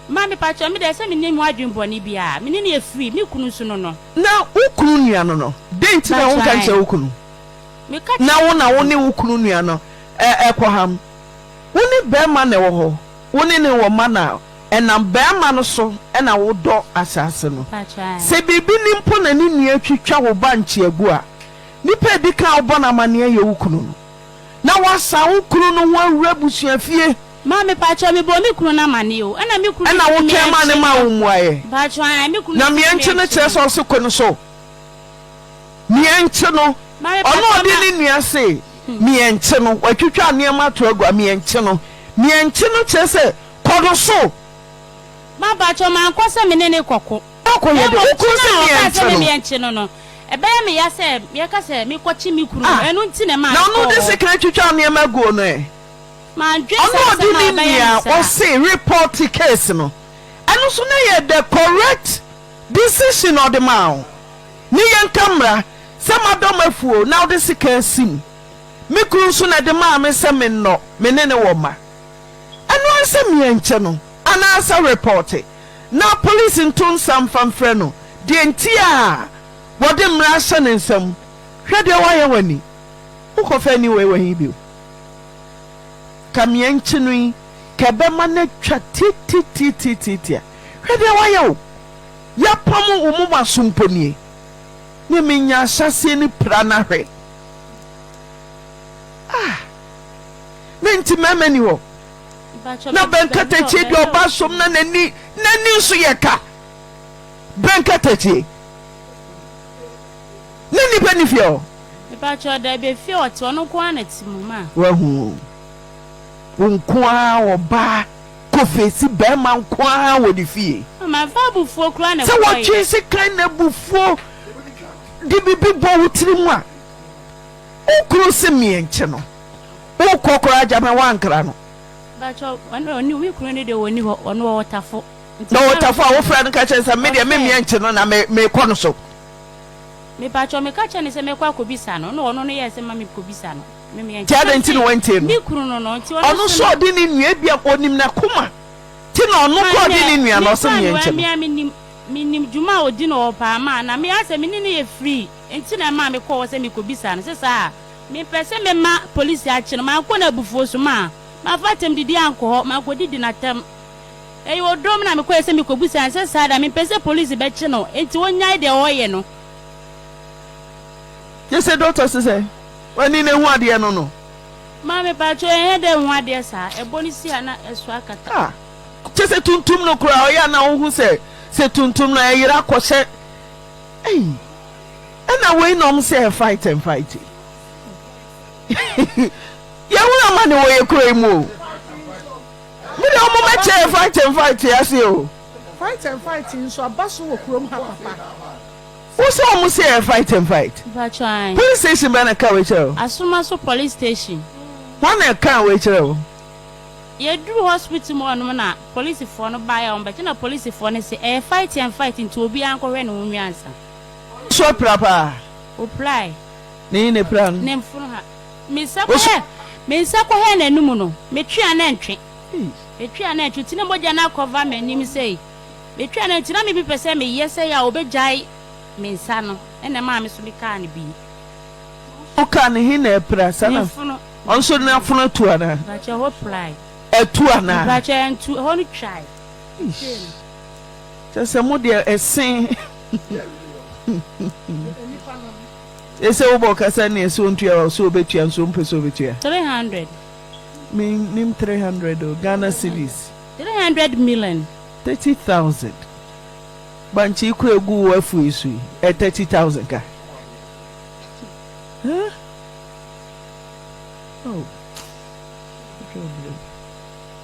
Ma mepakyɛw, me deɛ sɛ menni ho adwene bɔne biara, me ne no yɛ free, me kunu nso no no. Na wo kunu nua no no, dɛn nti na wonka nkyerɛ wo kunu? Na wo na wo ne wo kunu nua no kɔham. Wo ne barima na ɛwɔ hɔ, wo ne no wɔ mma na ɛnam barima no so na wodɔ asase no. Sɛ biribi ni mpo na ne nua twitwa wo ba nkyeagu a, nipa a edi kan a wobɔ no amanneɛ yɛ wo kunu no. Na woasan wo kunu no ho awura abusuafie. Ma me pakyɛw me bɔɔ me kunu no amaneɛ o ɛna me kunu Ɛna no wo se twɛn maa ne meɛnkye maa no wo mmuaeɛ. mpakyɛw ae me kunu Na no se meɛnkye no meɛnkye kyerɛ no. sɛ ɔse ko no so meɛnkye no Ma me ɔno pakyɛw ɔde ma. ne nua se meɛnkye no watwitwa nneɛma ato agu a meɛnkye no meɛnkye no kyerɛ sɛ kɔ no so. Ma mpakyɛw mankɔ sɛ me ne no kɔko. Kɔ Na yɛ de mmom wo kunu kye se no a ɔkaa sɛ meɛnkye me no. meɛnkye no no ɛbɛyɛ me ya sɛ yɛka sɛ mekɔkye me kunu no Ah ɛno nti na ɛmaa na ɔno mekɔɔ de hɔ. sekan twitwa nneɛma aguo no ɛ. Mandwen Ɔno saa a sɛ ɔde ma ne ɔbɛyɛ me nua saa. ɔse report case no ɛno nso na yɛ the correct decision ɔde maa wo ne yɛnka mmra sɛ madɔ m'afuo na wode sekan asi mu me kunu nso na ɛde maa me sɛ mennɔ me ne no wɔ mma ɛno ara sɛ meɛnkyɛ no anaasɛ report na police nto nsa mfa mfrɛ no deɛ nti a wɔde mmra ahyɛ ne nsam hwɛ deɛ wayɛ w'ani wokɔfa aniwei wɔ he bio. Ka mea nkyi no yi ka ɛbɛma no atwa tiatitiatiatia. Hwɛ deɛ wayɛ o! Yɛapam wo moma so mpo nie. Ne menya ahyɛaseɛ no pira na hwɛ. Ah! Ne nti mmarima ni hɔ. Na bɛnkatakyie deɛ ɔba som na n'ani n'ani nso yɛ ka. Bɛnkatakyie. Ne nnipa ni fie hɔ. Mepakyɛw, dabi, efie a ɔte, ɔno nko ara na ɛte mu, ma. Wahu o, wo nko ara ɔbaa kɔ feesi barima nko ara wɔ ne fie. Ma mamfa abufuo koraa na Sɛ ɛkɔeɛ. wɔtwe sekan na abufuo de biribi bɔ wo tiri mu a, wo kunu se meɛnkye no, wokɔ koraa gyama woankra no. Mepakyɛw, ɔno ɔnni, me kunu no deɛ ɔnni hɔ, ɔno ɔwɔ tafo. Nti Na ɔwɔ na. tafo a, wofrɛ no ka kyerɛ no sɛ me deɛ Ɔsɛ. memeɛnkye no na me mekɔ no so. Mepakyɛw, meka kyerɛɛ no sɛ mɛkɔ akɔbisa no, ɛna ɔno no yɛɛ sɛ mma menkɔbisa no. Me me Nti adɛn nti na wantie no? Me kunu no no, nti ɔno Ɔno nso nso no. ɔde ne nua, ebia ɔnim n'akoma nti na ɔno koraa ɔde ne nua no, ɔse Mekura meɛ no, nkyɛ no. me ara menim, menim dwuma a ɔdi no wɔ hɔ paa ma na me ara sɛ me ne no yɛ free nti na ɛmaa mekɔɔ hɔ sɛ mekɔbisa no, sɛ saa a, mempɛ sɛ mɛma polisi akye no, mankɔ no abufuo so, ma mamfa atɛmdidie ankɔ hɔ, mankɔdidi no atɛm. Ɛyɛ ɔdɔ mu na mekɔeɛ sɛ mekɔbisa no sɛ saa da mempɛ sɛ polisi bɛkye no enti ɔnnyae deɛ ɔreyɛ no. Gye sɛ dɔkta se sɛ w'ani na ehu adeɛ no no. Maame pakyɛw ɛnyɛ dɛ nhu adeɛ saa ɛbɔ no si a na ɛso akata. Ah kyɛ sɛ tuntum no koraa ɔyɛ a na wohu sɛ sɛ tuntum no ɛyera kɔhyɛ ei ɛna wei na ɔmo sɛ yɛ fight and fight yi yɛhunu amane wɔ yɛ kuro yi mu o. Me deɛ ɔmo mɛ kyɛ fight and fight ase o. Fight and fight nso aba so wɔ kurom ha papa. Wo sɛ ɔmo sɛ yɛ fight and fight. Mpakyɛw ae. Police station bɛn na ɛka wei kyerɛ wo? Asomaso police station. Hwan na ɛkaa wei kyerɛ wo? Yɛduru hospital mu hɔnom na polisifoɔ no baeɛ a wɔn bɛkyɛ na polisifoɔ no se ɛyɛ fight and fight nti obiara nkɔhwɛ ne ho nwie ansa. Ɔno nso apira paa? Opirae. Ne he na epira no? Ne mfono ha. Me nsa kɔyɛ. Me nsa kɔhɛɛ n'anum no, metwe a na ɛntwe. Metwe a na ɛntwe, nti na mogya no akɔva m'anim sei. Metwe a na nti na me mepɛ sɛ meyɛ sɛ a ɔbɛgyae me nsa no, ɛna ɛmaa me so mekaa no bi. Wo kaa no he na apira saa na Me fono. ɔno nso n'afono atu anaa? Mpakyɛ ɛhɔ pirae. Atu anaa? Mpakyɛ ɛntu, ɛhɔ no twae. Eish. Kyerɛ sɛ mo deɛ ɛsen. Ese wobɔ kasa ne ɛsɛ ontua ɔsɛ obetua nso ɔmpɛ sɛ obetua. 300. Me nim 300 o Ghana cedis. 300 million. 30,000. Bankye yi kura egu wo afu yi so yi ɛ 30,000 ka. Huh? Oh.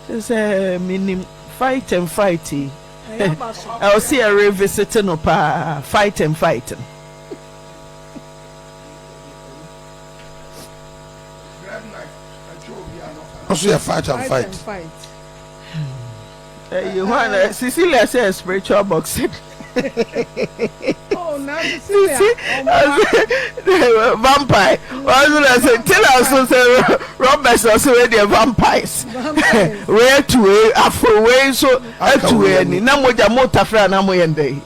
Kyerɛ sɛ menim fight and fight yi. Ɛwɔ sɛ yɛ revisit no paa fight and fight no. Nso yɛ fight and fight. Ɛyi hɔ na Cecilia sɛ spiritual boxing. Oh, na Cecilia. Vampire. Ɔno na sɛ Taylor so sɛ Roberts ɔsɛ wei deɛ vampires. Wei atu wei afro wei nso atu wei ani na mogya mo tafra na mo yɛ ndɛ.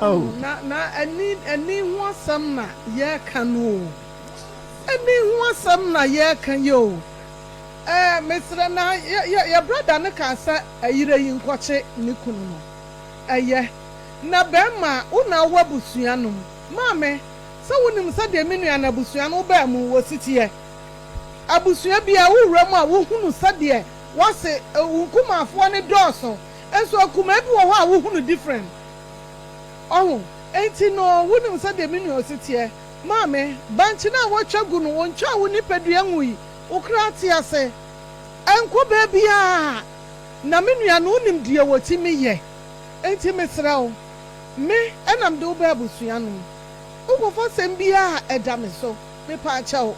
Oh. Na na ani ani ho asɛm na yɛreka no o. Ani ho asɛm na yɛreka yi o. Ɛɛ mesrɛ na yɛ yɛ yɛ brada no kaa sɛ ɛyerɛ yi nkɔkye ne kunu no. Ɛyɛ. Na bɛɛma wo na wowɔ abusua no mu. Maame, sɛ wonim sɛdeɛ me nua no abusua no wobaa mu wɔ si teɛ. Abusua biara wowura mu a wohunu sɛdeɛ wɔse wo nkumaafoɔ no dɔɔso. Nso akumaa bi wɔ hɔ a wohunu different. Ɔho? Enti no wonim sɛdeɛ me nua ɔsi teɛ. Maame, bankye no a wɔtwa gu no wɔntwaa wo nipadua ngui, wo kra te ase. Ɛnkɔ baabiara. Na me nua no wonim deɛ wɔtumi yɛ. Enti mesrɛ wo, me na mede wo ba abusua no mu. Wokɔfa asɛm biara a ɛda me so, mepaakyɛw,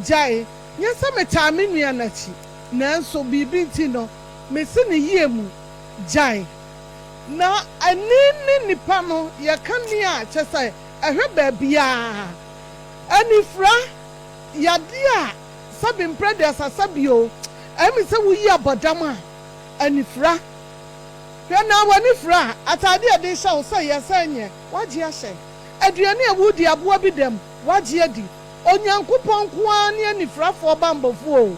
gyae. Nyɛ sɛ metaa me nua no akyi, nanso biribi nti no, mese no yie mu, gyae. Na ani ne nipa no, yɛka ni a, kyerɛ sɛ ɛhwɛ baabiara. Anifira, yadeɛ a sɛbe mprɛ aduasa sɛbe o, ɛyɛ me sɛ woyi abɔdam a, anifira. Hwɛ na w'ani fira a, atade a yɛde rehyɛ wo sɛ yɛ sɛ nyɛ, woagye ahyɛ. Aduane a woredi aboa bi dɛm, woagye adi. Onyankopɔn nko ara ne anifirafoɔ banbɔfoɔ o.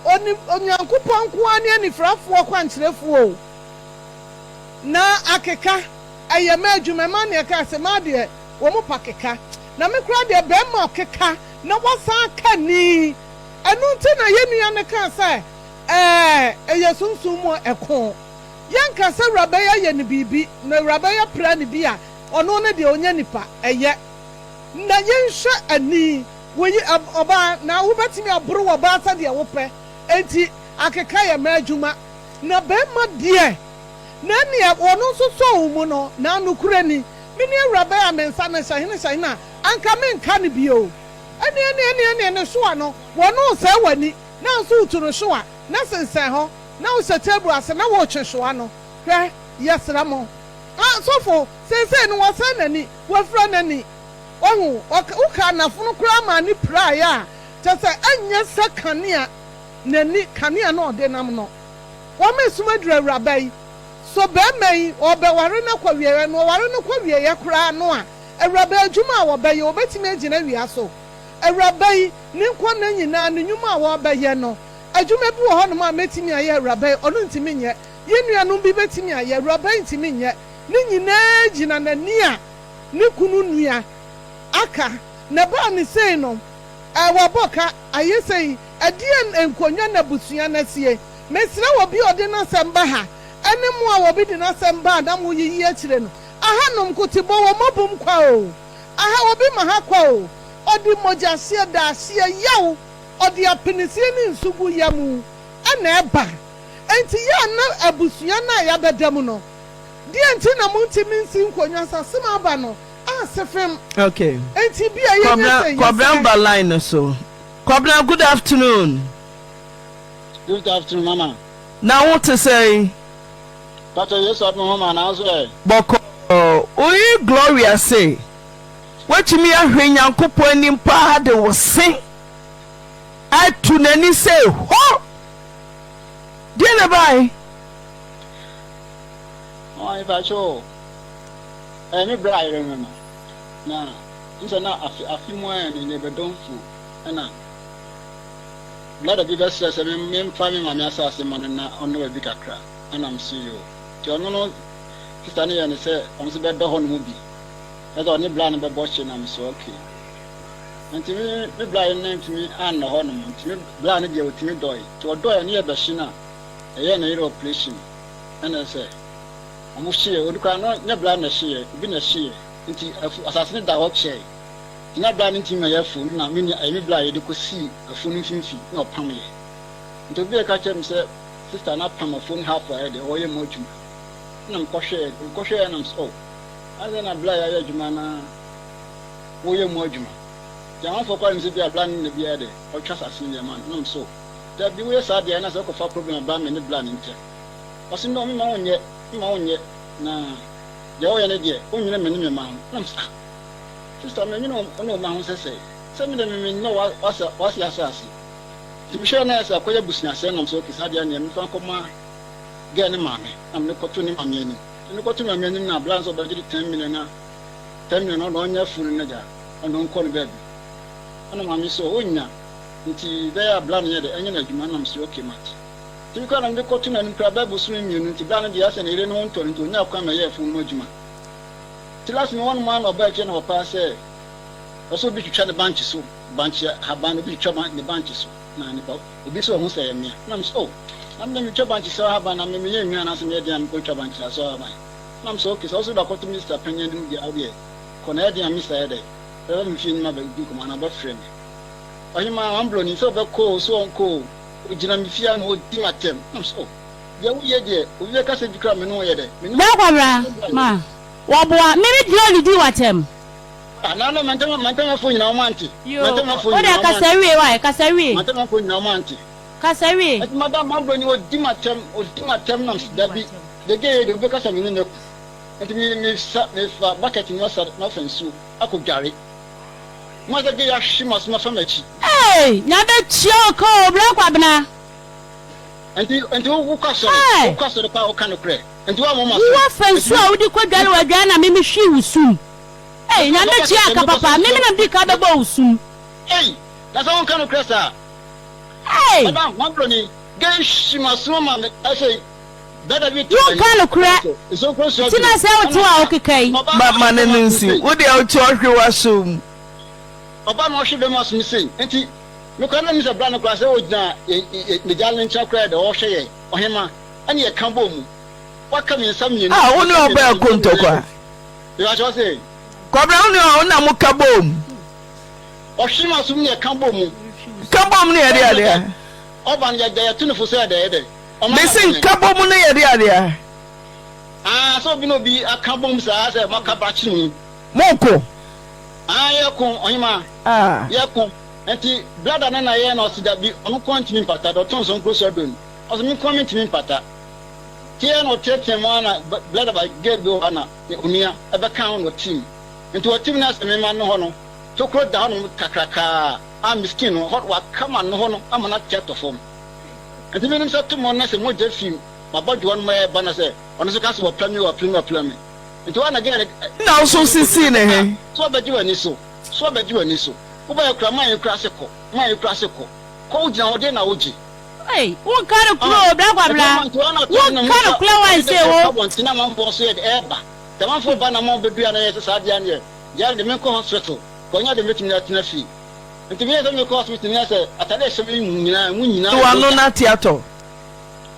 Oni, Onyankopɔn nko ara ne anifirafoɔ kwankyerɛfoɔ o. Na akeka, ɛyɛ mmaa adwuma, mmaa na ɛka sɛ mmaa deɛ wɔn pa keka. Na me koraa deɛ barima ɔkeka na wasan aka ni. Ɛno nti na yɛn nua no kaa sɛ Ɛɛ, ɛyɛ sunsum mu ɛko. Yɛnka sɛ awuraba yi ayɛ no biribi, na awuraba yi apira no bi a, ɔno no deɛ ɔnyɛ nipa. Ɛyɛ. Na yɛnhwɛ ani. Woyi, ɔbaa, na wobɛtumi aboro ɔbaa sɛdeɛ wopɛ. Enti, akeka yɛ mmaa adwuma. Na barima deɛ, na ɛnneɛ ɔno nso sɔ wo mu no, na nokorɛ ni, me ne awuraba yi a me nsa no hyɛ hene hyɛ hene a, anka menka no bio. Ɛnneɛ, ɛnneɛ, ɛnneɛ, ɛnneɛ ne soa no, wɔno resɛe w'ani. Na nso wotu no hyew a, na sensɛn hɔ, na wohyɛ table ase na woretwe hyewa no. Hwɛ, yɛsrɛ mo. Ah, sɔfo, seesei no wɔasɛe n'ani, wɔafura n'ani. Wahu? Ɔka, wokaa n'afono koraa maa no pirae a, kyerɛ sɛ ɛnyɛ sɛ kanea, n'ani, kanea na ɔde nam no. Wɔma esum aduru awuraba yi. So barima yi, ɔrebɛware no akɔ awieeɛ, na ɔware no kɔ awieeɛ koraa no a, awuraba yi adwuma a ɔbɛyɛ, ɔbɛtumi agyina awia so? Awuraba yi, ne nkwa nna nyinaa, ne nnwuma a ɔrebɛyɛ no, adwuma bi wɔ hɔnom a mɛtumi ayɛ, awuraba yi, ɔno ntumi nyɛ. Yɛn nuanom bi bɛtumi ayɛ, awuraba yi ntumi nyɛ. Ne nyinaa gyina n'ani a ne kunu nua aka. Na ɛbaa no sei no, ɛɛ, wabɔ ka, ayɛ sei. Ɛdeɛn nkonnwa na abusua no asie? Mesrɛ obi a ɔde n'asɛm ba ha, ɛne mo a obi de n'asɛm ba a na moyiyi akyire no, ahanom nkotebɔ wɔ moabom kwa o. Aha obi ma ha kwa o. Ɔde mogyahyeɛ, daahyeɛ, yaw, ɔde apinisie ne nsu gu yam na ɛba. Enti yɛ a na abusua no a yɛabɛda mu no, deɛ nti na montumi nsi nkonnwa sɛ asem aba no ase fem. Okay. Enti bi a yɛnyɛ Kwabena, sɛ Kwabena yɛsrɛ. ba line no so. Kwabena, good afternoon. Good afternoon, mama. Na wo te sɛn? Pastor Yesu adom ho ma na nso ɛ. Bɔkɔɔ. Wo yere Gloria se woatumi ahwɛ Nyankopɔn anim paa de wo se. Atu n'ani sɛ hɔ. Deɛ na ɛbae? Ɔn mepakyɛw o, ɛyɛ me bra yere no no, na nsɛ na afe afe mu ayɛ no yɛbɛdɔ mfuo ɛna brada bi bɛsrɛ sɛ me memfa me maame asase ma no na ɔnnɔ baabi kakra ɛna mese yoo nti ɔno no sista no yɛ no sɛ ɔno nso bɛdɔ hɔ nom bi ɛsɛ ɔne bra no bɛbɔ hye na mese okay nti me me bra yere no antumi annɔ hɔ nom nti me bra no deɛ ɔtumi dɔe nti ɔdɔe ne yɛbɛhye no a ɛyɛɛ ne yere operation ɛna sɛ ɔmo hyeɛ ɔno koraa no nyɛ bra na ɛhyeɛ obi na ɛhyeɛ nti afu asase no da hɔ kyɛe nti na bra no ntumi mɛyɛ afuo no na me nua ɛyɛ me bra a yɛde kɔ sii afuo no mfimfini na ɔpam yɛ nti obi ɛka kyerɛ me sɛ sister no apam afuo no half ayɛ deɛ ɔyɛ mu adwuma ɛna mekɔ hwɛɛ mekɔ hwɛɛ na mesɛ oh adɛn na bra yɛ ayɛ adwuma na wɔyɛ mu adwuma nti amanfoɔ koraa nim sɛ bi a bra no na bi ayɛ dɛ ɔtwa asase no deɛ ma no na mesɛ oh Dabi woyɛ saa deɛ na sɛ wokɔfa problem aba me ne bla no ntɛm. Ɔse no mema wo nyɛ, mema wo nyɛ na deɛ woyɛ no deɛ wonwene me ne me mma ho. Na mese ah sister menwene wo ne wo mma ho sɛ sɛn? Sɛ me deɛ me mennɔ w'ase asase. Nti mehwɛɛ na ayɛ sɛ akɔyɛ abusuasɛm na mese okay saa deɛ neɛ memfa nkɔma girl no maame na mede kɔto ne maame anim. Nti mede kɔto ne maame anim na bla no sɛ ɔbɛgye de 10 million na 10 million no ɔno ɔnyɛ afuo no n'agya ɔno ɔnkɔ no baabi. Ɛna maame sɛ ɔnnya. Nti bɛyɛ a bra no yɛ dɛ ɛnyɛ no adwuma na mese ok mate. Nti me koraa na mede kɔto n'anim koraa bɛyɛ bosome mmienu nti bra no deɛ asɛ ne yere no ho ntɔ no nti ɔnyaa kwan mɛyɛɛ fon mu adwuma. Nti last me hɔnom ara na ɔbaa akyire na ɔpaa sɛ ɔsɛ obi twitwa ne bankye so, bankye ahaban no obi twitwa ne bankye so na nipa obi nso ɔho sɛ ɛyɛ mea na mese oh na me deɛ metwa bankye so ahaban na me meyɛ nwa anaasɛ meyɛ den a mekɔ twa bankye so ahaban na mese ok sɛ wo so wode akɔto Mister panyin anim deɛ a wodeɛ kɔ na ɛyɛ den a Mister yɛ dɛ bɛba me fie anim abɛdi nkɔmmɔ anaa ɔbɛfrɛ me. Ɔhemaa Ambroni sɛ ɔbɛkɔ oo, sɛ ɔnkɔ oo, ɔgyina me fie ano, ɔdi m'atɛm. Na mese, Oh, deɛ woyɛ deɛ, obi bɛka sɛ bi koraa me ne wo yɛ dɛ? Me ne wo Bra Kwabra, ma wɔboa me me duro didi w'atɛm. Ah, na na mantam mantamafo nyinaa wɔn ante. Yoo, Mantamafo wo deɛ nyinaa wɔn kasa ante. wie wae, kasa wie. Mantamafo nyinaa wɔn ante. Kasa wie. Ɛti madam Ambroni ɔdi m'atɛm, ɔdi m'atɛm na mese, dabi, deɛ gɛɛ yɛ deɛ obi bɛka sɛ me ne no aku. Nti me me sa mefa bucket no masa mafa nsuo akɔ dware. Eei Nyame tua wo ka o bra Kwabena. Eei Wo afa nsuo a wode kɔ dware w'adware na me me hwii wo sum Eei Nyame tua ka papa me me na medi ka bɛbɔ wo sum. Eei Wonka nokorɛ nti na sɛ wote hɔ a wokeka yi. Ma ma ne no nsi. Wo deɛ wote ɔhwe w'asom. Ɔba na ɔhwe bɛma asom sei nti me koraa na menim sɛ bra no koraa sɛ ɔgyina yɛ ne nkyɛn koraa dɛ ɔhwɛ yɛn ɔhema ɛne yɛ ka bɔɔ mu waka me nsa mmienu Ah wo ne ɔbaa ko ntɔkwa. Mepakyɛ wo se. Kwabena wo ne ɔ na mo ka bɔɔ mu. Ɔhwe m'asom ne yɛ ka bɔɔ mu. Ka bɔɔ mu ne yɛ de adeɛ. Ɔba no yɛ yɛ to ne fo sɛ dɛ yɛ dɛ. Mese nkabom no yɛ de adeɛ. Ah sɛ obi ne obi aka bom saa sɛ moaka bakyere mu. Moko. Ah yɛko ɔhema. Ah. Yɛko nti brada no na yɛ na ɔse dabi ɔno nkoa ntumi mpata dɛ ɔtɔn sɔn kuro so aduro no ɔse me nkoa mentumi mpata nti yɛ na ɔteatea mu ara na brada ba girl bi wɔ hɔ na ne onua ɛbɛka ho na ɔte mu nti ɔte mu na sɛ mema no hɔ no tokuro da hɔ nom kakrakaa a miskin no hɔ waka ma no hɔ no ama no ate atɔ fam. Enti menim sɛ to mo na sɛ mogya fi m'abɔdwewa no mu reba na sɛ ɔno nso ka sɛ wɔpira me o, wɔpira me o, wɔpira me. Enti woa na gɛɛ no. Na wo nso sisii ne he? So ɔbɛgye w'ani so? So ɔbɛgye w'ani so? Wobɛyɛ koraa, man yi koraa se kɔ, man yi koraa se kɔ. Kɔ wogyina hɔ, deɛn na wogye? Ei, wonka no korɛ o, bra Kwabena. Wonka no korɛ wanse wo. Abɔnten amanfoɔ nso yɛ de ɛreba. Sɛ amanfoɔ ba na ma wɔbɛdua na yɛ sɛ saa deɛ neɛ, gyae de menkɔ hospital, kɔ nyɛ de mɛtumi atena fie. Nti meyɛ sɛ mekɔ hospital no sɛ atade a ɛhyɛ me mu nyinaa mu nyinaa yɛ mogya. W'ano no ate atɔ.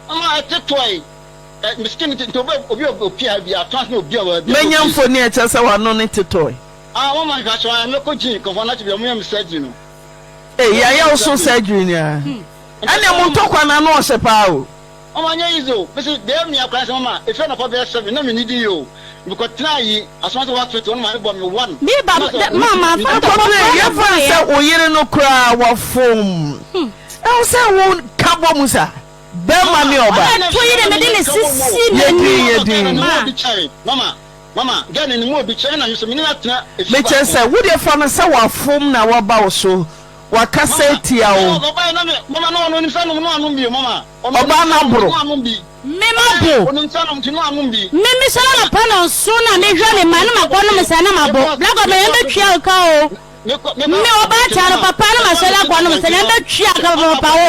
Ama ɛte tɔe. Ɛ me skin nti nti obi obi a opie ha bi atɔ ase na obi a wɔ bi a Menya opie. mfoni a ɛkyerɛ sɛ w'ano no te tɔe. Ah wɔn ma nhwɛ akyerɛ wɔn mɛkɔ gym kɔfɔ n'akyi bi wɔn yɛ me surgery no. Ei yɛayɛ wo so surgery ni a ɛnneɛ mo ntɔkwa no ano ɔhyɛ paa o. Mama anyɛ easy o mese deɛ mia koraa sɛ mama efi anɔpa bɛyɛ 7 na menni di o mekɔ tenaa yi asoma sɛ hospital wɔn maame bɔ me 1 Me ba na sɛ ma ma fa ntɔkwa Kɔpere koraa na yɛmfa no bɔeɛ. sɛ wo yere no koraa wafom ɛwɔ sɛ wo ka bɔ mu sa bɛrima ne ɔba. Ɔna to yere mede ne sisi Yɛ n'ani din yɛ din. ma. Mama mama girl no ne mu obi kyɛn na me so me ne no atena efi Mekyerɛ baako. sɛ wo deɛ fa no sɛ wafom na waba wo so. Wakasa atia wo. Ɔbaa no aboro. Me mabo. Me mesɔre anɔpa nɔnson na mehwɛ me mma na makɔ nom nsa na mabo. Black God mɛyɛ bɛtwia wo ka o. Me ɔbaa tia no papa na masɔre akɔ nom nsa na bɛtwia ka papa wo.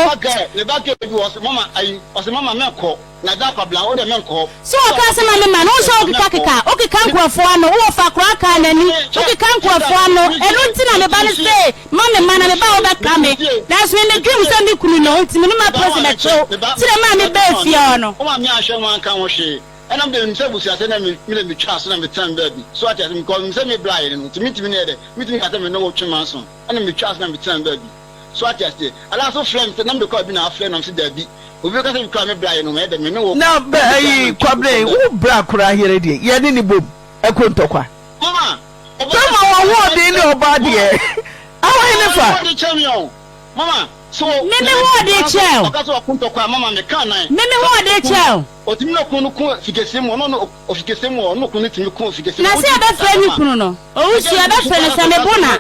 Sɛ wɔka asɛm a mema no, wo sɛ wokekakeka, wokeka nkurɔfoɔ ano, wowɔ fa koraa kaa n'ani, wokeka nkurɔfoɔ ano, ɛno nti na me ba no se ma me mma na me ba a wobɛka me, nanso me medwene ho sɛ me kunu no nti me ne m'apolisi bɛkyew, nti na ɛmaa me baa fie hɔ no. Wo maame anhwɛ ho anka ho hwee ɛna me deɛ menim sɛ abusuasɛm na me me deɛ metwaa so na metena me baabi so ate ase because menim sɛ me bra yere no nti mentumi ne yɛ dɛ mentumi nka sɛ me ne wo twe manso ɛna metwaa so na metena me baabi. So ate aseɛ? Anaa so frɛ me sɛ na mede kɔ baabi na afrɛ nam sɛ daabi. Obi bɛka sɛ mekura me bra yɛ no mɛyɛ dɛ me ne wo. Na bɛ ayi Kwabena yi wo bra koraa yere deɛ yɛ ne ne bom ɛko ntɔkwa. Mama, Bɛma w'ahoɔden ne ɔbaa deɛ awan ne fa. Ɔde kyɛ me o. Mama, so. Me me hoɔden kyɛ o. Ɔka sɛ ɔko ntɔkwa mama me ka nan. Me me hoɔden kyɛ o. Ɔtumi ne ɔko no ko fikɛseɛ mu ɔno no ofikɛseɛ mu ɔno ɔko no tumi ko fikɛseɛ mu. Na sɛ yɛbɛfrɛ me kunu no owusu yɛbɛfrɛ no sɛ me bo na.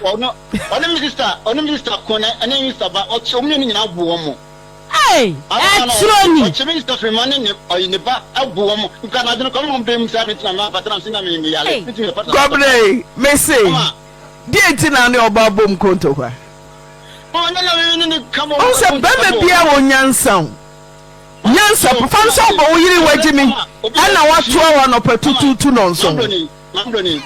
Ɔne me sista ɔne me sista ko na ɛne me sista ba ɔkye wɔn mmienu nyinaa bo wɔn mo. Ei ɛturo ni. Ɔkye me sista firi ma ne ne ɔyi ne ba ɛbo wɔn mo nka na adwene kɔ me wɔn bɛn mu saa mi tena mi apata na mi si na mi mi yale mi ti mi apata. Kwabena yi me se deɛ nti na ne ɔbaa bom ko ntɔkwa. Ɔhu sɛ bɛrima biara wɔ nyansa o nyansa fa nsa ɔbɔ wo yere wagye mi ɛna watoa wɔ anɔpa tutuutu nɔnson. Mambroni,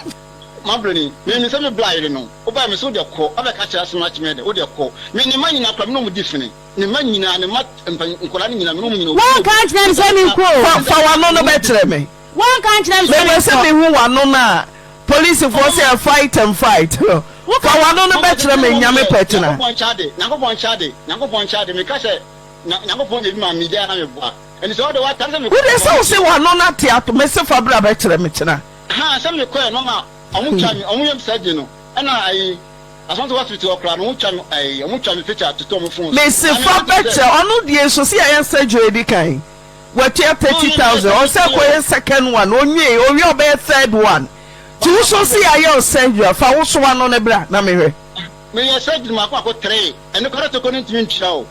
Mambroni, menim sɛ me bra yere no, wobae me se wode kɔ, wabɛka kyerɛ asem akyem yɛ dɛ, wode kɔ. Me ne mma nyinaa koraa me ne wɔn di fene, ne mma nyinaa, ne mma mpanyin, nkwadaa no nyinaa, me ne wɔn nyinaa. Wɔnka nkyerɛ me sɛ menkɔ o. Fa, fa w'ano no bɛkyerɛ me. Wɔnka nkyerɛ me sɛ Mepɛ sɛ menkɔ. mehu w'ano no a polisifoɔ sɛ yɛ fight and fight no. Fa w'ano no bɛkyerɛ me, Nyame pɛ kyena. Nyankopɔn nkyɛ ade, Nyankopɔn nkyɛ ade, Nyankopɔn nkyɛ ade, meka sɛ Nyankopɔn yɛ bi ma me gyae na meboa. Ɛnti sɛ wode w'atare sɛ mekɔ. Wode sɛ wose w'ano no ate ato, mese fa bra bɛkyerɛ me kyena. Ahaa sɛ me kɔɛ no na ɔmo twa me ɔmo yam surgery no ɛna ayi asante hospital hɔ koraa no ɔmo twa me ayi ɔmo twa me picture toto ɔmo phone so. Mese fa bɛkyerɛ ɔno deɛ nso sɛ yɛayɛ surgery adi kan watua 30,000 ɔsɛ kɔyɛ second one onwie owie ɔbɛyɛ third one nti wo so sɛ yɛayɛ wo surgery a fa wo so w'ano no bra na mehwɛ. Meyɛ surgery mako mako three ɛno koraa tokuro no ntumi ntua o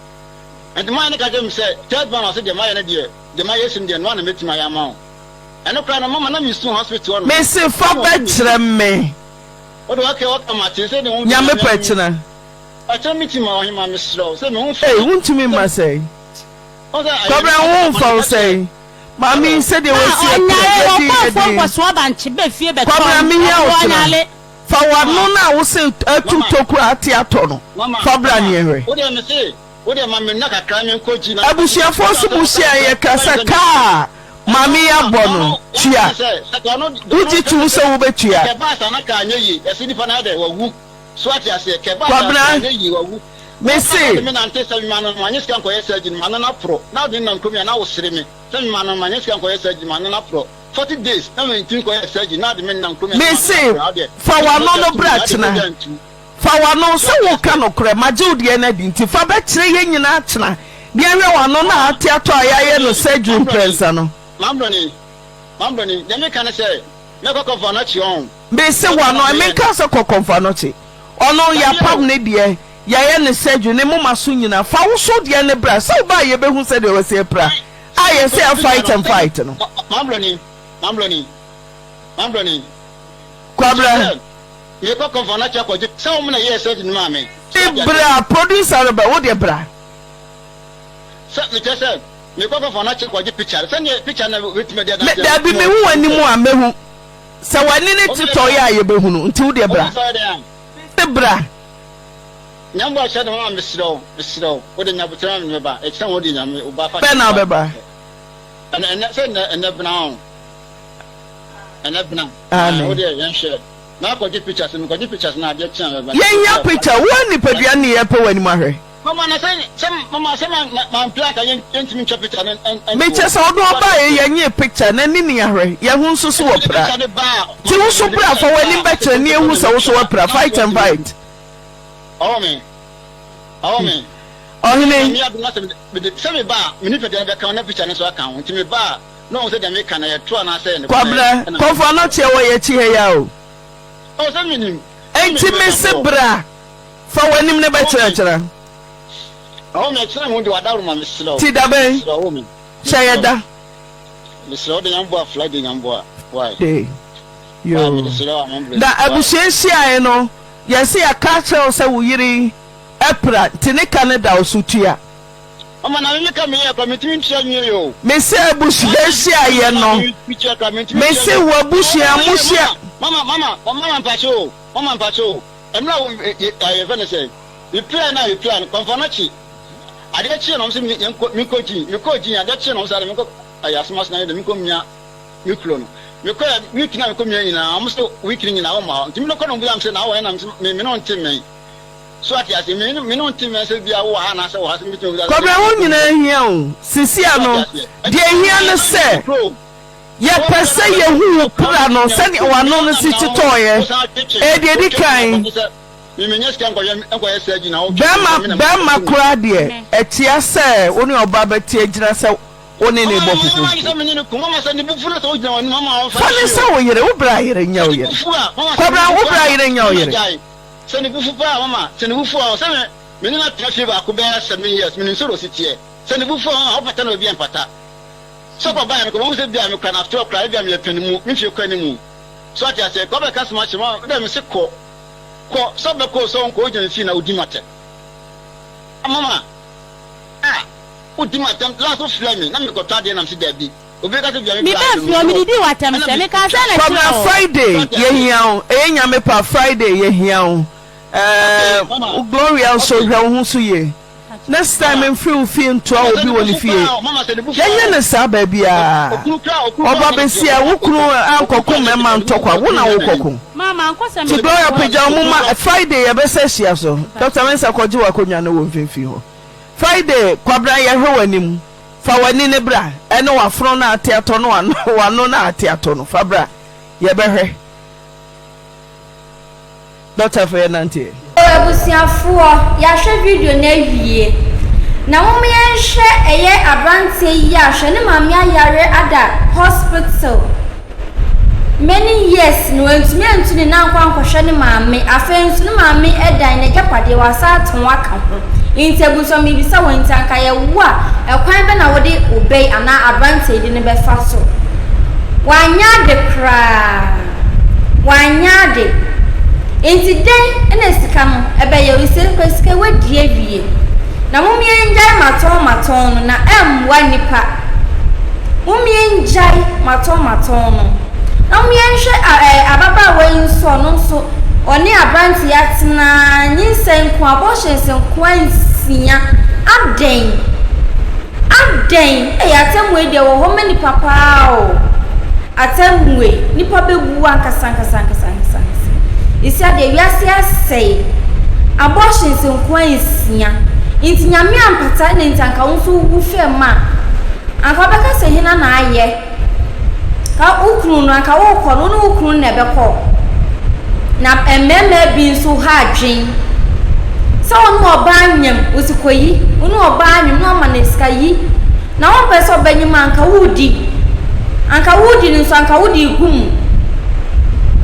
nti mayɛ no ka kyerɛ me sɛ third one ɔse deɛ mayɛ no deɛ deɛ mayɛ asim deɛ ɛno ara na mɛtumi ayɛ ama wo. Ɛno koraa no mama na me su hospital hɔ nom. Me se fa bɛ kyerɛ me. Wode waka waka mate sɛ ne ho Nyame pɛ kyena. Ɔkyerɛ me ti ma ɔhema me serɛ wo sɛ me ho mfa me. Ei wontumi mma sɛn. Kwabena wo ho mfa wo sɛn. Maame yi sɛdeɛ wasi apira yɛdin yɛdin. Kwabena mehia wo kyena. Fa w'ano no a wose atu tokuro a ate atɔ no fa bra ne yɛnhwɛ. Abusuafoɔ nso mo hyia yɛ ka sɛ kaa a maame yi abɔ no tua. Wogye tom sɛ wobɛtua? Kwabena, mese. Mese fa w'ano no bra kyena. Fa w'ano sɛ woka nokorɛ, magye wo deɛ no adi nti fa bɛkyerɛ yɛn nyinaa kyena na yɛnhwɛ w'ano no a ate atɔ a yɛayɛ no surgery mprɛnsa no. Mambroni, Mambroni, deɛ meka ne sɛ mɛkɔ kɔmfa no akyi ɔn. Mese w'ano, menkaa sɛ kɔ kɔmfa no akyi, ɔno yɛapam ne deɛ, yɛayɛ no surgery, ne moma so nyinaa, fa wo so deɛ no bra, sɛ woba a yɛbɛhu sɛdeɛ wasi apira a yɛsɛ yɛ fight and fight no. Mambroni, Mambroni, Mambroni. Kwabena. Mekɔ kɔmfɔ no akyɛ kɔgye sɛ wɔn na yɛɛ surgery no maa me. Bra producer no bɛ wo deɛ bra. Sɛ mekyerɛ sɛ mekɔ kɔmfɔ no akyɛ kɔgye picture no sɛdeɛ picture no bɛtumi adi adanseɛ. Me dabi mehu w'anim a mɛhu sɛ w'ani ne tetɔ yɛ a yɛbɛhunu nti wo deɛ bra. Mese bra. Nyame bɔ akyɛ de mama mesrɛ wo mesrɛ wo wode nyabotrɛ ma me mɛba ɛkyerɛ wo de nyame wo ba fa. Bɛn na wobɛba. Ɛnɛ ɛnɛ sɛ ɛnɛ ɛnɛ bena o ɛnɛ bena. Aane. Wo deɛ yɛnhwɛ. Makɔgye pictures no, mekɔgye pictures no adeɛ kye a mɛba. Yɛnhia picture, wo ara nipadua no ne yɛpɛ w'anim ahwɛ. Mama na sɛ sɛ mama sɛ ma mampɛ anka yɛn yɛntumi ntwa picture no nto. Mekyɛ sɛ ɔno ɔbaeɛ yɛnyee picture n'ani ne ahwɛ, yɛn ho nso so wɔ pra. Nti wo so bra fa w'anim bɛkyerɛ ne yɛnhu sɛ wo so wapira, fight and fight. Ɔwɔ me, ɔwɔ me. Ɔhene. Sɛ meba a, me nipadua no bɛka na picture no nso aka ho, nti meba a. Na ɔhu sɛ deɛ meka no ɛyɛ toro anaasɛ ɛyɛ nokorɛ. Kwabena, kɔmfo anɔkyeɛ wɔ yɛn akyi ha yi ara o. Oh, sɛ menim. Enti mese bra. Fa w'anim no bɛkyerɛkyerɛ. Ɔwɔ me kyerɛ me ho de w'adaworo ma mesrɛ wo. Ti da bɛn? Mesrɛ wo me. Hyɛ yɛ da. Mesrɛ wo de nyamboa Friday nyamboa. Why? Day. Why Yoo. mesrɛ wo amambrɛ. Na Why? abusua nhyiaeɛ no yɛse yɛaka akyerɛ wo sɛ wo yere yi apira nti ne ka no da wo so tua. Mama na me me ka meyɛ kora mentumi ntua nwie o. Mese abusua nhyiaeɛ no mese w'abusua mo hyia. Mama mama mama mpakyɛ o mama mpakyɛ o. Mmerɛ a wo eh, yɛfrɛ no sɛn, me pirae no a me pirae no, kɔmfoɔ no kye, adeɛ kyeeɛ na wɔn se me yɛnkɔ, menkɔ gyin, mekɔɔ gyin, adeɛ kyeeɛ na wɔn se ade menkɔ ɛyɛ asoma so na yɛde menkɔ mia me kuro no, mekɔɛ week no a mekɔ mia nyinaa, wɔn se week no nyinaa wɔn mma hɔ, nti me kɔ na wɔn bisa me sɛ na awɔ na me se me me ne wɔn nte mmɛn, so ate aseɛ, me me ne wɔn nte mmɛn sɛ bia wowɔ ha anaasɛ wɔ ha sɛ mebɛtumi abisa sɛ Kɔbrɛ ho nyinaa hia o, sisia no deɛ ehia ne sɛ. Yɛpɛ sɛ yɛhu wo pra no sɛdeɛ w'ano no si totɔeɛ. Ɛyɛ deɛ ɛdi kan. Bɛrima, bɛrima koraa deɛ, ɛkyea sɛ wo ne ɔbaa bɛte agyina sɛ wo ne no rebɔ fufuo. Fa no sɛ wo yere, wo bra yere nyɛ wo yere. Kwabena, wo bra yere nyɛ wo yere. Sɛ ɔkɔ baeɛ no kɔ mahu sɛ bia mekura no after all koraa ebia meyɛ pɛn mu me mfie kɔ animu so ate aseɛ kɔ bɛka asɛm akyerɛ me dɛ mese kɔ kɔ sɛ ɔbɛkɔ o sɛ ɔnkɔ ogyina me fie na odi matɛm mama ah odi matɛm last wofrɛ me na mekɔtɔ adeɛ na mese daabi obi bɛka sɛ bia me Me bra baa adwene fie hɔ mu medidii w'atɛm ɛna sɛ me mekaa sɛ na kyerɛ Kwabena o. Friday so ate aseɛ yɛhia wo ɛyɛ nyame pa Friday yɛhia wo okay ɛɛ mama Gloria nso okay hwɛ wo ho so yie. Next time mfiri wo fie ntoa obi wɔ ne fie. Yɛnyɛ no saa baabiara. Ɔba besia wo kunu ankɔko mmarima ntɔkwa wo na wokɔko. Nti Gloria pagya wo mu ma Friday yɛbɛsa ahyia so. Doctor Mensah kɔgye w'akonnwa no wɔ mfimfini hɔ. Friday Kwabena yɛhwɛ w'anim. Fa w'ani no bra ɛne w'afono no a ate atɔ no w'ano no a ate atɔ no fa bra yɛbɛhwɛ. Doctor fo yɛ nante. O abusuafoɔ yɛahwɛ video no awie na mom yɛnhwɛ ɛyɛ abranteɛ yi a hwɛ ne maame ayare ada hospital many years no wantumi antu ne nan ankɔ ankɔhwɛ ne maame afei nso ne maame dan n'agyapadeɛ wasan atɔn aka ho nti abusua mebisa wɔn nti anka yɛwo a ɛkwan bɛ na wode wo bɛ yi anaa abranteɛ yi de no bɛfa so wanyɛ ade koraa. Wanyɛ ade. Enti dɛn na sika no bɛyɛ wo? Sɛ mpo sika woadi awie. Na mom yɛngyae matɔn matɔn no na ɛmmoa nnipa. Mom yɛngyae matɔn matɔn no. Na mom yɛnhwɛ ababaawa yi nso ɔno nso ɔne aberante yi atena nyinsɛn nko abortions nko nsia. Adɛn? Adɛn? Ei atemmu yi deɛ wɔ hɔ ma nnipa paa o. Atemmu yi, nnipa bɛwu ankasa ankasa ankasa ankasa ankasa. Ɛsia deɛ wiase asɛe. Abortions nko ara nsia. Nti Nyame ampata na nti anka wo nso wowu fam a, anka wobɛka sɛ hena na ayɛ? Ka wo kunu no, anka worekɔ no, wo ne wo kunu no na ɛbɛkɔ. Na mmarima bi nso ha adwen. Sɛ wo ne ɔbaa nyam, wosi kɔyi, wo ne ɔbaa nyam na wama no sika yi. Na wompɛ sɛ ɔbɛnyem a, anka woredi. Anka woredi no nso, anka wode regu mu.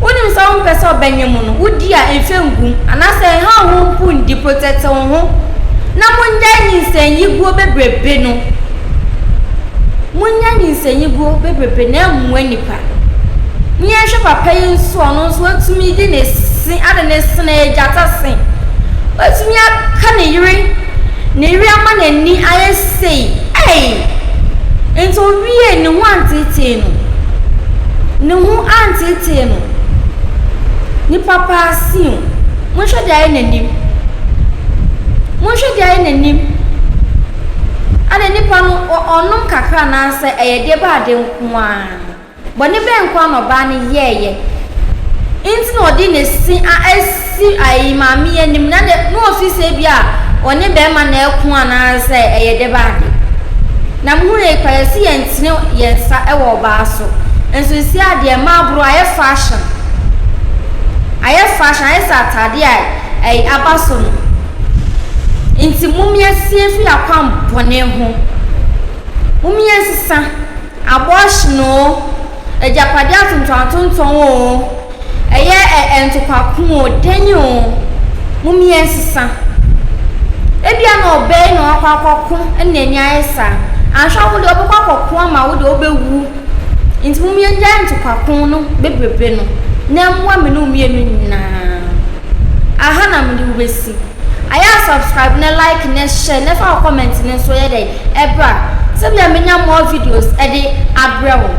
Wonim sɛ wompɛ sɛ ɔbɛnyem no, wodi a, mfa ngu mu. Anaasɛ nha wo ho mpo ndi, protect wo ho. Na monnyae nyinsɛnyiguo bebrebe no. Monnya nyinsɛnyiguo bebrebe na ɛmmoa nnipa. Ne yɛnhwɛ papa yi nso ɔno nso watumi de ne se ade ne sene ɛyɛ gyata se. Watumi aka ne yere ne yere ama n'ani ayɛ sei. Ei! Nti owie ne ho anteetee no. Ne ho anteetee no. Nipa paa se o. Monhwɛ deɛ ayɛ n'anim. Monhwɛ deɛ ayɛ n'anim. Adɛn nipa no ɔnom kakra anaasɛ ɛyɛ deɛ ba ade nko ara? Bɔne bɛn nko ara na ɔbaa no yɛeɛ nti na ɔde ne se a asi ayi maame yi anim na de na ofi sɛ ebi a ɔne bɛrima na ɛko anaasɛ ɛyɛ deɛ ba ade? Na mo hu yɛ kwa yɛsi yɛn tene yɛn nsa wɔ ɔbaa so nso nsi adeɛ mmaa aboro ayɛ fashion ayɛ fashion ayɛ sɛ ataadeɛ a ɛy aba so no nti mom yɛnse mfiri akwan bɔne ho, mom yɛnsesa, abortion oo, agyapadeɛ atontɔn atontɔn oo, ɛyɛ ɛ ntɔkwako oo, dɛn oo. Mom yɛnsesa. Ebia na ɔbaa yi na wakɔ akɔko na n'ani ayɛ saa. Anhwɛ a wo deɛ ɔbɛkɔ akɔko ama wo deɛ wobɛwu. Nti mom yɛngyae ntɔkwako no bebrebe no na ɛmmoa me ne wo mmienu nyinaa. Aha na mede wo bɛsi. Ayɛ a subscribe na like na share na fa wo comment no nso yɛ dɛn ɛbra sɛbia menya more videos ɛde abrɛ wo.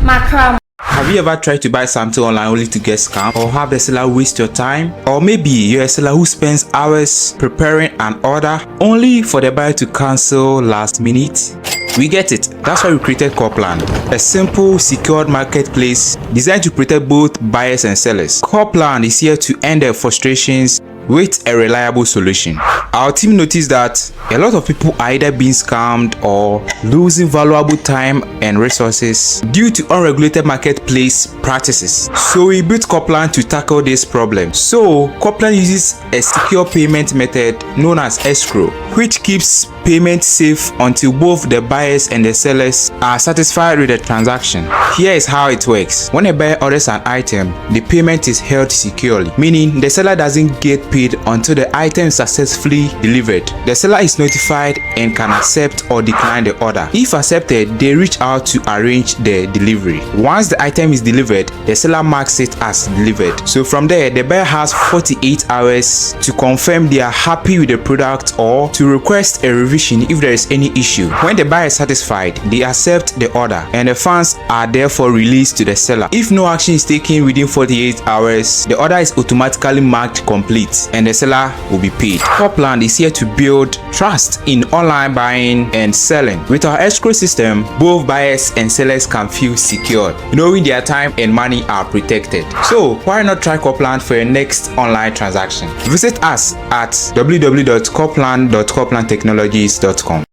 Makra mo. Have you ever tried to buy something online only to get scammed or have the seller waste your time? Or maybe you're a seller who spends hours preparing an order only for the buyer to cancel last minute? We get it. That's why we created Corplan, a simple, secured marketplace designed to protect both buyers and sellers. Corplan is here to end their frustrations with a reliable solution. Our team noticed that a lot of people are either being scammed or losing valuable time and resources due to unregulated marketplace practices. So we built Corplan to tackle this problem. So Corplan uses a secure payment method known as escrow, which keeps payment safe until both the buyers and the sellers are satisfied with the transaction. Here is how it works. When a buyer orders an item, the payment is held securely, meaning the seller doesn't get paid until the item is successfully delivered. The seller is notified and can accept or decline the order. If accepted, they reach out to arrange the delivery. Once the item is delivered, the seller marks it as delivered. So from there, the buyer has 48 hours to confirm they are happy with the product or to request a revision if there is any issue. When the buyer is satisfied, they accept the order and the funds are therefore released to the seller. If no action is taken within 48 hours, the order is automatically marked complete and the seller will be paid. Copland is here to build trust in online buying and selling. With our escrow system, both buyers and sellers can feel secured, knowing their time and money are protected. So why not try Copland for your next online transaction? Visit us at www.copland.coplandtechnologies.com.